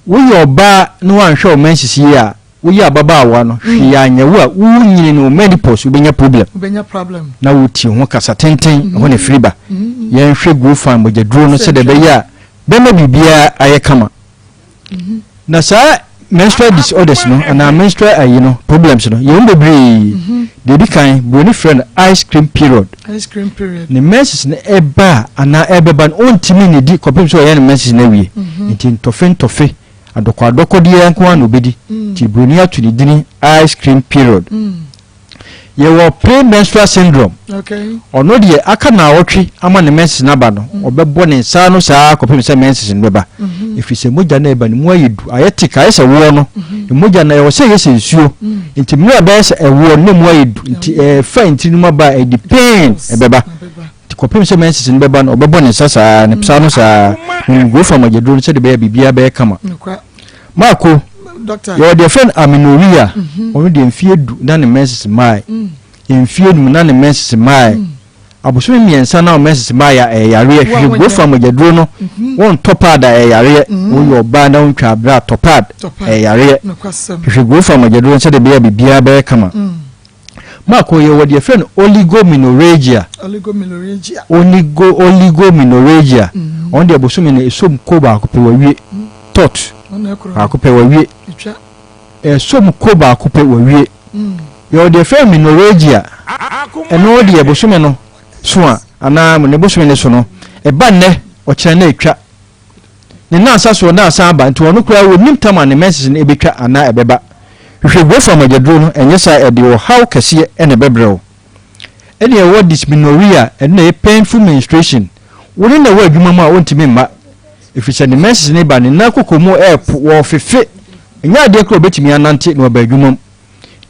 Woyɛ ɔbaa na woanhwɛ wo menses yie a, woyɛ ababaawa no, hwee anyɛ wo a, wonyini no, wo menopause, wobɛnya problem. Wobɛnya problem. Na wotie ho kasa tenten, ɛhɔ na ɛfiri ba. Yɛnhwɛ Grofan mogyaduro no sɛdeɛ ɛbɛyɛ a bɛma biribiara ayɛ kama. Na saa menstrual disorders no anaa menstrual ayi no problems no yɛwɔ mu bebree. Deɛ ɛdi kan, buroni frɛ no ice cream period. Ice cream period. Ne menses no ɛba a anaa ɛbɛba no ɔntumi nnidi kɔpem sɛ ɔyɛ ne menses no awie. Nti ntɔfe ntɔfe, adɔkɔ adɔkɔdeɛ nko ara na ɔbɛdi. Nti buroni ato ne dini ice cream period. Yɛwɔ pre-menstrual syndrome. Ɔno deɛ aka naawɔtwe ama ne menses no aba no, mm. ɔbɛbɔ ne nsa ano saa kɔpem sɛ menses no bɛba. Mm-hmm. Ɛfiri sɛ mogya no ɛba no mu ayɛ du, ayɛ tik, ayɛ sɛ woɔ no. Mm-hmm. Mogya no ɛwɔ sɛ ɛyɛ sɛ nsuo. Mm. Nti mmerɛ a ɛbɛyɛ sɛ ɛwoɔ no na mu ayɛ du. Nti ɛfa ntiri no mu aba a ɛde pain ɛbɛba. Nti kɔpem sɛ menses no bɛba no, ɔbɛbɔ ne nsa saa, ne psa no saa. Ngurofa mogyaduro no sɛdeɛ ɛbɛyɛ biribiara bɛyɛ kama. Maako, yɛwɔ deɛ yɛfrɛ no amenorrhea, mhm. ɔno deɛ mfeɛ du na ne menses mmae, mm. mfeɛ num na ne menses mmae, mm. abosome mmiɛnsa na menses mmae a ɛyɛ yareɛ, hwehwɛ gurofa mogyaduro no, mhm. wɔntɔ pad a ɛyɛ yareɛ, mm. woyɛ ɔbaa na wontwa abrɛ a tɔ pad ɛyɛ yareɛ, hwehwɛ gurofa mogyaduro no sɛdeɛ ɛbɛyɛ biribiara bɛyɛ kama. Marko, yɛwɔ deɛ yɛfrɛ no oligomenorrhagia. Oligomenorrhagia. Oligo oligomenorrhagia. Mm. Ɔno deɛ bosome no ɛsom ko baako pɛ wawie. Mm. Tot. Baako pɛ wawie. Ɛsom ko baako pɛ wawie. Mm. Yɛwɔ deɛ yɛfrɛ no menorrhagia. Ɛno deɛ bosome no so a anaa ne bosome no so no ɛba nnɛ ɔkyerɛ na ɛtwa. Ne nnansa soɔ na asan aba nti ɔno koraa ɔnnim tam a ne menses no ɛbɛtwa anaa ɛbɛba. Hwehwɛ Guafa mogyaduro no ɛnyɛ saa ɛde ɔhaw kɛseɛ na ɛbɛbrɛ wo. Ɛne ɛwɔ dysmenorrhea ɛno na ɛyɛ painful menstruation wo ne no wɔ adwuma mu a ɔntumi mma ɛfiri sɛ ne menses no ba ne nan koko mu ɛrepo wɔrefefe ɛnyɛ adeɛ koraa ɔbɛtumi anante na waba adwuma mu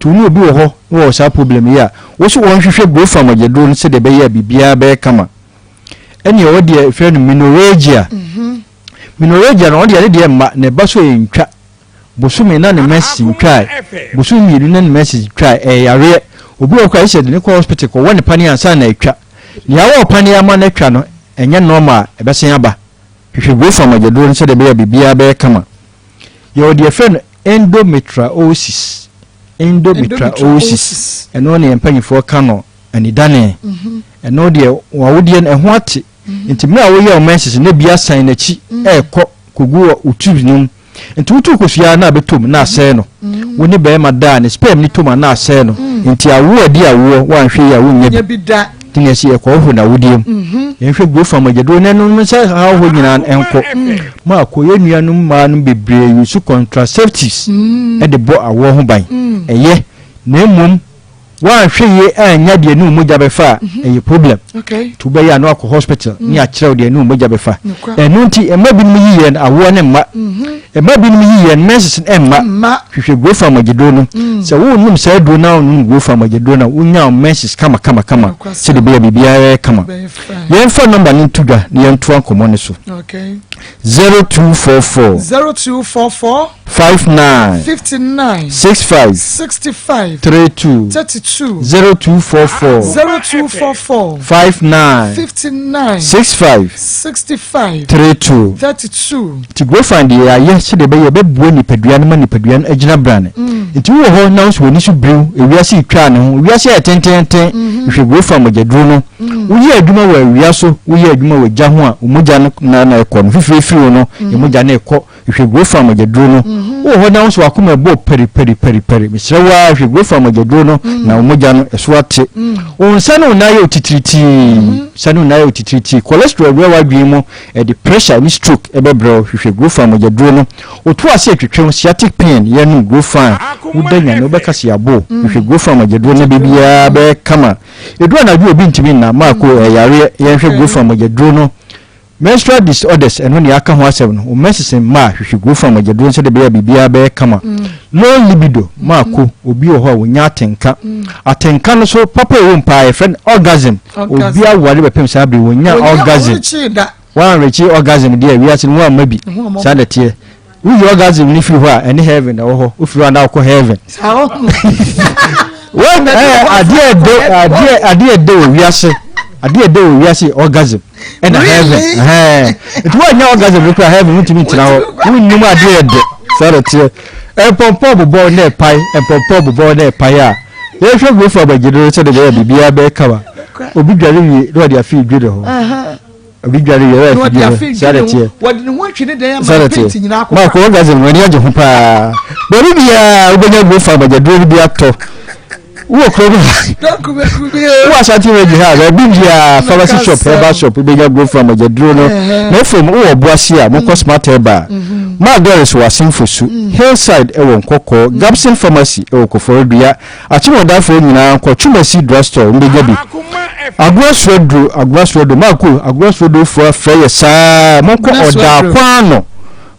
nti wo ne obi wɔ hɔ na wɔwɔ saa problem yi a wo so wɔnhwehwɛ Guafa mogyaduro no sɛdeɛ ɛbɛyɛ a biribiara bɛyɛ kama. Ɛne ɔwɔ deɛ yɛfrɛ no menorrhagia. Menorrhagia no ɔno deɛ ne deɛ mma na ɛba so ɛntwa. Bosome na ne menses ntwae. Bosome mmienu na ne menses ntwae. Ɛyɛ yareɛ. Obi wɔ hɔ koraa gye sɛ yɛde no kɔ hospital kɔwɔ ne paneɛ ansa na atwa. Nea awɔ paneɛ ama no atwa no ɛnyɛ normal ɛbɛsan aba. Hwehwɛ Grofam agyaduro no sɛdeɛ ɛbɛyɛ a biribiara bɛyɛ kama. Yɛwɔ deɛ yɛfrɛ no endometriosis. Endometriosis. Ɛno ne yɛn mpanyinfoɔ ka no anidane. Ɛno deɛ w'awodeɛ no ɛho ate. Nti mmerɛ a woyɛ wo menses no na bi asan n'akyi ɛrekɔ kɔgu wɔ wo tubes no mu. Nti wotu kosua na abɛtɔ mu na asɛe no. Wo ne barima da a ne sperm no tɔ mu a na asɛe no. Nti awoɔ adi awoɔ woanhwɛ yie a wonnya bi. Nti na yɛse yɛkɔhohoro n'awodeɛ mu. Yɛnhwɛ guro fam agyaduro no ɛnom sɛ haw hɔ nyinaa ɛnkɔ. Maako yɛn nuanom mmaa no bebree use contraceptives de bɔ awoɔ ho ban. Ɛyɛ na mmom Woanhwɛ yie annya deɛ ɛne wo mogya bɛfa a, ɛyɛ problem. Nti wobɛyɛ a na wakɔ hospital ne akyerɛ wo deɛ ɛne wo mogya bɛfa. Ɛno nti mma binom yi yɛn awoɔ no mma. Mma binom yi yɛn menses no mma. Hwehwɛ Growfa mogyaduro no. Sɛ wonom saa aduro no a wonom Growfa mogyaduro no a, wonya wo menses kama kama kama sɛdeɛ ɛbɛyɛ a biribiara bɛyɛ kama. Yɛmfa number no nto dwa na yɛntoa nkɔmmɔ no so. 0244. 0244. 59. 59. 65. 65. 32. 32. 0244. 0244. 59. 59. 65. 65. 32. 32. Nti Grofan deɛ yɛayɛ sɛdeɛ ɛbɛyɛ ɛbɛboa nipadua no ma nipadua no agyina brane. Nti wowɔ hɔ na wo nso w'ani so biriw, ewiase retwa ne ho, wiase ayɛ tenteenten, hwehwɛ Grofan mogyaduro no. Woyɛ adwuma wɔ awia so, woyɛ adwuma wɔ gya ho a, wo mogya no na na ɛkɔ no, fifire firi wo no, mogya no rekɔ. Hwehwɛ Grofan mogyaduro no. Wowɔ hɔ na wo nso w'akoma ɛbɔ pɛri pɛri pɛri pɛri, mesrɛ wo ara hwehwɛ Grofan mogyaduro no na wo mogya no ɛso ate. Wo nsa ne wo nan ayɛ wo titiritii, nsa ne wo nan ayɛ wo titiritii, cholesterol awura w'adwene mu, ɛde pressure ne stroke ɛbɛbrɛ wo, hwehwɛ Grofan mogyaduro no. Woto ase ɛtwetwe wo, sciatic pain, yɛnom Grofan, woda nyane wobɛka sɛ yɛabo wo, hwehwɛ Grofan mogyaduro na biribiara bɛyɛ kama. Ɛduru anadwo a obi ntumi nna, Marco ɛyɛ yareɛ, yɛnhwɛ Grofan mogyaduro no. Menstrual disorders, ɛno nea aka ho asɛm no, wo menses mma a, hwehwɛ guo fa mogyaduro sɛdeɛ ɛbɛyɛ a biribiara bɛyɛ kama. Low libido, maako, obi wɔ hɔ a ɔnya atenka. Atenka no so, papa a ɛwɔ mu paa, yɛfrɛ no orgasm. Obi aware bɛpem saa bere yi, ɔnya orgasm. Woanrekye orgasm deɛ a, wiase no woamma bi. Saa na ɛteɛ. Woyi orgasm no firi hɔ a, ɛne heaven na ɛwɔ hɔ. Wofiri hɔ a na wokɔ heaven. Wɔn ɛɛ adeɛ ɛdɛ adeɛ adeɛ ɛdɛ wɔ wiase adeɛ ɛdɛ wɔ wiase orgasm ɛna heaven ɛhɛn nti wɔnyɛ orgasm no kura heaven wontumi ntena hɔ wonnim adeɛ ɛdɛ saa na ɛteɛ mpɔmpɔ bobɔ na ɛpae mpɔmpɔ bobɔ na ɛpae a yɛhwɛ gofo abɛgyedoro sɛdeɛ bɛyɛ biribiara bɛyɛ kama obi dware wie na ɔde afe dwi ne ho. Obi dware wie na ɔde afe dwi ne ho. Wɔde ne ho atwi ne dan ama paint nyinaa akɔ. Maako orgasm no ani agye ho paa. Baabi biara wobɛnya gofo abɛgyedoro no bi atɔ. Wowɔ kurom ha. Wowɔ Ashanti region ha baabi biara pharmacy shop herbal shop wobɛnya growth farm agyaduro no. Na afei wowɔ Obuasi a mokɔ Smart Herbal. Maa Doris wɔ Asenfo Su, Hillside wɔ Nkɔkɔɔ, Gabson Pharmacy wɔ Koforidua, Akyemɔdafoɔ nyinaa nkɔ Twumasi Drugstore mobɛnya bi. Agorɔ Suaduro, Agorɔ Suaduro, Maako, Agorɔ Suadurofoɔ afrɛ yɛ saa monkɔ Ɔdaakwaano.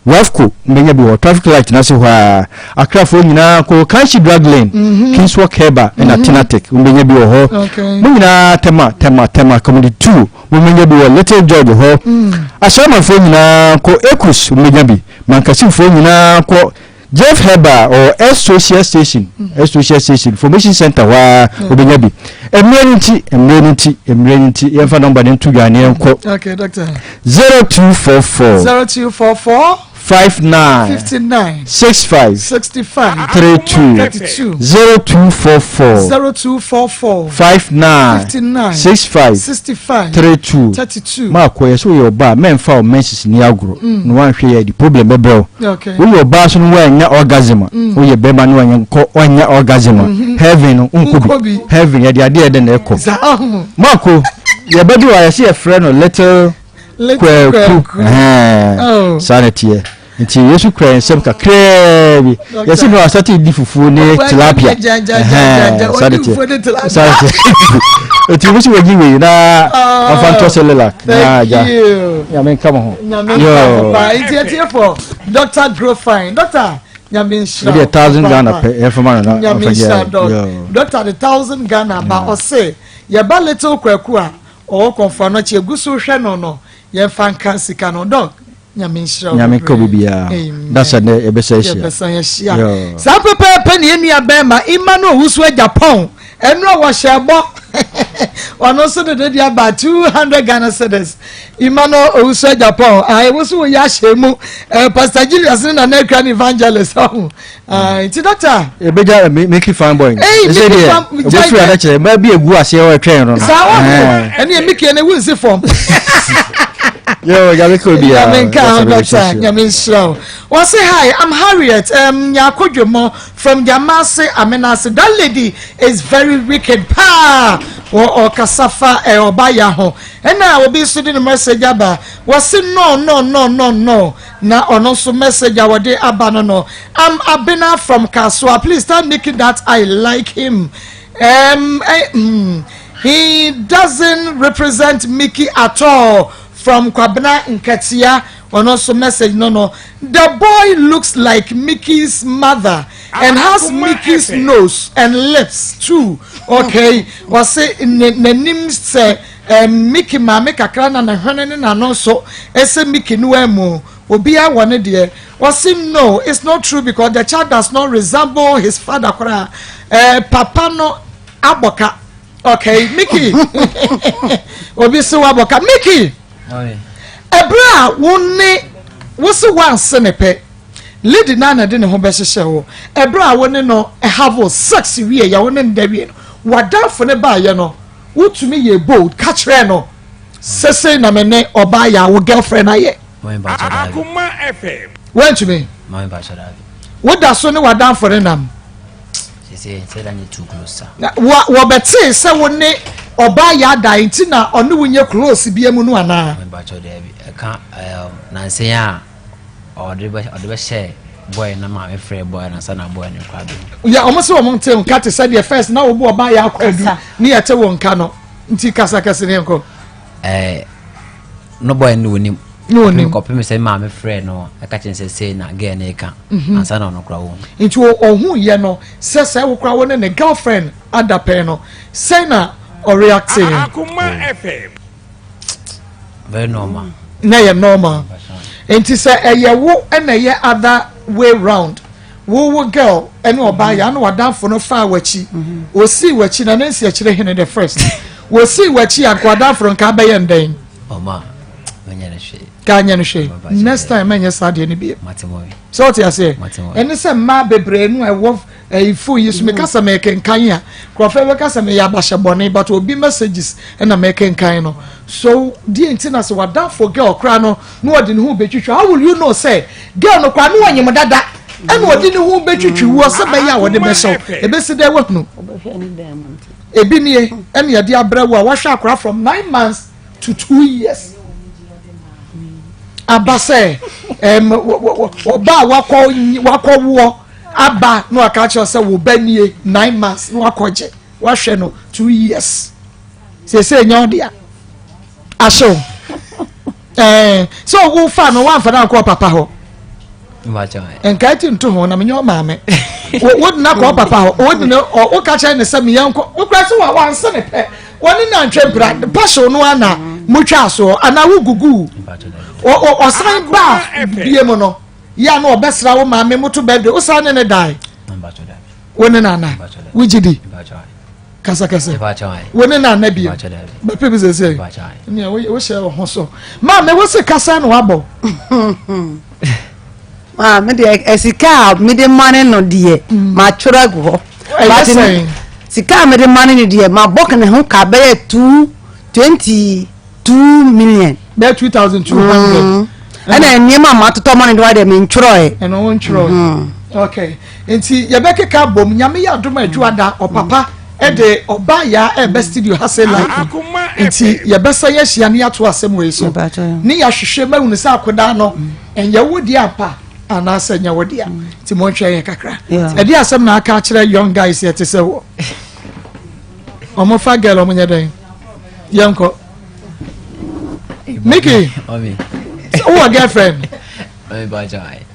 Wafco mbɛnya bi wɔ traffic light n'ase hɔ ara. Accrafoɔ nyinaa kɔ Kanshi Drug Lane, mm -hmm. Kingswalk Herbal ɛna mm -hmm. Tenatic mbɛnya bi wɔ hɔ. Okay. Mo nyinaa Tema Tema Tema Community 2 mo mbɛnya bi wɔ Little George hɔ. Mm. Ashamanfoɔ nyinaa kɔ Ekus mbɛnya bi. Mankasimfoɔ nyinaa kɔ Jeff Herbal ɔwɔ S Social Station, mm. S Social Station Formation Center hɔ ara wobɛnya bi. Mmerɛ no nti, mmerɛ no nti, mmerɛ no nti, yɛmfa nɔmba no nto dwa ne yɛnkɔ. Okay, doctor. 0244. 0244. 59. 59. 65. 65. 32. 32. 0244. 0244. 59. 59. 65. 65. 32. 32. Maako yɛ sɛ woyɛ ɔbaa mɛmfa wo menses ni agorɔ na woanhwɛ yɛ de problem bɛbrɛ wo. Woyɛ ɔbaa so no woannya orgasm a, mm. woyɛ bɛrima no woannya nkɔ woannya orgasm a, mm-hmm. heaven no wonkɔ bi. Heaven yɛde adeɛ ɛdɛ na ɛkɔ. Mako, yɛbɛdu a yɛsɛ yɛfrɛ no little kwaku. Oh. Saa na ɛteɛ. Nti Yesu kura yɛn nsam kakraa bi. Yɛsɛ no asate di fufuo ne tilapia. Saa na ɛteɛ. Saa na ɛteɛ. Nti wo sɛ wɔgye wei na ɔfa ntɔ sɛ lelak na agya. Nyame nka mo ho. Nyame nka mo paa. Nti atiefo, Dr. Grofine, Dr. Nyame nhyira. Ebi 1000 Ghana pɛ, yɛn fama no na. Nyame nhyira dɔk. Dr. de 1000 Ghana ba ɔse yɛba little kwaku a ɔwɔ kɔnfa no akyi egu so hwɛ no no yɛmfa nka sika no dɔk. Nyame nhyira wo. Nyame nka obi biara. Dasa nɛ yɛbɛsan ahyia. Yɛbɛsan ahyia. Saa pɛpɛɛpɛ ne yɛn nua bɛrima Emmanuel Owusu Agyapong ɛno a wɔhyɛ bɔ ɔno nso de ne de aba 200 Ghana cedis. Emmanuel Owusu Agyapong a ɛwɔ so wɔ yɛ ahyɛ mu eh, Pastor Julius ne Nana Akua ne evangelist ɔho. Ah, nti doctor. Ebegya Mickey fine boy. Hey, Mickey fine boy. Ebefiri adakyerɛ mmaa bi egu aseɛ wɔ ɛtwɛn no no. Saa wɔ ɛne yɛ Mickey ɛna ewu nsi fam. Yo, nyame ka obi a. Nyame nka ho doctor, nyame nhyira wo. Wɔse hi, I'm Harriet um, Nyako Dwemo from Jamase Amenase. That lady is very wicked paa. Wɔ ɔkasa fa eh, ɔba ya ho. Ɛna obi nso de ne message aba. Wɔse no no no no no. Na ɔno nso message a wɔde aba no no I'm Abena from Kasoa please tell Mickey that I like him um, eh, hmm, he doesn't represent Mickey at all from Kwabena Nketia ɔno nso message no no the boy looks like Mickey's mother and has Mickey's nose and lips too okay ɔse n'anim sɛ Ɛm Mickey maame kakra na ne hwene ne n'ano nso ɛsɛ Mickey no amu. Obiara wɔ ne deɛ. Ɔse no it's not true because the child does not resemble his father koraa. Ɛɛ papa no abɔ ka. Okay Mickey obi se wabɔ ka. Mickey ɛberɛ a wo ne wo se wanse ne pɛ lady no a na ɛde ne ho bɛhyehyɛ wo ɛberɛ a wo ne no have sex wie yɛ wo ne no da wie no w'adamfo no baayɛ no Wotumi yɛɛ bold ka kyerɛɛ no sɛ sei na me ne ɔbaa yɛ a wo girlfriend ayɛ? Akoma FM. Woantumi? Woda so ne w'adamfo no nam? Wɔbɛtee sɛ wo ne ɔbaa yɛ ada nti na ɔne wo nyɛ close bia mu no anaa? Ɛka nansa a ɔde bɛ ɔde bɛhyɛ boy na maame frɛ boy na nsa na boy no kɔ abɛn. yɛ ɔmo sɛ ɔmo nte nka te sɛ deɛ first na wɔbu ɔbaa yɛ akɔ adu ne yɛte wɔn nka no nti kasa kɛse ne nkɔ. ɛɛ. No boy no onim. No onim. Kɔpem sɛ maame frɛ no ɛka kyerɛ sɛ sei na girl no ka. Mhm. Ansa na ɔno kora wo. Nti ɔhu yɛ no sɛ sɛ wo kora wo ne ne girlfriend ada pɛn no sɛn na ɔreacte. Akoma FM. Very normal. Na yɛ normal. Nti sɛ ɛyɛ wo ɛna ɛyɛ other way round wo wo girl ɛne ɔbaa yɛ ana wadanfo no faa w'akyi osii w'akyi na ne nsi akyire hene the first wosii w'akyi anka wadanfo no nka abɛyɛ ndɛn. Ɔma mɛnyɛ no hwee. Ka nyɛ no hwee next time mɛnyɛ saa deɛ no bio. Sɛ ɔte aseɛ ɛne sɛ mmaa bebree no a ɛwɔ ɛyi yi so meka sɛ mekenkan a nkurɔfoɔ bɛka sɛ meyɛ abahyɛ bɔne but obi messages ɛna mekenkan no so deɛ nti na sɛ wadanfo girl koraa no na ɔde ne ho bɛtwitwi how will you know sɛ girl no koraa no ɔnyem dada ɛna ɔde ne ho bɛtwitwi woɔ sɛ bɛyɛ a wɔde bɛhyɛ wo ɛbɛsi dɛ wahunu ebi nie ɛna yɛde abrɛ wo a wahwɛ akora from 9 months to 2 years aba sɛ ɛm ɔba a wakɔ wakɔ woɔ aba na waka kyerɛ sɛ wo ba nie 9 months na wakɔgye wahwɛ no 2 years sese nya ɔde a ahyew ɛɛ sɛ ɔwo fa no wamfa no ankɔ papa hɔ nkae ti nto ho na menyɛ ɔmaame wo de no akɔ papa hɔ wo de no woka kyerɛ ne sɛ meyɛ nkɔ wokura sɛ wanse ne pɛ wɔne nantwe mpira pahyew no ana motwa soɔ anaa wogugu ɔsan baa bie mu no yɛ a na ɔbɛsra wo maame moto bɛde wosan ne ne dae wo ne nana wogye di kasakasa wo ne nana bio bɛpɛ bi sɛ sɛ nea wohyɛ wo ho so maame wo se kasa na wabɔ. Maame deɛ sika a mede mane no deɛ matwerɛ agu hɔ. Ɛyɛ sɛn? Sika a mede mane no deɛ mabɔ ne ho ka bɛyɛ 222 million. Bɛyɛ 2,200. Ɛna nneɛma a matotɔ ma no deɛ deɛ mentwerɛɛ. Ɛno wo ntwerɛ. Okay, nti yɛbɛkeka bom Nyame yɛ adom adwuada ɔpapa ɛde ɔbaa yaa ɛbɛ studio ha sɛ like nti yɛbɛsa yɛahyia ne yɛato asɛm wei so ne yɛahwehwɛ mahunu sɛ akodaa no ɛnyɛ wo deɛ ampa anaasɛ nyɛ wo deɛ nti monhwɛ yɛ kakra. Ɛde asɛm na aka akyerɛ young guys yɛte sɛ wɔ ɔmofa girl ɔmo nyɛ dɛn yɛnkɔ Mickey wowɔ girlfriend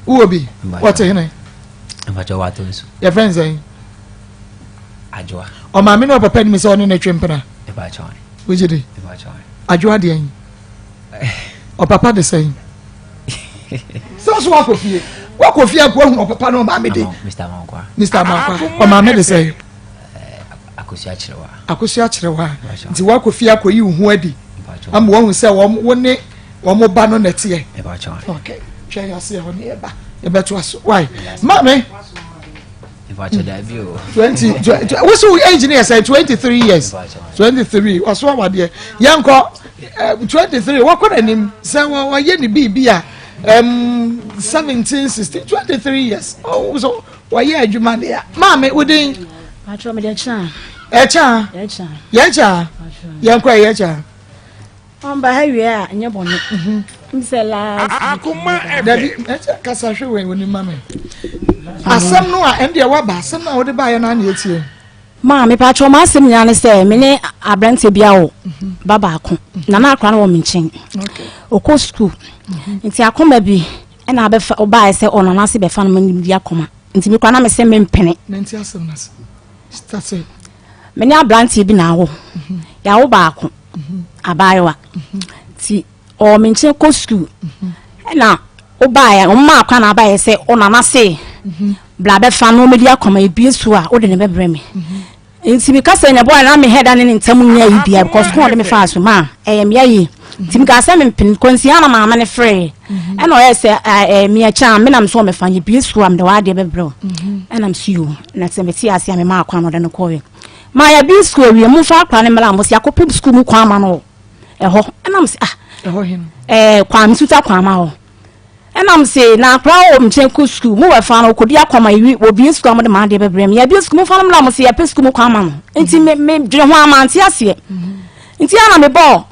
wowɔ bi wɔte hene yɛfrɛ n sɛn? Ɔmaame ne ɔpapa nim sɛ ɔne ne twe mpena wogye di adwoa deɛ yi ɔpapa de sɛn sɛ so wakɔ fie wakɔ fie akɔ ahu ɔpapa ne ɔmaame de Mr Amankwa ɔmaame de sɛn? Akosua Kyerɛwa. Nti wakɔ fie akɔyi wo ho adi ama wahu sɛ wo ne wɔn ba no nɛteɛ. Okay, twɛn yɛ ase ɛhɔ ne yɛba yɛbɛto aso why maame 20 wosi wo age ne yɛ sɛ 23 years 23 waso awadeɛ yɛnkɔ 23 wakɔ n'anim sɛ wɔyɛ ne biribi a 17 16 23 years ɔwɔ so wɔyɛ adwuma deɛ maame wodin. Patro mi de kyɛn. Ɛkyɛn. Yɛkyɛn yɛnkɔ yɛkyɛn. Ɔmba ha wie a nyɛ bɔne. M sɛ last. Akoma FM. Dabi ɛkyɛ kasa hwɛ wɔ wɔ ma mi. Asɛm no a ɛn deɛ waba asɛm no a wɔde baayɛ no ana etie. Maa mi patro maa asɛm nyinaa ne sɛ me ne aberanteɛ bi awo ba baako na na akora no wɔ me nkyɛn. Ɔkɔ sukuu nti akoma bi ɛna abɛfa ɔbaayɛ sɛ ɔno n'ase bɛfa no ma ne di akoma nti mi kora na me sɛ me mpene. Nti asɛm na start. Me ne aberanteɛ bi na awo yɛawo baako abaayewa nti ɔwɔ me nkyɛn kɔ sukuu ɛna ɔbaayɛ ɔmo akora na abaayɛ sɛ ɔnana se bla bɛfa no ɔmɛdi akɔma ebie so a ɔde ne bɛbrɛ me nti mi kasa nya bɔɔl na mi hɛ da ne ne ntam nya yi bia because kɔn ɔde mi fa so ma ɛyɛ mi ayi nti mi ka sɛ mi mpene kɔnsi ana maame ne frɛ ɛna ɔyɛ sɛ ɛɛ mi ɛkyɛn a mi nam so ɔmɛfa nye bie so a mi de wa adeɛ bɛbrɛ o ɛna mi so yi na sɛ mi ti ase a mi ma akora na ɔde no kɔɔ yɛ maa yɛ bi sukuu awie mo fa akora ne mmla mo si akɔpɛ sukuu mu kwan ama no ɛhɔ ɛna mo si ah ɛɛ Kwame Suta kwan ama hɔ ɛna mo si na akora wɔ nkyɛn kɔ sukuu mo wɔ fa no kɔdi akɔma ewi obie sukuu a mo de maa adeɛ bɛbrɛ mi yɛ bie sukuu mo fa no mmla mo si yɛpɛ sukuu mu kwan ama no nti me me dwene ho ama nte aseɛ nti ana me bɔ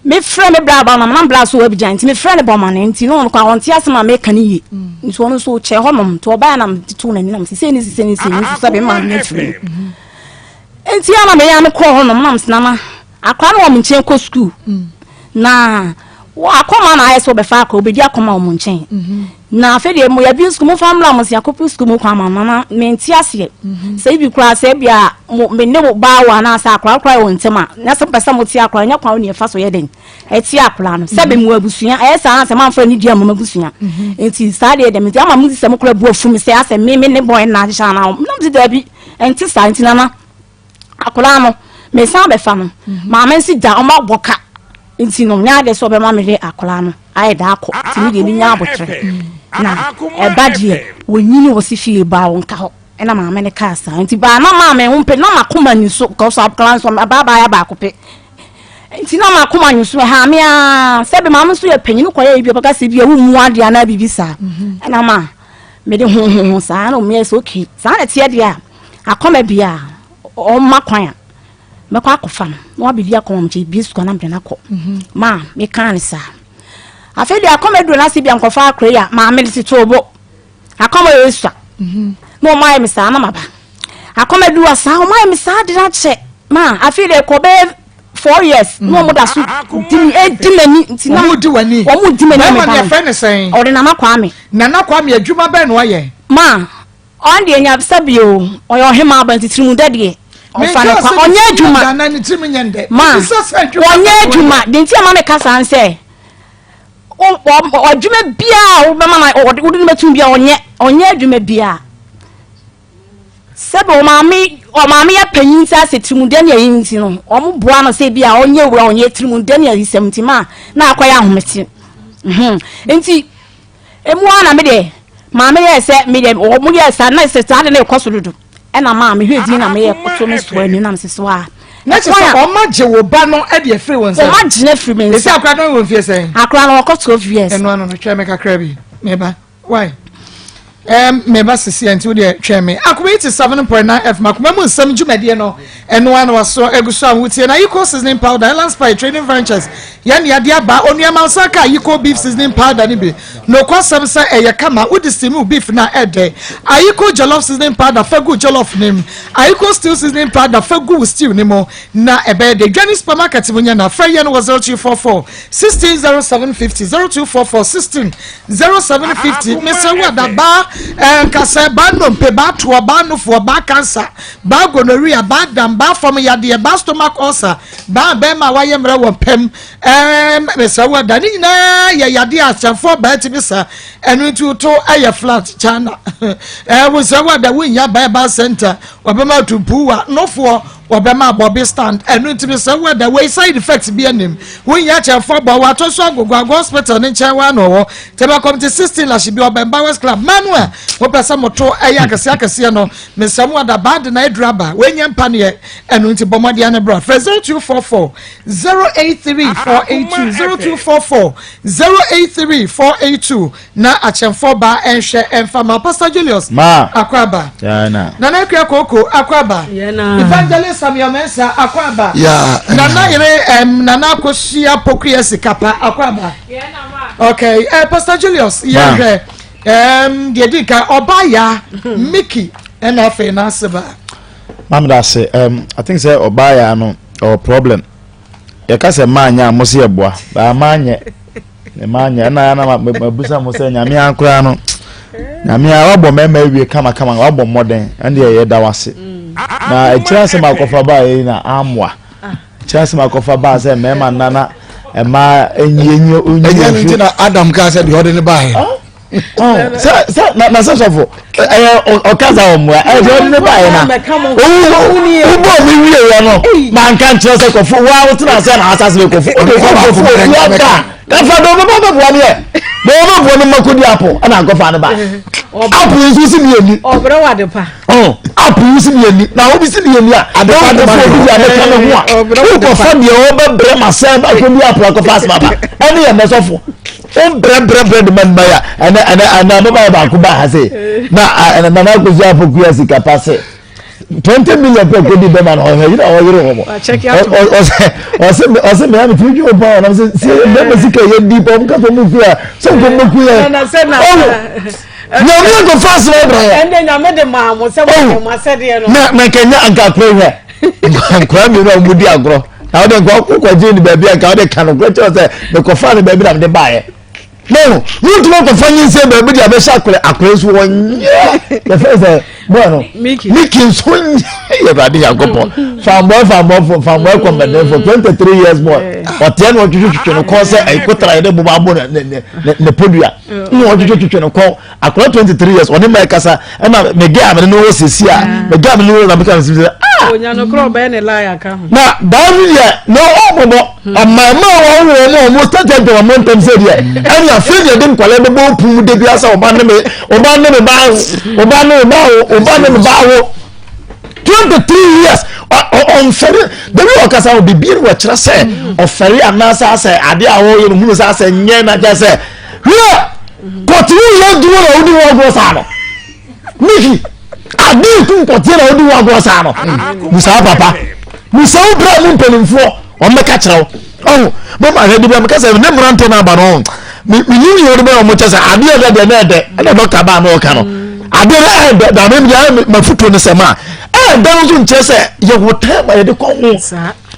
me frɛ me bra aba na nam bra so wɔ Abidjan nti me frɛ ne bɔ ma ne nti no ɔno kwan ɔnte ase ma meka ne yie nti ɔno nso kyɛ hɔ nom nti ɔbaa nam tete n'ani nam sise ne sise ne sise ne nso sɛ me maa me afiri mu nti ana me ya me kɔɔ hɔ nom nam sinama akora no wɔ me nkyɛn kɔ sukuu na Akɔma na ayɛ sɛ wɔbɛfa akɔ obɛdi akɔma wɔn nkyɛn mhm. na afei deɛ mo yɛbi sukuu mo fa mmra mo sɛ akɔpɛ sukuu mu kwan ma nana mente aseɛ mhm. sɛ ebi koraa sɛ ebi a mo me ne wo baa wɔ anaasɛ akora koraa wɔ ntɛm a na sɛ mpɛ sɛ mo te akora nyɛ kwan ne ɛfa so yɛ den ɛte akora no sɛ bɛ mu abusua ɛyɛ saa sɛ manfa ne dua mo abusua mhm. nti saa deɛ dɛm nti ama mo sɛ mo kora bu afu mi sɛ asɛ me me ne bɔn na ahyehyɛ anaa nam sɛ daabi ɛnte saa nti nana Akwadaa no, mesan bɛfa no. Maame nso gya wɔn abɔ ka nti no nyɛ adeɛ sɛ ɔbɛma me de akwadaa no ayɛ da akɔ nti me deɛ menya abotrɛ na ɛba deɛ wɔnyini wɔ se fie baa wɔn ka hɔ ɛna maame no kaa saa nti baa na maame ho mpɛ na makoma ni so because akwadaa nso abaabaayɛ baako pɛ nti na makoma nyi so ɛha me aa sɛbi maame nso yɛ panyin kɔyɛ ebi ɔbɛka sɛ bi ɛwo mu adeɛ anaa biribi saa ɛna ma mede ho ho ho saa na ɔmo yɛ sɛ okay saa na ɛteɛ deɛ a Akɔma bi a ɔma kwan a mɛkɔ akɔfa no na wabɛdi akɔma mkyɛ bie sukuu na mede no akɔ mhm. ma mekaa ne saa afei deɛ akɔma duro no ase bia nkɔfa akora yi a maame de tete obo akɔma yɛ sua mhm. na ɔma ayɛ me saa na maba akɔma duro saa ɔma ayɛ me saa de no akyɛ ma afei deɛ kɔ bɛyɛ four years na wɔn da so di mi edi m'ani nti na wɔn di w'ani wɔn di m'ani bɛrima deɛ fɛn ne sɛn ɔde nana kwame nana kwame adwuma bɛn na ɔyɛ ma Ɔno deɛ nya sɛbi o, ɔyɛ ɔhemaa ba nti tirimudɛ deɛ ɔfa no kwa, ɔnyɛ adwuma. Ma, ɔnyɛ adwuma. Deɛ nti a ma meka saa nsɛ, adwuma biara a wobɛma no, wode no bɛtum biara ɔnyɛ, ɔnyɛ adwuma biara. Sɛbi ɔmaame, ɔmaame yɛ panyin nti asɛ tirimudɛ ne ayi nti no, wɔn boa no sɛ bi a ɔnyɛ wura ɔnyɛ tirimudɛ ne ayisɛm nti ma na akɔyɛ ahomete. Nti Emu ara na me deɛ maame yɛɛ sɛ me deɛ wɔn yɛɛ saa na sɛ saa de na ɛkɔ so dodo ɛna maa me hwɛ din na me yɛ koto me soa ani na me sɛ soa. Na kyerɛ sɛ wɔn agye wo ba no de afiri wɔn nsam. Wɔn agye no afiri me nsa. Esi akora no wɔ mfie sɛn? Akora no wɔkɔ 12 years. Ɛno ano no twɛn me kakra bi meba why ɛɛm meba sisi ɛnti wo deɛ twɛn me akoma yi ti 7.9 fm akoma mu nsɛm dwumadie no. Ɛno ara na wasɔ agu so a wotie na Yiko seasoning powder, Island Spy Trading Ventures, yɛn nea de aba. Onua ma nsa ka Yiko beef seasoning powder no bi. Nokwasɛm sɛ ɛyɛ kama, wode steam wo beef no a ɛdɛ. Ayiko jollof seasoning powder fa gu jollof no mu. Ayiko stew seasoning powder fa gu wo stew no mu na ɛbɛyɛ dɛ. Dwani supermarket mu nya na frɛ yɛn wɔ 0244 16 0750, 0244 16 0750. Mesrɛ wo ada baa eh, nkasɛ, baa nnompe, baa toɔ, baa nofoɔ, baa cancer. Baa gonorrhea, baa dam, baa fam yadeɛ, baa stomach ulcer, baa bɛrima a wayɛ mmerɛ wɔ mpam, ɛɛm mesrɛ wo da ne nyinaa yɛ yadeɛ a ahyɛnfoɔ baa tumi sa, ɛno nti woto ɛyɛ flat China ɛɛ wosrɛ wo da wonnya baa baa center wɔbɛma atumpuwa nofoɔ wɔbɛma abɔbe stand ɛno nti mesrɛ wo da wei side effects bi anim wonnya akyɛnfoɔ bɔ wɔatɔ so agogo ago hospital ne nkyɛn wa na ɔwɔ tɛbɛkɔm te 16 lahye bi ɔbɛn Bowers Club manu a wopɛ sɛ moto ɛyɛ akɛseɛ akɛseɛ no Mesrɛ mo ada baa de na aduru aba wei nyɛ mpaneɛ ɛno nti bɔ mmɔden ne bra frɛ 0244 083 482 0244 083 482 na akyɛmfoɔ baa ɛnhwɛ ɛmfa ma Pastor Julius Ma. Akwaaba Yana. Nana Akua Koko Akwaaba Yana. Evangelist Samuel Mensah Akwaaba Ya, Nana Yere um, Nana Akosua Pokuya Sikapa Akwaaba Okay, uh, Pastor Julius yɛhwɛ Um, deɛ di nka ɔbaa ya Mickey ɛna afei n'ase ba. Maame da ase um, I think sɛ ɔbaa ya no ɔwɔ problem yɛka sɛ mmaa nyɛ a mo se yɛ boa baa mmaa nyɛ mmaa nyɛ ɛna ɛna mabusa mo sɛ nyame ankoraa no nyame a wabɔ mmarima awie kamakama wabɔ mmɔden ɛne deɛ yɛda wase na akyire asɛm akɔfa baa yɛ na amoa Kyerɛ asɛm akɔfa baa sɛ mmarima nna na mmaa enyi enyi enyi. Ɛnyɛ no nti na Adam kaa sɛ deɛ ɔde ne baeɛ. Sɛ sɛ na na sɛ sɔfo ɛyɛ ɔka sa wɔn mua ɛyɛ deɛ ɔde ne baeɛ na wobɔ mi wie yɛ no maa nka nkyerɛ sɛ kɔfo wa wotena ase na asase bɛ kɔfo ɔde kɔfo ofi aba kafa de ɔbɛba bɛboa ne yɛ de ɔbɛboa ne mako di apo ɛna nkɔfa ne ba apo nso si mi ani. Ɔbrɛ wa de pa. Apo yi si mi ani na obi si mi ani a na ɔkɔfo obi di abɛka ne ho a wokɔfa deɛ ɔbɛbrɛ ma sɛ akɔdi apo akɔfa asɛm aba ɛne yɛ mɛsɔfo o brɛ brɛ brɛ de ma nima ya ɛnɛ ɛnɛ ɛnɛ ababaawa baako ba ha se na ɛnɛ nana akosi apo kuya sika pa se 20 million pɛ kodi bɛma no ɔhwɛ yere a ɔyere hɔ mɔ ɔsɛ ɔsɛ ɔsɛ mɛ ami tumi dwi paa ɔnam sɛ sɛ bɛma sika yɛ di paa ɔmo kasa ɔmo kuya sɛ nko ɔmo kuya ɔmo. Nyame nkɔ fa asɛm abrɛ yɛ. Ɛnde nyame de maa mo sɛ mo yɛ mo asɛdeɛ no. Na na nkɛnyɛ anka akora hwɛ nkora mmienu a wɔn di agorɔ. Na wode nka wokɔgye ne baabi a nka wode ka no korɛ kyerɛ sɛ mekɔfaa ne baabi na mede baeɛ. No, wontumi nkɔfa nyinsɛn baabi de abɛhyɛ akorɛ akorɛ nso wɔnyɛ yɛfrɛ sɛ bɔɔ no miki nso nyɛ yɛwurade nyankopɔn fanbɔɛ fanbɔfo fanbɔɛ kɔmbɛdɛnfo 23 years boy ɔteɛ na ɔtwitwitwi no kɔn sɛ ɛkotra yɛde bobɔ abo ne podua na ɔtwitwitwi no kɔn akora 23 years ɔne mmaa kasa ɛna mege a mene no wɔ sisi a mege a mene no wɔ na meka sisi ah onyanokora ɔbɛyɛ ne lie aka ho na daa no deɛ na ɔbɔbɔ ɔmaamaa wɔn wɔn a wɔn tɛtɛtɛ wɔn ntɛm sɛ deɛ ɛne afei deɛ de nkwadaa bɛbɔ opun mu de bi asa ɔba ne me ɔba ne me ba awo ɔba ne me ba awo ɔba ne me ba awo 23 years ɔnfɛre dabi ɔkasa wɔ bibi no wɔkyerɛ sɛ ɔfɛre anaasɛ asɛ adeɛ a ɔyɛ no hunu sɛ asɛ nyɛ na kyerɛ sɛ hwɛ kɔtene yɛ adwuma na wodi ho agorɔ saa no miki ade eku nkɔteɛ na wodi ho agorɔ saa no musaa papa musaa wo bra mu mpanimfoɔ wɔn bɛka kyerɛ wo ɔho mama ahwɛ de bi a meka sɛ ne mmerante no aba no menim yɛ wode bɛyɛ ɔmo kyɛ sɛ adeɛ ɛdɛ deɛ na ɛdɛ ɛna dɔkta baa na ɔka no adeɛ no ɛdɛ na mem deɛ mafotuo no sɛ ma ɛdɛ no nso nkyerɛ sɛ yɛwɔ time a yɛde kɔ ho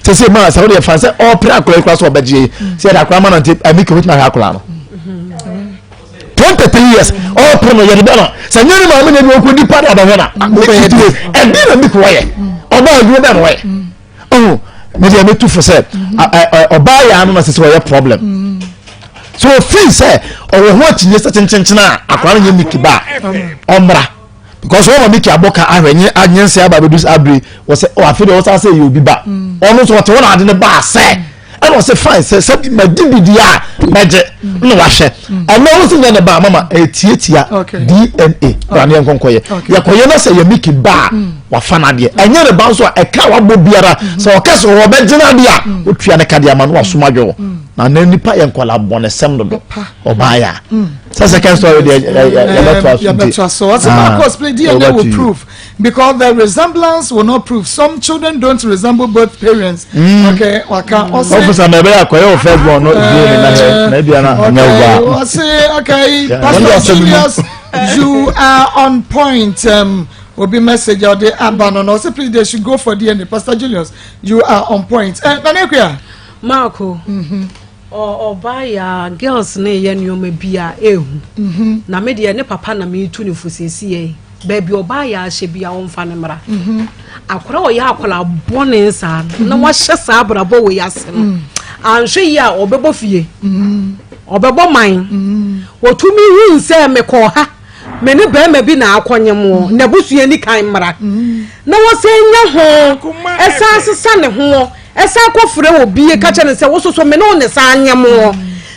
sese maa sɛ wode fa sɛ ɔpere akora yi kora sɛ ɔbɛgye yi sɛ yɛde akora ma no nti ɛmi kò wotumi ahwɛ akora no 23 years ɔpere no yɛde bɛ no sɛ nyɛ ne maame na ebi ɔkɔ di pa de abɛhwɛ na ɛdi na mi kò wɔyɛ ɔbaa adwuma bɛn na wɔyɛ ɔho mi deɛ mi tu fo sɛ ɔbaa yɛ ano na sɛ sɛ ɔyɛ problem so ofin sɛ ɔwɔ ho akyinnye sɛ kyenkyenkyen a akora no nyɛ mi kiba ɔmmra. because wɔn ma miki abɔ ka ahwɛ nye nye nse aba abɛdu abiri wɔsɛ ɔ afi deɛ wɔsan sɛ yɛ obi ba mm. ɔno nso ɔte hɔ na ade ne ba asɛ ɛna ɔsɛ fine sɛ sɛ ma di bi di a mɛgye mm. na wahwɛ mm. ɛna ɔno sɛ nyɛ ne ba mama ɛtiatia dna na ne yɛn nkɔnkɔyɛ yɛkɔyɛ na sɛ yɛ miki ba a wafa n'adeɛ ɛnyɛ ne ba nso a ɛka wabɔ biara mm-hmm. sɛ ɔka sɛ ɔbɛgye n'adeɛ a mm. otua ne kadeɛ ama no wasoma dwo mm. na na nipa yɛ nkɔla bɔnesɛm dodo ɔbaa yɛ a sɛ second story deɛ yɛbɛtoa so yɛbɛtoa so ɔsɛ ah, Marcus play DNA will prove because the resemblance will not prove some children don't resemble both parents mm. okay waka ɔsɛ ɔfisa na ɛbɛyɛ akɔyɛ wɔ first born no DNA na hɛ na ebi ana anya wo ba ɔsɛ okay Pastor Julius you are on point um, obi message ɔde aba no na ɔsɛ please they should go for DNA Pastor Julius you are on point eh, Nana Ekuya. Marco. Mm -hmm. Ɔbaa yi a girls no yɛ nneɛma bi a ehu. Mhm. Na me deɛ ne papa na metu ne fo siesie yi. Baabi ɔbaa yi ahyɛ bi a ɔmfa ne mmra. Mhm. Akora ɔyɛ akora bɔne saa no na mhm. wahyɛ saa abrabɔ wɔ yi ase no. Mm. Anhwɛ yi a ɔbɛbɔ fie. Ɔbɛbɔ man. Wɔtumi hu sɛ mekɔɔ ha. Me ne barima bi na akɔnyem wo, n'abusua ni kan mmra. Na wɔsan nya ho, ɛsan sesa ne ho, ɛsan kɔfrɛ obi ka kyerɛ no sɛ wososo me ne wo ne san nyem wo.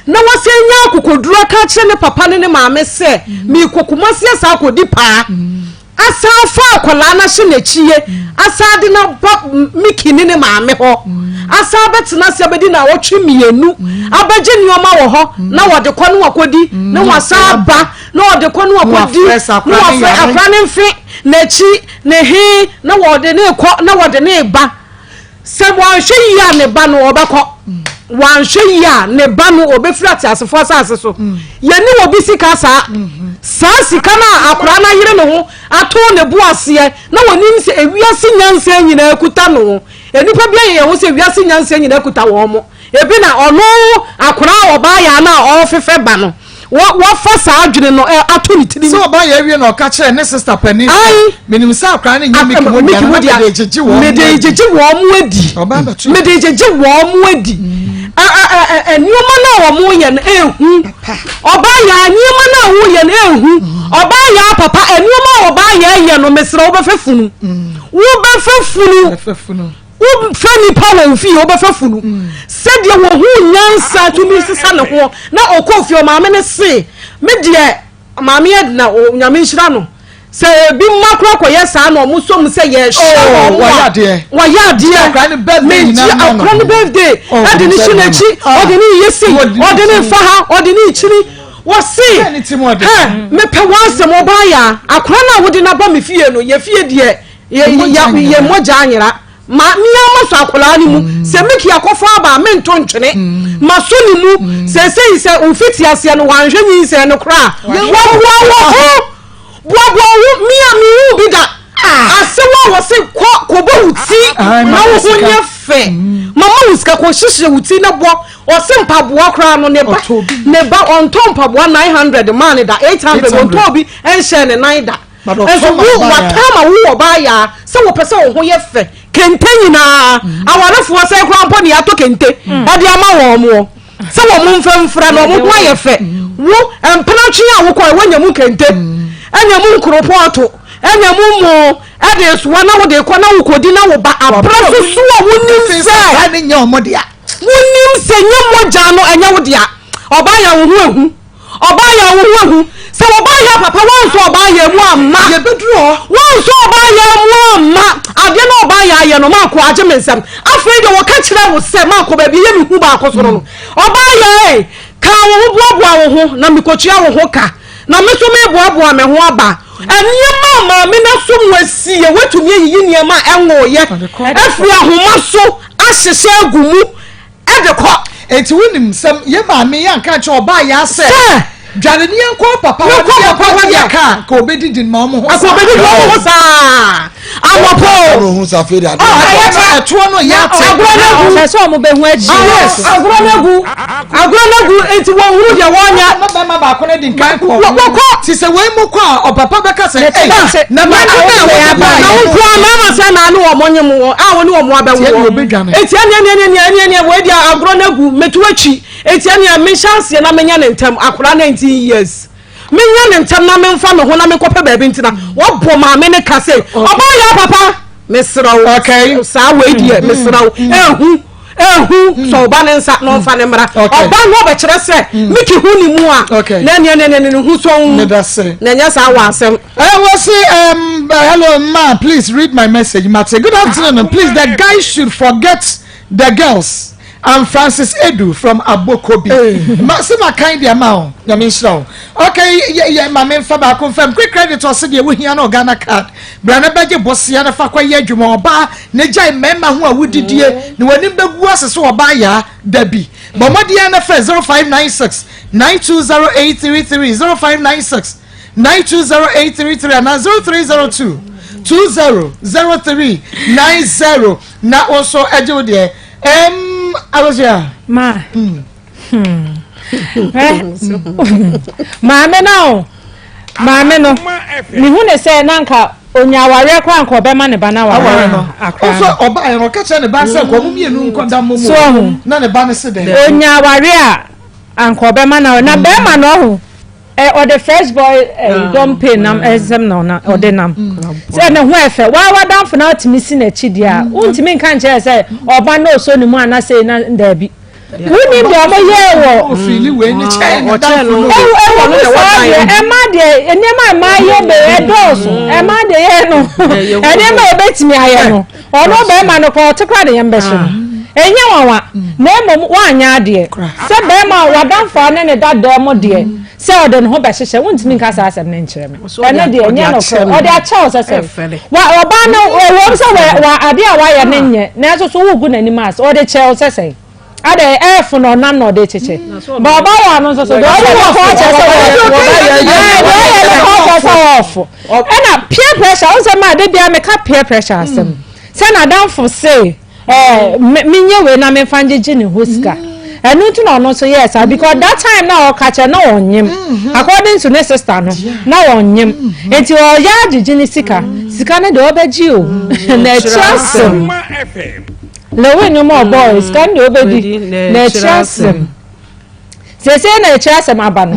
Na wɔsan nya akokoduru aka akyerɛ ne papa ne ne maame sɛ meekɔ Kumasi asan akɔdi paa. Asan afa akwadaa no ahyɛ n'akyie, asan de no aba Mickey ne ne maame hɔ, asan abɛtena ase abɛdi naawɔtwe mmienu, abɛgye nneɛma wɔ hɔ na wɔde kɔ ne wakɔdi na wasan aba na wɔde kɔ ne wakɔdi na wafrɛ akwadaa no mfe n'akyi ne he na wɔde ne kɔ na wɔde ne ba. Sɛ wanhwɛ yie a ne ba no ɔbɛkɔ. Wanhwɛ yie a ne ba no ɔbɛfiri ateasefoɔ asase so. Yɛne obi sika saa. Saa sika no a akwadaa no ayere ne ho ato ne bo aseɛ na wɔnim sɛ ewiase nyansa nyinaa kuta no. Nnipa bi ayɛ yɛn ho sɛ ewiase nyansa nyinaa kuta wɔn. Ebi na ɔno akwadaa a ɔbaa yɛ ano a ɔrefefɛ ba no, wafa saa adwene no ato ne tirim. Sɛ ɔbaa yɛ awie na ɔka kyerɛ ne sista panin sɛ, menim sɛ akwadaa no nyɛ Mickey mu dea na mede regyegye wɔn mede regyegye wɔn mu adi. Mede regyegye wɔn mu adi. Nneɛma no a wɔyɛ no ehu. Ɔbaa yɛ nneɛma no a wɔyɛ no ehu. Ɔbaa yɛ papa nneɛma a ɔbaa yɛ yɛ no mesrɛ wobɛfɛ funu. Wobɛfɛ funu. Wofrɛ nnipa wɔ wo fie, wobɛfa funu. Sɛdeɛ wɔhuu nyansa tumi sesa ne ho na ɔkɔɔ fie, ɔmaame no se, me deɛ maame Edna, Nyame nhyira no, sɛ ebi mma koraa kɔyɛ saa na ɔmo sɔ mu sɛ yɛhyɛ oh, wɔn a, wɔyɛ adeɛ. Megye akora ne birthday, oh, ɛde ne hyɛ n'akyi, ah. ɔde ne yɛ sei, ɔde ne fa ha, ɔde ne kyiri. Wɔse, hɛ, mepɛ wɔn asɛm ɔbaa ya, akora no a wode no aba me fie no, yɛ fie deɛ, yɛ mogya anyera ma mea masɔ akwadaa no mu mm. sɛ miki akɔfo aba a mento ntwene mm. masɔ ne mu mm. sɛsɛyi sɛ ofiti aseɛ no wanhwɛ nyinsɛn no koraa wɔboa wɔ ho boaboa wo mea mewu bi da ah. asɛm a wɔse kɔ kɔbɔ wo ti na wo ho nyɛ fɛ mama wo sika kɔ hyehyɛ wo ti na bɔ. Ɔse mpaboa koraa no ne ba ne ba ɔntɔ mpaboa 900 maa ne da, 800 ɔntɔ bi nhyɛ ne nan da. Nso wo watɔ ama wo wɔ baa yaa sɛ wɔpɛ sɛ wo ho yɛ fɛ. Kente nyinaa awarefoɔ sɛ koraa mpo ne yɛatɔ kente ɛde ama wɔn moɔ sɛ wɔn mfa mfira na wɔn ho ayɛ fɛ. Wo mpenatwe a wokɔ wɔnya mu kente, ɛnya mu nkoropɔɔto, ɛnya mu mo ɛde soa na wode kɔ na wokɔdi na wo ba abrɛ soso a wonim sɛ wonim sɛ nyɛ mogya no ɛnyɛ wo dea. Ɔbaa yɛ wo ho ehu. Ɔbaa yɛ wo ho ehu. Sɛ ɔbaa yɛ papa wansɔ ɔbaa yɛ mu amma. Yɛbɛduru hɔ. Wansɔ ɔbaa yɛ mu amma. Adeɛ na ɔbaa yɛ ayɛ no maako agye me nsam. Afei deɛ wɔka kyerɛ wo sɛ maako baabi yɛ me hu baako so no no. Ɔbaa yɛ ka wo ho boaboa wo ho na mekɔtua wo ho ka. Na me nso meboaboa me ho aba. Nneɛma a maame no aso mu asie, woatumi ayiyi nneɛma a ɛnwoeɛ afiri ahoma so ahyehyɛ agu mu de kɔ. Enti wonim sɛ yɛ maame yi anka nkyerɛ ɔbaa yɛ asɛ dwane ne yɛnkɔ papa hɔ ne yɛnkɔ hɔ deɛ ka nka ɔbɛdidi ma ɔmo ho saa. Ɔbɛdidi ɔmo ho saa. Anɔpɔ. Ɛtoɔ no yɛ ate. Agorɔ no agu. Ɔpɛ sɛ ɔmo bɛhu akyi. Yes. Agorɔ no agu. Agorɔ no agu nti wɔn hunu deɛ wɔnyɛ. Ɔmo bɛma baako no di nkan kɔ. Wɔkɔ. Ti sɛ wei mu kɔ a ɔpapa bɛka sɛ ɛy na ma na wo na wo nko a mɛma sɛ na ne wɔn nye mu a wɔne wɔn abɛwo wɔn. Eti ɛne ɛne ɛne ɛne ɛne ɛne wei deɛ agorɔ no agu metu akyi. Eti ɛne mehyɛ aseɛ na menya ne ntɛm akora 19 years. Menyɛ ne ntɛm na memfa me ho na menkɔpɛ baabi ntena. Wɔbɔ maame ne ka sɛ ɔbaa yɛ papa mesrɛ wo saa wei deɛ mesrɛ wo ehu ehu sɛ ɔba ne nsa na ɔmfa ne mmra. Ɔba no ɔbɛkyerɛ sɛ Miki ho ne mu a na ɛneɛ ne ne ne ho sɔn na ɛnyɛ saa wɔ asɛm. Wɔsi hello ma, please read my message. Mate, good afternoon. Please, the guy should forget the girls. I'm Francis Edu from Abokobi. Hey. Ma se ma kan dia ma o. Nyame nhyira wo. Okay, ye ye ma me mfa baako mfam. Quick credit ɔse deɛ wohia no Ghana card. Bra na bɛgye bosia na fa kɔ yɛ adwuma ɔbaa na gyae mmarima ho a wodidie na w'anim bɛgu ase so ɔbaa yaa da bi. Bɔ mmɔden na frɛ 0596 920833 0596 920833 anaa 0302 200390 na wo nso agye wo deɛ. Arosia. Ma. Maame na o. Maame no. Mihu ne sɛ na nka onya awareɛ koraa nka ɔbɛma ne ba no aware no. Akora. Ɔsɛ ɔba yɛn ɔka kyerɛ ne ba sɛ nka ɔmo mmienu nkɔ da mo mu. So ɔho. Na ne ba no se dɛ. Onya awareɛ a anka ɔbɛma no aware na bɛrima no ɔho. Ɛ ɔde fresh boy ɛ dɔmpe nam ɛsɛm na ɔna ɔde nam sɛ ne ho ɛfɛ waa wadanfo na ɔtumi si n'akyi deɛ a wontumi nka nkyerɛ sɛ ɔba na ɔsɔ ne mu anasɛ na daabi wonim deɛ ɔmo yɛɛ wɔ ɛwɔ mu saa deɛ ɛma deɛ nneɛma a ɛma yɛ bɛ ɛdɔɔso ɛma deɛ yɛ no nneɛma a ɛbɛtumi ayɛ no ɔno bɛrima no kora ɔte kora de yɛn bɛhyɛ no ɛnyɛ nwanwa na mmom woanyɛ adeɛ sɛ bɛrima wadanfo a ne ne dada mu deɛ sɛ ɔde ne ho bɛhyehyɛ wontumi nka saa asɛm no nkyerɛ me ɛno deɛ ɛnyɛ nokorɛ ɔde akyɛ wo sɛ sɛ wa ɔbaa no ɛwom sɛ wa adeɛ a wayɛ no nyɛ nanso so wogu n'anim ase ɔde kyɛ wo sɛ sɛ adɛ ɛɛfo na ɔnam na ɔde kyekyɛ ba ɔbaa yɛ ano nso so deɛ ɔyɛ no kɔ kyɛ sɛ wɔɔfo deɛ ɔyɛ no kɔ kyɛ sɛ wɔɔfo ɛna peer pressure wo sɛ maa de bia meka peer pressure asɛm sɛ n'adamfo se ɛɛ menyɛ wei na memfa ngyegye ne ho sika ɛno nti na ɔno nso yɛɛ saa because that time na ɔka kyɛ na ɔnyem according to ne sister no na ɔnyem nti ɔyɛ agyegye ne sika sika no deɛ ɔbɛgye o na ɛkyerɛ asɛm. Lewi nnwom a ɔbɔɔ sika no deɛ ɔbɛdi na akyiri asɛm. Seesei na akyiri asɛm aba no.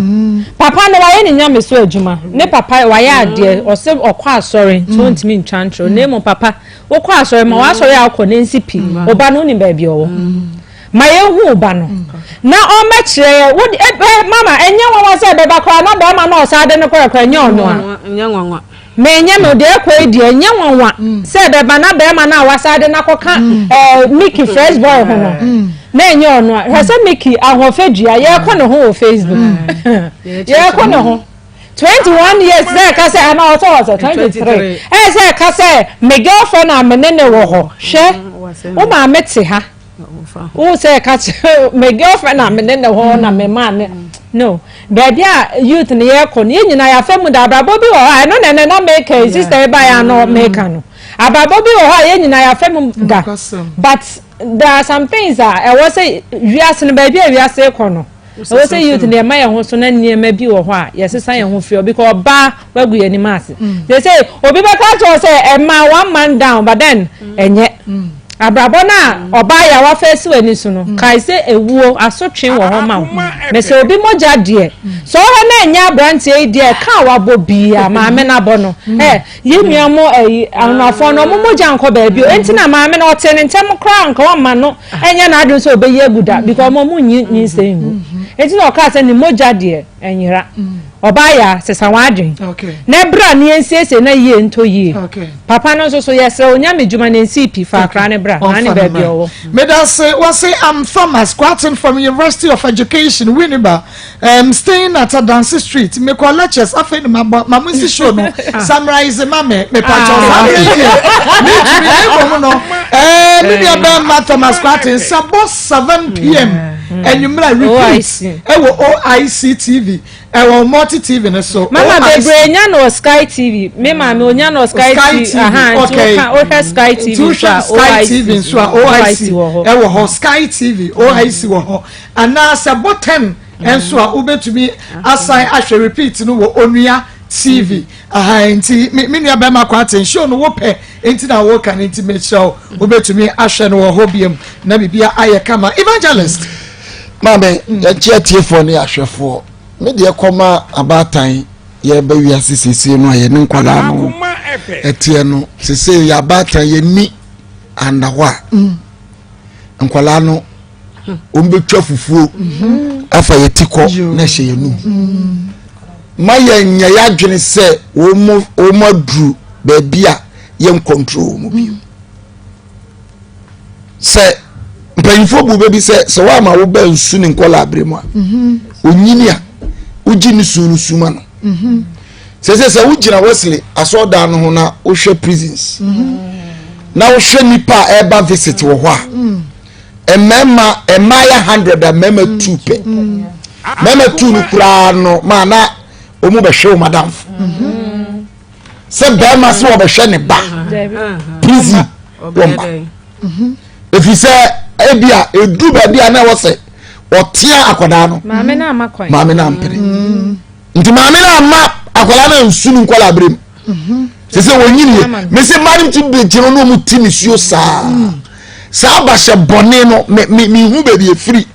Papa no wayɛ ne nyame so adwuma. Ne papa wayɛ adeɛ ɔsɛ ɔkɔ asɔre nti ɔntumi ntwa ntorɔ. Na mmom papa wokɔ asɔre ma w'asɔre a wokɔ no nsi pi. Wo ba no wonim baabi ɔwɔ. Ma yɛnhu wo ba no. Na ɔmmɛkyerɛ yɛ wo mama ɛnyɛ nwanwa sɛ ɛbɛba koraa na bɛrima no a ɔsan de no kɔɛ koraa ɛnyɛ ɔno a. Menyɛ no deɛ ɛkɔ yi deɛ ɛnyɛ nwanwa mm. sɛ ɛbɛba na bɛrima no a wasa de no akɔka mm. eh, Mickey fresh boy ho no mm. na ɛnyɛ ɔno a hwɛ sɛ Mickey ahoɔfɛ dua yɛrekɔ ne ho wɔ Facebook yɛrekɔ ne ho 21 years sɛ ɛka sɛ ana ɔsɛ ɔsɛ 23 ɛyɛ sɛ ɛka sɛ me girlfriend a me ne ne wɔ hɔ hwɛ wo maame te ha Wo sɛ ka kyerɛ me girlfriend a me ne ne hɔ na me maa ne no baabi a youth no yɛkɔ no yɛn nyinaa yɛafa mu da abrabɔ bi wɔ hɔ a ɛno na ɛnɛ na meka yi sister yi baeɛ a na meka no abrabɔ bi wɔ hɔ a yɛn nyinaa yɛafa mu da but. There are some things a ɛwɔ sɛ wiase no baabi a wiase rekɔ no ɛwɔ sɛ youth no yɛma yɛn ho so na nneɛma bi wɔ hɔ a yɛsesa yɛn ho firi hɔ because ɔbaa wagu yɛn anim ase. Mm. They say obi bɛka kyerɛ sɛ ɛma one man down but then mm. ɛnyɛ. Mm. Abrabɔ no a ɔbaa yɛ a wafa asi w'ani so no kae sɛ ewuo asotwe wɔ hɔ ma wo. Na sɛ obi mogya deɛ sɛ ɔhwɛ na ɛnyɛ aberanteɛ yi deɛ ɛka a wabɔ biara maame no abɔ no ɛ Yɛn nua mo ɛyi ahonafoɔ no ɔmo mogya nkɔ baabi o enti na maame no ɔte ne ntɛm koraa nka ɔmma no ɛnyɛ n'adwene sɛ ɔbɛyi agu da because ɔmo ɔmo nyi nyinsɛn ngu enti na ɔkaa sɛ ne mogya deɛ ɛnyera ɔbaa ya sesa w'adwene na ɛbra ne yɛnsiesie na yie ntɔ yie papa no nso so yɛsrɛ onyame dwuma na nsii pi fa akra ne bra na ne baabi ɔwɔ. Medase wɔse I'm Thomas Kwarteng from University of Education Winneba Um, staying at Adansi Street. Me kɔ lectures afei na ma ma mo nsi show no. Summarize ma me me pa kyɛw saa bere yi deɛ. Me tumi na ebo mu no. Eh, me nua bɛn ma Thomas Kwarteng nsa bɔ 7 pm. Enyimra repeat. Ɛwɔ OIC TV. Ɛwɔ Multi TV no so. Mama bebree nya no wɔ Sky TV. Me maame onya no wɔ Sky TV. Aha, okay. Nti wohwɛ Sky TV nso a Sky TV nso a OIC ɛwɔ hɔ. Sky TV OIC wɔ hɔ. Anaa sɛ bɔ 10 nso a wobɛtumi asan ahwɛ repeat no wɔ Onua TV. Aha nti me nua bɛrima Kwarteng show no wopɛ nti na woka no nti mekyerɛ wo wobɛtumi ahwɛ no wɔ hɔ biam na biribia ayɛ kama. Evangelist. Maame, yɛnkye atiefoɔ ne ahwɛfoɔ. Me deɛ kɔma abaatan yɛreba wiase seesei no a yɛne nkwadaa no ɛteɛ no seesei yɛ abaatan yɛni andahɔ a nkwadaa no wɔn bɛtwa fufuo afa yɛ ti kɔ na ɛhyɛ yɛn num ma yɛn nyɛ yɛ adwene sɛ wɔn wɔn aduru baabi a yɛn control wɔn bio sɛ mpanyinfoɔ bu bɛbi sɛ sɛ wɔn ama wo bɛ nsu ne nkɔla abere mu a onyini a wogye ne su no suma no sɛ sɛ sɛ wogyina Wesley asɔɔdan no ho na wohwɛ prisons na wohwɛ nipa a ɛreba visit wɔ hɔ a. Mm. Mmarima mmaa yɛ hundred a mmarima mm. two pɛ mm. mmarima two no koraa no maa na wɔn bɛhwɛ wɔn adamfo mm-hmm. sɛ barima sɛ wɔbɛhwɛ ne ba prison wɔn ba mm-hmm. efi sɛ ebi a edu baabi a na ɛwɔ sɛ ɔtea akwadaa no maame na ama kwan maame na ampere mm. nti maame na ama akwadaa na nsu no nkwadaa abere mu. Sɛ sɛ wɔnyini yɛ mese mmaa no ti bɛgye no na ɔmu ti nisuo saa saa bahyɛ bɔne no mehu baabi ɛfiri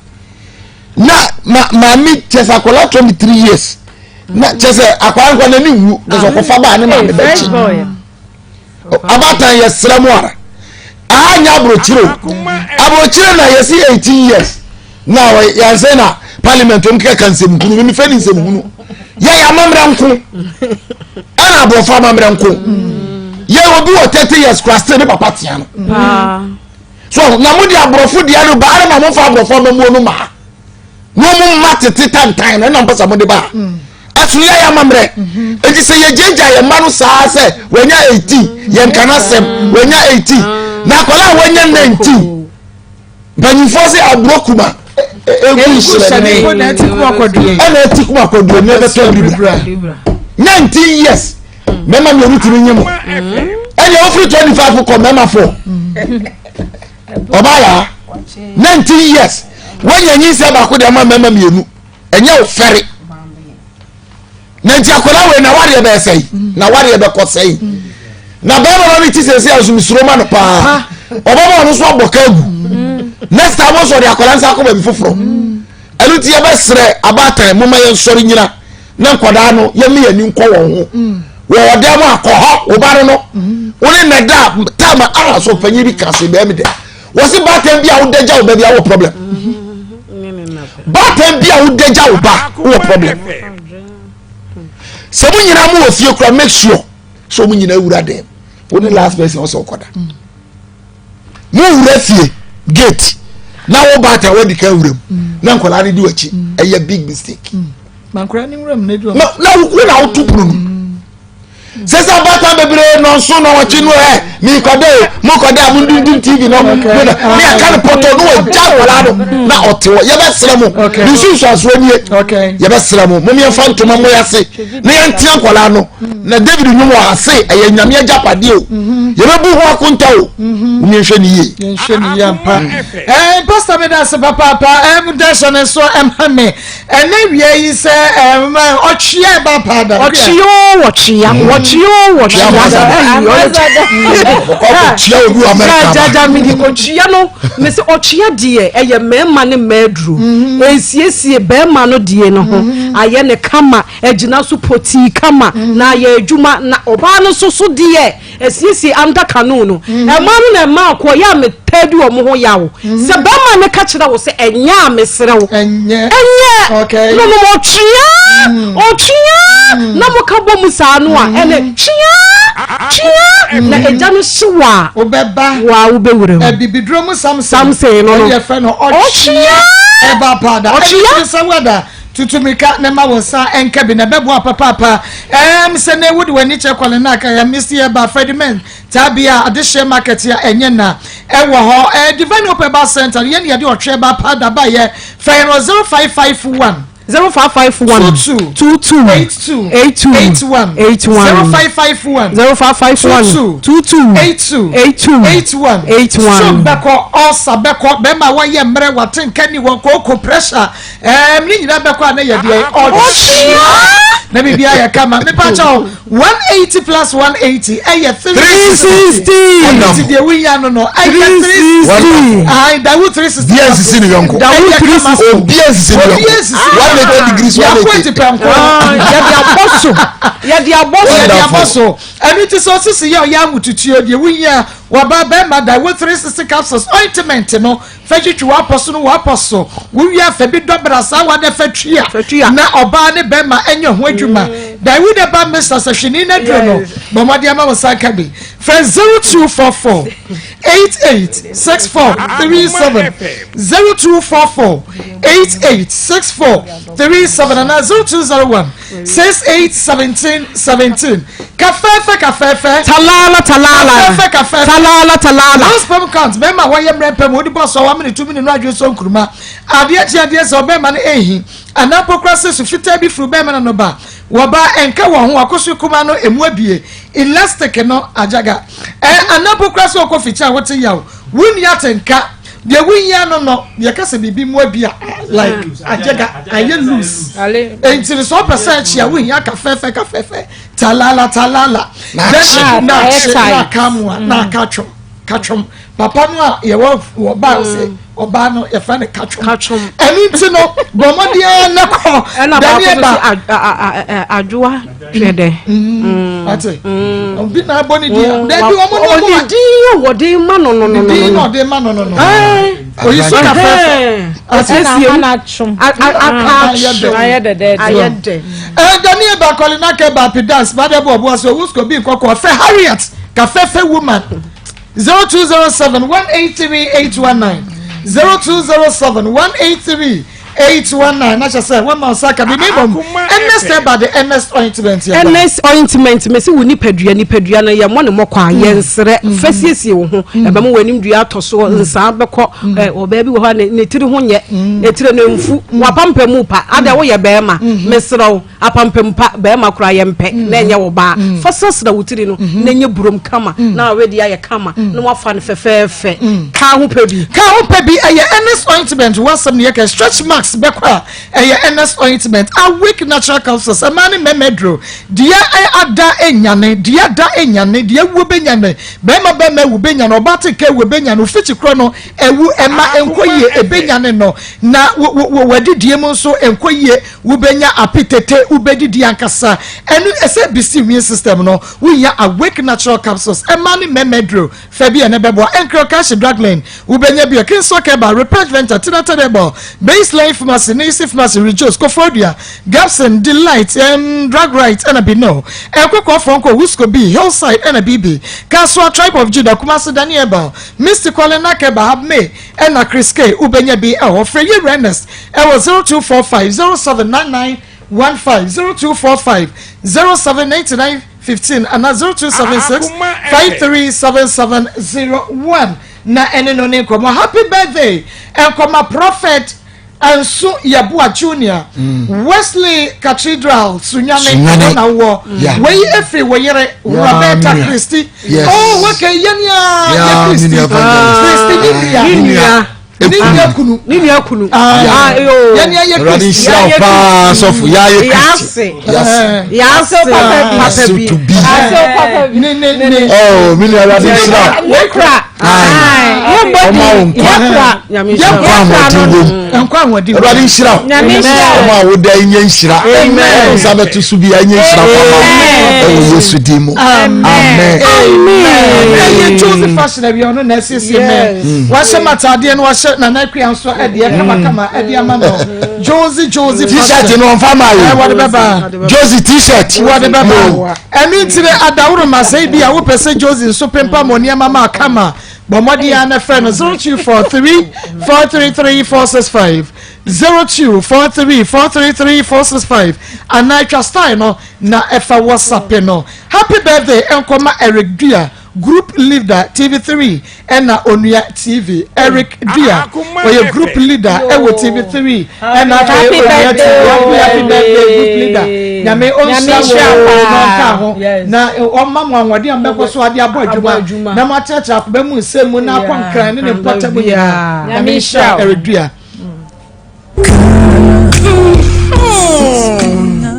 na maame kyɛ sɛ akwadaa 23 years na kyɛ sɛ akwadaa nkwa n'ani nwu kyɛ sɛ ɔkɔfa baa ne maame bɛkye abaatan yɛ srɛ mu ara anya aburokyire o aburokyire na yɛsi 18 years na yansɛ na parliament wɔn keka nsɛmhunu mímí fɛ ni nsɛmhunu yɛ yɛ amammerɛ nko ɛna aborɔfo amammerɛ nko yɛ obi wɔ 30 years kura still ne papa tea no so na mo de aborɔfo deɛ no baa na mo fa aborɔfo amamuo no maa na wɔn mma tete tantan no ɛna mpɛ sɛ mo de baa ɛso yɛ yɛ amammerɛ nti sɛ yɛgyagya yɛn mma no saa sɛ wɔanya 18 yɛn kana sɛm wɔanya 18 na akwadaa a wɔanya 19 mpanyinfoɔ sɛ aburɔ kuma egu nhyerɛne ɛna ɛti kuma akɔdue ne ɛbɛtɔ biribira 19 years mɛma mmienu tumi nye mo ɛna ofiri 25 kɔ mɛma fo ɔbaa yaa 19 years wɔnyɛ nyinsɛ baako de ama mɛma mmienu ɛnyɛ wo fɛre na nti akwadaa wei na wadeɛ bɛyɛ sɛn na wadeɛ bɛkɔ sɛn na bɛrima no ne ti sɛ sɛ asomsuro ma no paa ɔbɛma ɔno nso abɔ ka agu next time nso ɔde akwadaa nsa akɔ baabi foforɔ ɛno nti yɛbɛsrɛ abaatan moma yɛnsɔre nyina na nkwadaa no yɛme yɛn ani nkɔ wɔn ho wɔ ɔdan mu akɔ hɔ wo ba no no wo ne nna da taama a so panyin bi ka se bɛɛ mi dɛ wɔsi baatan bi a wodagya wo ba bi a wɔ problem baatan bi a wodagya wo ba wɔ problem sɛ mo nyinaa mo wɔ fie kura make sure sɛ mo nyinaa wura dɛm wo ne last person ɔsɛ ɔkɔda mo wura fie gate na wo baatan wadi kan wura mu na nkwadaa no di w'akyi ɛyɛ big mistake na wo na woto pono no. Sɛ sɛ abaatan bebree nɔnso nɔwɔtwe no ɛ mikɔdɛ o mokɔdɛ a mondundum tv no ne aka no pɔtɔ no wɔgya akwadaa no na ɔte hɔ. Yɛbɛsrɛ mo, ne nsunsuansoɔ nie. Yɛbɛsrɛ mo, momeɛmfa ntoma mmɔ yɛase na yɛntea nkwadaa no. Na David nwom wɔ ase ɛyɛ Nyame agyapadeɛ o, yɛbɛbu ho akonta o. Momeɛnhwɛ ne yie. Yɛnhwɛ ne yie ampa. Pastor, meda ase papaapa. Da hyɛ ne so ɛma me ɛnɛ wia yi sɛ ɔtwea ɛba paa da. Ɔtwea o, wɔtwea, wɔtwea o, wɔtwea. Ɔtwea obi wɔ Amerika. Jajaja mede ɔtwea no, mese ɔtwea deɛ ɛyɛ mmarima ne mmaa aduro. Ɛnsiesie barima no deɛ no ho, ayɛ ne kama, agyina so potii kama na ayɛ adwuma, na ɔbaa no nso so deɛ asiesie under canoe no. Ɛmaa no na ɛmaa akoa yɛ a metaa di wɔn ho yaw sɛ bɛrima no ka kyerɛ wo sɛ ɛnyɛ a, mesrɛ wo, ɛnyɛ no nom. Ɔtwea, ɔtwea na moka bɔ mu saa no a, ɛne twea twea na agya no hye wɔ a wobɛba wɔ a wobɛwura mu. Abibiduro mu Samson. Samson no yɛfrɛ no ɔtwea ɛba paada. Ɔtwea. Ɛne sɛ wada tutu mirika ne ma wo nsa nka bi na ɛbɛboa papaapa. Sɛ ne wode w'ani kyerɛ kɔle no aka yɛ mesi ɛba Frediment Tabia adehyeɛ market a ɛnyɛ na ɛwɔ hɔ. Divine Hope Herbal Center yɛne yɛde ɔtwe ɛba paada ba yɛ fɛ yɛn wɔ 0551 0551 22 22 82 82 81 81 0551 0551 22 22 82 82 81 81. Stroke bɛkɔ, ulcer bɛkɔ, bɛrima wɔyɛ mmerɛ wate nka ni wɔ kooko pressure ne nyinaa bɛkɔ a ne yɛ deɛ ɔkyea na biribi ayɛ kama. Mepa kyɛw, 180 plus 180 ɛyɛ 360. Ɛno ti deɛ wonya no ɛyɛ 360. Ayi dawu 360. Obi ansisi ne yɔnko. Dawu 360. Obi ansisi ne yɔnko. 180 degrees, 180. Yako eti pɛnko. Yɛde abɔ so, yɛde abɔ so. Yɛde abɔ so. Ɛno ti sɛ osisi yɛ ɔyɛ amututuo deɛ wonya wɔba bɛrima dawu 360 capsules ointment no fɛ twitwi w'apɔ so no w'apɔ so wowia fɛ bi dɔbra saa wada fɛ twia na ɔbaa ne bɛrima ɛnyɛ ho adwuma. Dawu de ba mr sɛ hwene na duro no bɔ mmɔden ama wo sa ka bi. Fɛ 0244 88 64 37, 0244 88 64 37 ana 0201 68 17 17. Kafɛɛfɛ kafɛɛfɛ. Talala talala. Kafɛɛfɛ kafɛɛfɛ. Talala talala. Low sperm count, bɛrima wɔyɛ mmerɛ mpɛ mu wode bɔ so a wamene tumi ne no adwene so nkuruma adeɛ kye adeɛ sɛ ɔbɛrima no ɛnhi anaa mpo kora sɛ su fitaa bi firi bɛrima no no ba wɔba ɛnka wɔn ho akoso kuma no emu abie elastic no agyaga ɛ anaa mpo kora sɛ ɔkɔ fikyi a wote yaw wonni ate nka deɛ wohia no yɛka sɛ biribi mu abi a like agyaga ayɛ loose. Enti no sɛ ɔpɛ sɛ akyi a wohia kafɛɛfɛ kafɛɛfɛ talala talala then na akye na aka amoa na aka twom katwom papa no a yɛwɔ wɔ baa sɛ ɔbaa no yɛfrɛ no katwom. Ɛno nti no bɔ mmɔden ara na kɔ. Ɛna baako Daniel nso ba sɛ adwoa hwɛ dɛ. Ate obi na abɔ ne din dabi wɔn no ɔde wɔn din a wɔde ma no no no ne no din na no. ɔde ma no no oyi so kafɛɛfɛ. Asiesie mu atwom. Aka Ayɛ dɛ. Ayɛ dɛdɛɛdɛ. Ayɛ dɛ. Daniel Bakɔli na kɛ Bapi dance ba de bɔ ɔboa so owusko bi nkɔkɔ ɔfɛ Harriet kafɛfɛ woman 0207 183 819, 0207 183 819 na kyɛ sɛ wɔn ma nsa ka bi ne bom. Ernest ɛba de Ernest ointment yɛ ba. Ernest ointment, mesi wo nipadua no yɛ mmɔ ne mmɔkɔ a yɛnsrɛ fɛ siesie wo ho ɛbɛma w'anim dua atɔ so nsaa bɛkɔ. Ɔbaa bi wɔ hɔ a ne tiri ho nyɛ ne tiri no mfu wapampam mu pa adɛ woyɛ bɛrima, mesrɛ wo, apampam pa bɛrima koraa yɛmpɛ na ɛnyɛ wo baa fa srasra wo tiri no na ɛnyɛ burom kama na awɛdi ayɛ kama na wafa no fɛfɛɛfɛ. Ka ho pɛ bi. Ka ho pɛ bi ɛyɛ Ernest ointment. Wasɛm ne yɛkɛ stretch marks bɛkɔ a ɛyɛ Ernest ointment. Awake natural capsules, ɛmaa ne mmarima duro deɛ ada enyane deɛ ada enyane deɛ awuo bɛnyane bɛrima bɛrima awu bɛnyane ɔbaa te ka awu bɛnyane ofikyi korɔ no ɛwu ɛma nkɔ yie ɛbɛnyane no na wo wadidie mu nso nkɔ yie wobɛnya apetete wobɛdidi ankasa ɛno ɛsɛ bisi immune system no. Wonya Awake natural capsules ɛma ne mmarima duro fɛ bi ɛnɛ bɛboa. Ɛnkrɛ ɔkaahye drugline wobɛnya bi Kinso Keba Repent Venture Tina Tedebo Baseline Pharmacy Nisi Pharmacy Rejoice Koforidua Gabson Delight Drug Right ɛna bi no ɛkɔkɔ Fɔnko Wusco bi Hillside ɛna bibi Kasoa Tribe of Judah Kumasi Daniel Bal Misty Kwale Keba Habme ɛna Chris K wobɛnya bi ɛwɔ frɛ yɛ Ernest ɛwɔ 0245 0799 15, 0245 0799. 15 anaa 0276 537701 na ɛne no ne nkɔmmɔ. Happy birthday nkɔma Prophet Anso Yeboah Junior, mm. Wesley Cathedral Sunyane ɛhɔ na wɔ. Wei efiri wo yere Roberta Christie. Oh, okay, yɛn ya yɛ Christie. Christie ni nua. Ne nua kunu. Ne nua kunu. Ah, yɛn ya yɛ Awurade Christie. nhyira wo paa sɔfo yɛ ayɛ Christie. Yase. Yase papa bi. To be. Yase papa bi. Ne ne ne. Oh, mi nua Awurade nhyira wo. Ne kura. Ɔma wo nkwa. Nkwa ahoɔden wom. Nkwa ahoɔden wom. Awurade nhyira wo. Ɔma wo da nyɛ nhyira. Amen. Nsa bɛto so bi nyɛ nhyira papa. Ɛwɔ Yesu din mu. Amen. Amen. Ɛyɛ Joseph fashion ɛbi ɔno na ɛsiesie mɛ. Wahyɛ mataadeɛ no wahyɛ Nana Akua nso ɛdeɛ kamakama ɛde ama no. Josie Josie T-shirt no ɔnfa maa yi. Wɔde bɛba. Josie T-shirt. Wɔde bɛba. Ɛno nti no adaworo ma sɛ bi a wopɛ sɛ Josie nso pempam wɔ nneɛma ma kama bɔ mmɔden ara na frɛ no 0243 433 465 0243 433 465 anaa twa style no na ɛfa WhatsApp no. Happy birthday nkɔma Eric Dua Group leader TV3 ɛna Onua TV Eric Dua ɔyɛ group leader ɛwɔ TV3 ɛna afei Onua TV happy happy birthday group leader nyame ɔnhyira wo na ɔnka ho na ɔmma mo ahoɔden a mobɛkɔ so ade abɔ adwuma na moakyerɛkyerɛ akoma mu nsɛm mu na akɔ nkran ne ne mpɔtam nyinaa nyame nhyira Eric Dua.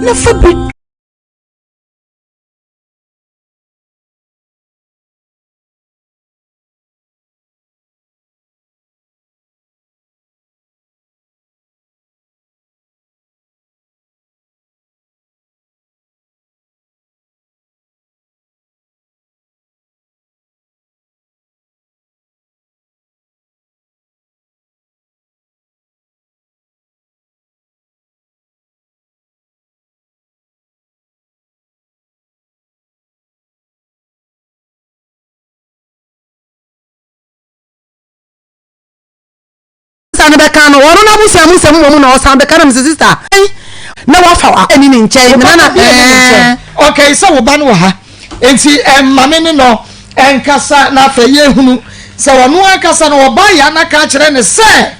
Na fa bi. Sista no bɛka no ɔno n'abusua mu nsɛm mmom na ɔsan bɛka na mesɛ sista na wafa ɛni ne nkyɛn na na ɛɛ. Okay sɛ wo ba no wɔ ha nti ɛma me ne no ɛnkasa na afei yɛhunu sɛ ɔno ankasa no ɔba yɛ anaka akyerɛ ne sɛ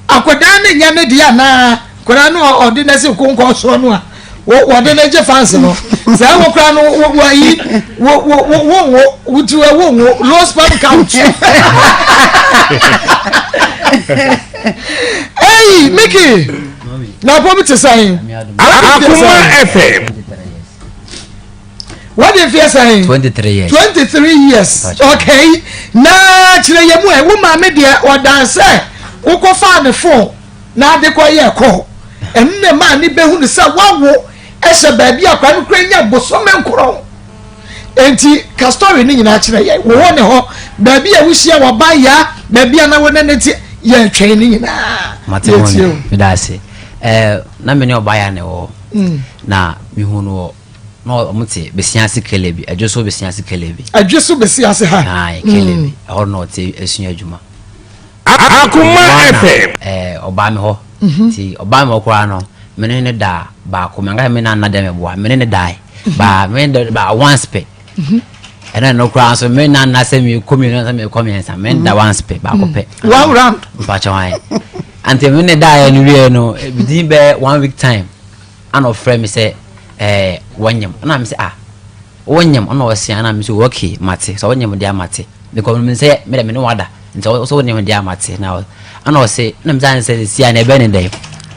Akwadaa no nyɛ ne deɛ anaa akwadaa no a ɔde no asi konkɔn soɔ no a wɔde no gye fans no sɛ wo koraa no wɔyi wo wo wo wo wo wotu wo wo low sperm count. Hey, Mickey, na pɔm te sɛn? Akuma FM. Wadi mfeɛ sɛn? 23 years. 23 years. Okay. Na kyerɛ yɛ mu ɛ, wo maame deɛ ɔdan sɛ wokɔfaa ne fon na ade kɔ yɛ kɔ. Ɛno na ɛmaa ne bɛhu no sɛ wawo ɛhyɛ baabi a akwadaa no kura nya bosome nkorɔn. Enti ka story no nyinaa kyerɛ yɛ. Wowɔ ne hɔ baabi a wohyia waba ya baabi a na wo ne ne te yɛtwɛn ne nyinaa. Mate ho ne meda ase. Eh, na me ne ɔbaa ya na ɛwɔ hɔ. Mm. Na mehu no wɔ na wɔn te besia ase kele bi ɛdwo so besia ase kele bi. ɛdwo so besia ase ha. ayi kele bi mm. ɛhɔ na ɔte esua adwuma. Akoma FM. Ɛɛ ɔbaa mi hɔ mhm. ti ɔbaa mi hɔ koraa no me ne ne da baako mɛ nka mi na nna dɛm ɛboa me ne ne da yi mhm. baa me ne ba once pɛ mhm. ɛna no koraa nso me na nna sɛ mi kɔ mmienu sɛ mi kɔ mmiɛnsa me da once pɛ baako pɛ. One round. Mpakyɛ wɔn ayɛ ante me ne da yɛ no wie no within bɛ one week time. Ana ɔfrɛ me sɛ ɛɛ wɔnyem ɛna me sɛ ah wonyem ɛna ɔse ɛna me sɛ okay mate sɛ wonyem deɛ mate because me sɛ me dɛ me ne wada nti sɛ wonyem deɛ mate na ɛna ɔse ɛna me sɛ sɛ si a na ɛbɛn ne dɛn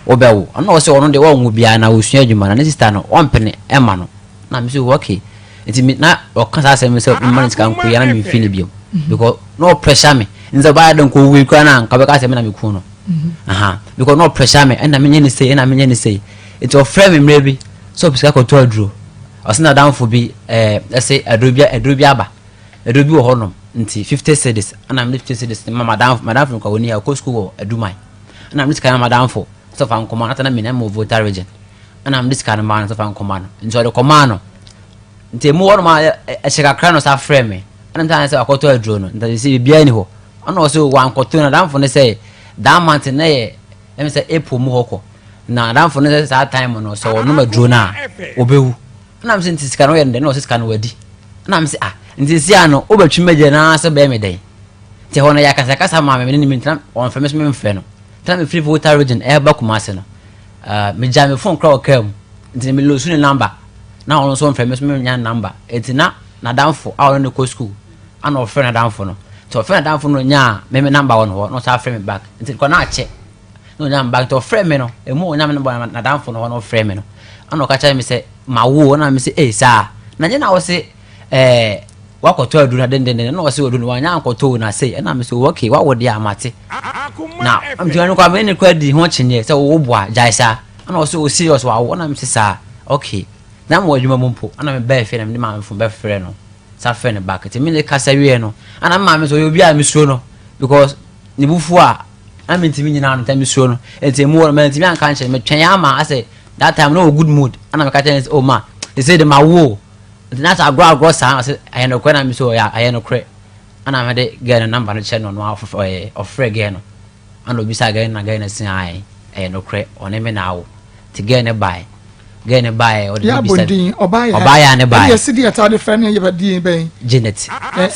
wobɛwo ɛna ɔse ɔno deɛ wɔnwo biara na ɔsua adwuma na ne sista no ɔmpene ɛma no na me sɛ okay nti me na ɔka saa asɛm sɛ mma ne sika nko ya na memfi ne biom because na ɔpressure me nti sɛ ɔbaa dɛ nkɔ wui koraa na nka bɛka sɛ me na meku no aha because na ɔpressure me ɛna menyɛ ne sei ɛna menyɛ ne sei nti ɔfrɛ me mmerɛ bi sɛ ɔpɛ sika kɔtɔ aduro ɔsɛ n'adamfo bi ɛɛ ɛsɛ aduro bi aduro bi aba aduro bi wɔ hɔnom nti 50 cedis ɛna mede 50 cedis ma madamfo madamfo nkɔ wɔni ha ɔkɔ sukuu wɔ aduman ɛna mede sika ma madamfo sɛ fa nkɔma no ata na mena mɔ Volta region ɛna mede sika no maa no sɛ fa nkɔma no nti ɔde kɔmaa no nti emu hɔ nom a ɛhyɛ kakra no sa frɛ me ɛna mesa sɛ wakɔtɔ aduro no nti sɛ biribiara ni hɔ ɛna ɔsɛ wankɔtɔ no adamfo no sɛ that month na yɛ ɛmi sɛ April mu hɔ kɔ na adamfo no sɛ saa time no sɛ ɔnom aduro no a ɔbɛwu. Ɛna me sɛ nti sika no woyɛ no dɛn? Ɛna ɔsɛ sika no wadi. Ɛna me sɛ ah nti si ano wobɛtwi m'agya na sɛ bɛyɛ me dɛn? Nti ɛhɔ no yɛ akasakasa maa me me ne ne me ntina ɔmfrɛ me so memfrɛ no. Ntina mefiri Volta region ɛreba Kumase no uh, megya me phone koraa wɔ kaa mu nti me lose ne number na ɔno nso mfrɛ me so menya number nti na n'adamfo a ɔne no kɔ school ana ɔfrɛ n'adamfo no nti ɔfrɛ n'adamfo no nyaa me me number wɔ no hɔ na ɔsan frɛ me back nti kɔ na akyɛ na ɔnya me back nti ɔfrɛ me no emu ɔnya me number n'adamfo no hɔ na ɔfrɛ me no ana ɔka kyerɛ me sɛ ma wo na me sɛ ee saa na nyɛ na ɔse ɛɛ wakɔtɔ aduru na dendenden na ɔse aduru no wanya ankɔtɔ o na sei ɛna me sɛ okay wawo deɛ amate na nti ɔno kɔ me ne kɔ adi ho kyenyɛ sɛ wo boa gyae saa ɛna ɔse o serious wawo ɛna me sɛ saa okay na mo adwuma mu mpo ɛna me bɛɛ fie na me de maame fo bɛfrɛ no sa frɛ no back nti me ne kasa wie no ɛna me maame sɛ ɔyɛ obi a mesuro no because ne bufu a na mentumi nyina no nti mesuro no nti emu wɔ no mantumi anka nkyerɛ metwɛn ama asɛ that time no wɔ good mood ɛna meka kyerɛ no sɛ oh ma ɛsɛ de ma wo nti na sɛ agorɔ agorɔ saa ɔsɛ ɛyɛ nokorɛ na me sɛ ɔyɛ ɛyɛ nokorɛ ɛna mede girl no number no kyerɛ no ɔno ɔyɛ ɔfrɛ girl no ɛna obisa girl no na girl no sɛ ae ɛyɛ nokorɛ ɔne me na awo nti girl no bae girl no bae ɔde ne bisa ɔbaa yɛ a ne bae ɛyɛ sidi ɛta de fɛ ne yɛ din bɛn Janet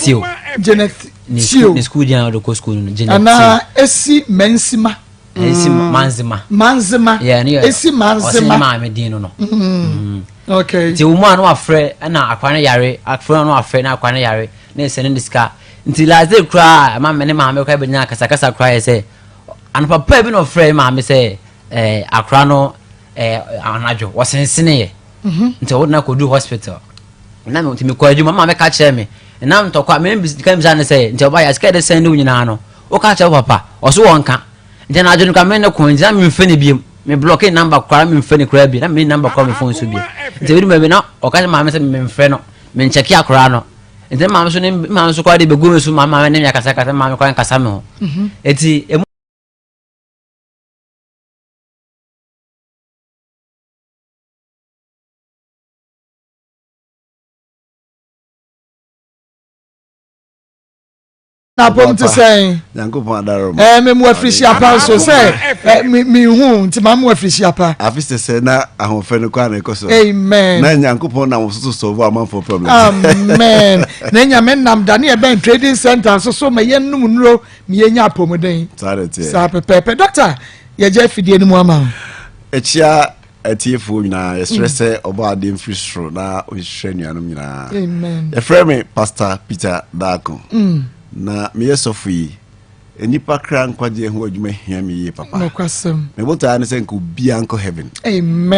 Tio Janet Tio ne school din a ɔde kɔ school no Janet Tio anaa esi mɛnsima Esi mm. Manzima. Manzima. Yeah, ne yɛ. Esi Manzima. Ɔsi ne maame din no no. Mm. Okay. Nti wɔn a no afrɛ ɛna akwa no yare afrɛ no afrɛ na akwa no yare na ɛsɛ ne ne sika. Nti last day koraa ɛma me ne maame koraa bɛnya kasakasa koraa yɛ sɛ anɔpa paa bi na ɔfrɛ maame sɛ ɛɛ akora no ɛɛ anadwo wɔsensene yɛ. Mhm. Nti ɔwɔ na kɔdu hospital. Na me nti mekɔ adwuma maame ka kyerɛ me. Nam ntɔkwa me ka bisa ne sɛ nti ɔba yɛ sika yɛde sɛn ne wo nyinaa no. Woka kyerɛ wo papa, ɔso wɔnka. Nti anadwo no koraa me ne ko nti na memfrɛ no biom. Me blɔke number koraa na memfrɛ no koraa bio. Na menni number koraa wɔ me phone so bio. Nti ɛbɛdu baabi na ɔka kyerɛ maame sɛ memfrɛ no, menkyɛke akoraa no. Nti ne maame so ne maame so koraa de bɛgu me so ma maame ne me akasakasa, maame koraa nkasa me ho. Nti emu Apom te sɛn? Nyankopɔn adaro ma. Ɛɛ memu afirihyia pa nso sɛ ɛ mi mi hu nti maa mu afirihyia pa. Afi sɛ sɛ na ahoɔfɛ no kɔ a na ɛkɔ so. Amen. Na Nyankopɔn nam so so solve amanfoɔ problem. Amen. Na nyame nam da ne ɛbɛn trading center nso so ma yɛn num nnuro ma yɛn nya apɔmuden. Saa na ɛteɛ. Saa pɛpɛɛpɛ. Doctor yɛgya afidie no mu ama wo. Ɛkyia atiefoɔ nyinaa yɛsrɛ mm. sɛ ɔbɔ adeɛ mfiri soro na ɔnhyira nnuanom nyinaa yɛfrɛ me pastor peter daako mm. na meyɛ sɔfo yi nnipa kra nkwagyeɛ ho adwuma hia me yie papa me botaa ne sɛ nka obiaa nkɔ heaven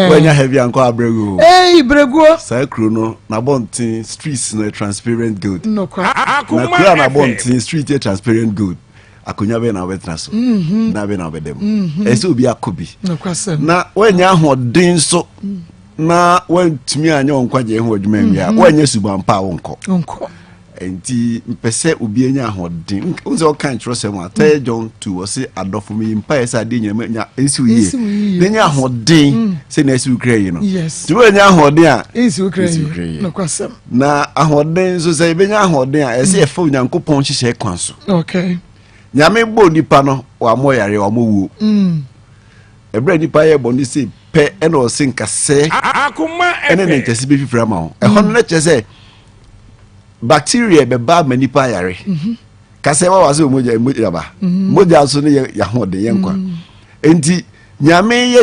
woanya heaven ankɔ abrɛguo brɛguo saa kuro no nabɔnten streets no transparent gold na kuro a nabɔnten street yɛ transparent gold akonnwa bɛn na wobɛtena so mhm. na bɛn na wobɛda mu mhm. ɛsɛ obi akɔ bi na woanya ahoɔden nso mm. na woantumi anyɛ wo nkwagyeɛ ho adwuma nwie a mhm. woanyɛ suban pa a wonkɔ nti mpɛ sɛ obi anya ahoɔden wo sɛ ɔka nkyerɛsɛm a tɛyɛ john 2 ɔse adɔfo meyi mpaeɛ sɛ adeɛ nyina nya ɛnsi wo yie na nya ahoɔden mm. sɛ na ɛsi wo kra yi no nti woanya ahoɔden a ɛnsi wo kra yie Na ahoɔden nso sɛ yɛbɛnya ahoɔden a ɛsɛ yɛfa Onyankopɔn nhyehyɛe kwan so. Okay. Nyame bɔ nipa no wammɔ yare wammɔ wuo. Mm. Ɛberɛ nipa yɛ bɔne sei pɛ ɛna ɔse nkasɛɛ ɛne ne ntɛse bɛfifiri ama ho. Ɛhɔ no na kyerɛ sɛ bacteria bɛba ama nipa ayare. Mm-hmm. Kasɛɛ wa wɔ sɛ mogya mogya ba. Mm-hmm. Mogya nso no yɛ ahoɔden yɛ nkwa. Mm. Enti Nyame yɛ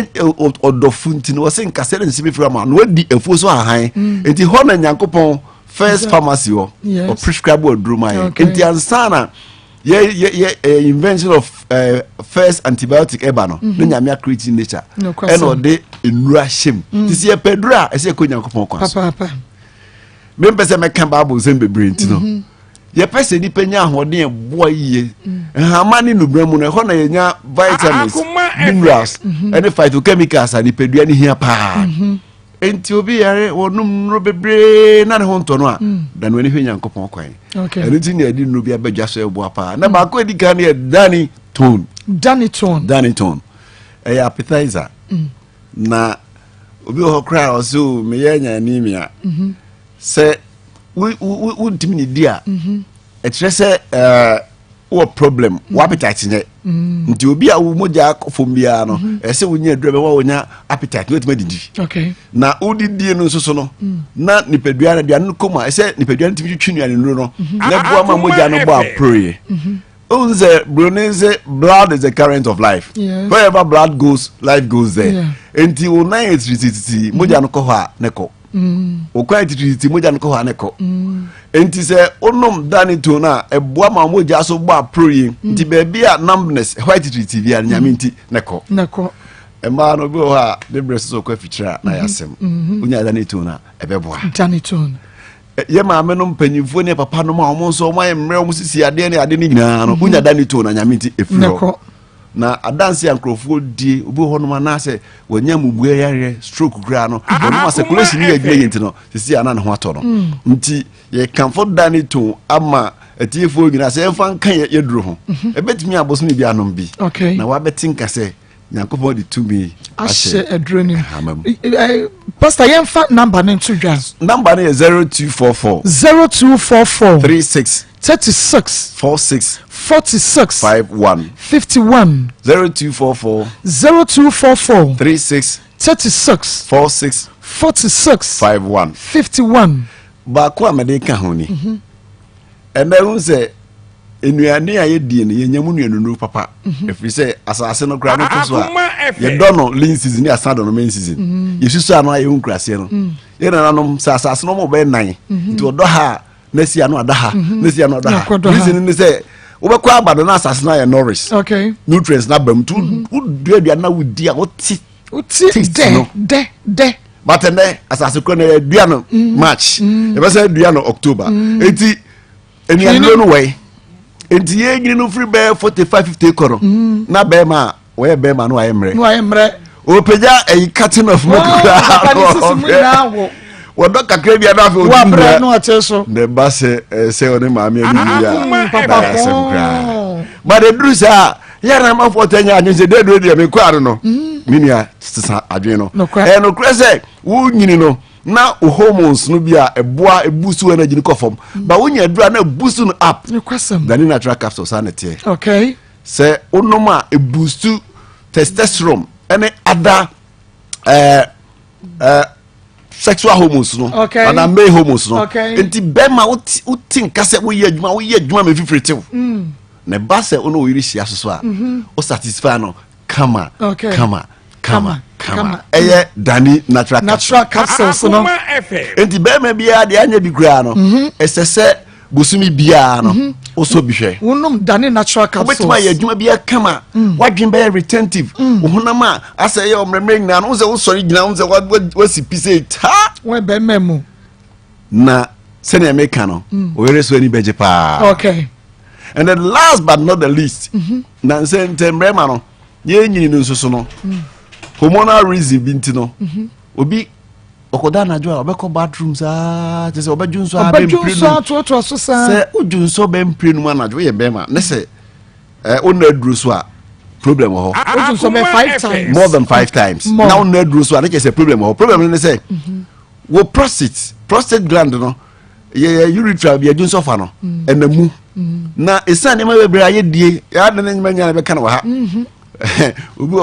ɔdɔfo nti no wɔse nkasɛ ne nsɛm firi ama na wadi afuo so ahan mm. nti hɔ na Nyankopɔn first pharmacy hɔ ɔprescribe aduro ma yɛn nti ansa na yɛ yɛ yɛ eh, invention of uh, first antibiotic ɛba no mm -hmm. ne Nyame acreate nature ɛna ɔde nnura hyɛ mu mm. nti sɛ yɛpɛ duro a ɛsɛ yɛkɔ Nyankopɔn kwan so mempɛ sɛ mɛka bible nsɛm bebree nti no mm -hmm. Yɛpɛ sɛ nnipa nya ahoɔden a ɛboa yie. Nhama ne nnubena mu no, ɛhɔ na yɛnya vitamins, minerals, mhm. ne phytochemicals a nipadua no hia paa. Mhm. Enti obi yare wɔnom nnuro bebree na ne ho ntɔ no a, mm. da no ani hwɛ Nyankopɔn kwan. Ɛno nti na yɛde nnuro bi abɛdwa so ɛboa paa. Na mm. baako a ɛdi kan no yɛ Dani Tone. Dani Tone. Dani Tone. Ɛyɛ appetizer. Mm. Na obi wɔ hɔ koraa ɔsɛ o meyɛ anya anemia. Mhm. Sɛ wontumi ne di a mhm. ɛkyerɛ sɛ eh, Wowɔ problem, wo appetite nyɛ. Nti obi a wo mogya akɔ fam biara no, ɛsɛ wonya aduru bɛma wonya appetite na watumi adidi. Na wodidie no nso so no, na nipadua no aduane no kɔ mu a, ɛsɛ nipadua no tumi twitwi nnuane nnuro no na ɛboa ma mogya no bɔ apuroyɛ. Ohun sɛ broni sɛ blood is the current of life. Wherever blood goes, life goes there. Nti wo nan yɛ titititi, mogya no kɔ hɔ a ne kɔ. Wo kwan yɛ titititi, mogya no kɔ hɔ a ne kɔ. Nti sɛ wonom Danitone no a, ɛboa ma mogya so bɔ aporo yie. Nti baabi a numbness ɛhɔ ayɛ titititi bi a, Nyame nti ne kɔ. Ne kɔ. Mmaa no, obi wɔ hɔ a ne brɛ so sɛ ɔkɔ afikyire a, na yɛ asɛm. Wonya Danitone a, ɛbɛboa. Danitone. Yɛ maame no mpanyinfoɔ ne papa nom a wɔn nso wɔn ayɛ mmerɛ, wɔn sisi adeɛ ne adeɛ ne nyinaa no, wonya Danitone na Nyame nti efiri hɔ. Na adanse a nkurɔfoɔ die, obi wɔ hɔnom anaasɛ wɔnya mubua yareɛ, stroke koraa no, wɔnom a circulation yɛ adwuma yɛ nti no, sisi a na ne ho atɔ no. Nti yɛkamfo Danitone ama atiefoɔ nyinaa sɛ yɛmfa nka yɛ yɛduro ho. Ɛbɛtumi abosome bi anom bi na wabɛte nka sɛ Nyankopɔn de tumi ahyɛ aduro no hama mu. Pastor, yɛmfa number no nto dwa. Number no yɛ 0244. 0244. 36. 36. 46. 46. 51. 51. 0244. 0244. 36. 36. 46. 46. 51. 51. Baako a mede ka ho ni, ɛnɛ hu sɛ nnuane a yɛdie no, yɛnya mu nnuanunu papa, ɛfiri sɛ asase no koraa no to so a, yɛdɔ no lean season ne asan dɔ no main season. Yɛsusu ano a yɛhu nkuraseɛ no, yɛ nananom sɛ asase no ɔma ɔbɛyɛ nan nti ɔdɔ ha a, na si ano ada ha, na si ano ada ha. Reason ne sɛ wobɛkɔ aba no na asase no ayɛ nourish, nutrients no aba mu, nti wodua aduane na wodi a, wote wote taste dɛ no. Dɛ dɛ. But ɛnɛ asase koro no, yɛdua no March, yɛbɛsɛ dua no October. Enti nnuanuro no wɔyi, nti yɛnyini no firi bɛyɛ 45, 50 kɔ no, na bɛrima a wɔyɛ bɛrima no wayɛ mmerɛ. Na wayɛ mmerɛ. Ɔpagya ɛyi carton of milk papa ne sisi mu nyinaa wɔ. Wɔdɔ kakra bi ana afei wabrɛ na ɔte so. Ne ba sɛ sɛ ɔne maame ani yi a, papa na yɛ asɛm koraa. But ɛduru saa yɛ na amanfoɔ tɛ nyɛ adwene sɛ dɛ duro deɛ mekɔ ano no, me nua, sesa adwene no. Nokorɛ. Ɛyɛ nokorɛ sɛ wonyini no na wo hormones no bi a ɛboa ɛboost energy no kɔ fam, ba wonya aduru a na ɛboost no up. Nokwasɛm. Dani Natural Capsule saa na ɛteɛ. Sɛ wonom a, ɛboost testosterone ɛne other sexual hormones no anaa male hormones no. Nti bɛrima wote nka sɛ woyɛ adwuma, woyɛ adwuma ma fifiri tew na ɛba sɛ wo ne wo yere hyia so so a, wo satisfy no kama kama kama kama. Ɛyɛ Dani Natural. Natural Capsules no. Nti bɛrima biara deɛ anya bi koraa no, ɛsɛ sɛ bosomi biara no wosɔ bi hwɛ. Wonom Dani Natural Capsules. Wobɛtumi ayɛ adwuma biara kama, wadwen bɛyɛ retentive, wo honam a asɛ ɛyɛ ɔmmerɛmmerɛ nyinaa no, wo sɛ wosɔre gyina wo sɛ wasi pi sɛ taa. Wɔn bɛrima mu. Na sɛnea meka no, oyere so ani bɛgye paa. And then last but not the least, na nsɛ ntɛ mmarima no yɛnyini no nso so no, hormonal reason bi nti no, obi ɔkɔda anadwo a, ɔbɛkɔ bathroom saa kyɛ sɛ ɔbɛdwo nso a ɔbɛdwo bɛmpire nso num. atoatoa so saa. Sɛ wodwo nso bɛmpire num anadwo, woyɛ bɛrima ne sɛ wonna aduro so a, problem wɔ hɔ. Wodwo nso bɛ five times. More than five times. More. Na wonna aduro so a, ne kyerɛ sɛ problem wɔ hɔ. Problem no ne sɛ wo prostate gland no, yɛ urethra bi adwo nsɔfa no ɛna mu, na ɛsiane nneɛma bebree a yɛdie yɛade ne nneɛma nyinaa bɛka no wɔ ha, obi wɔ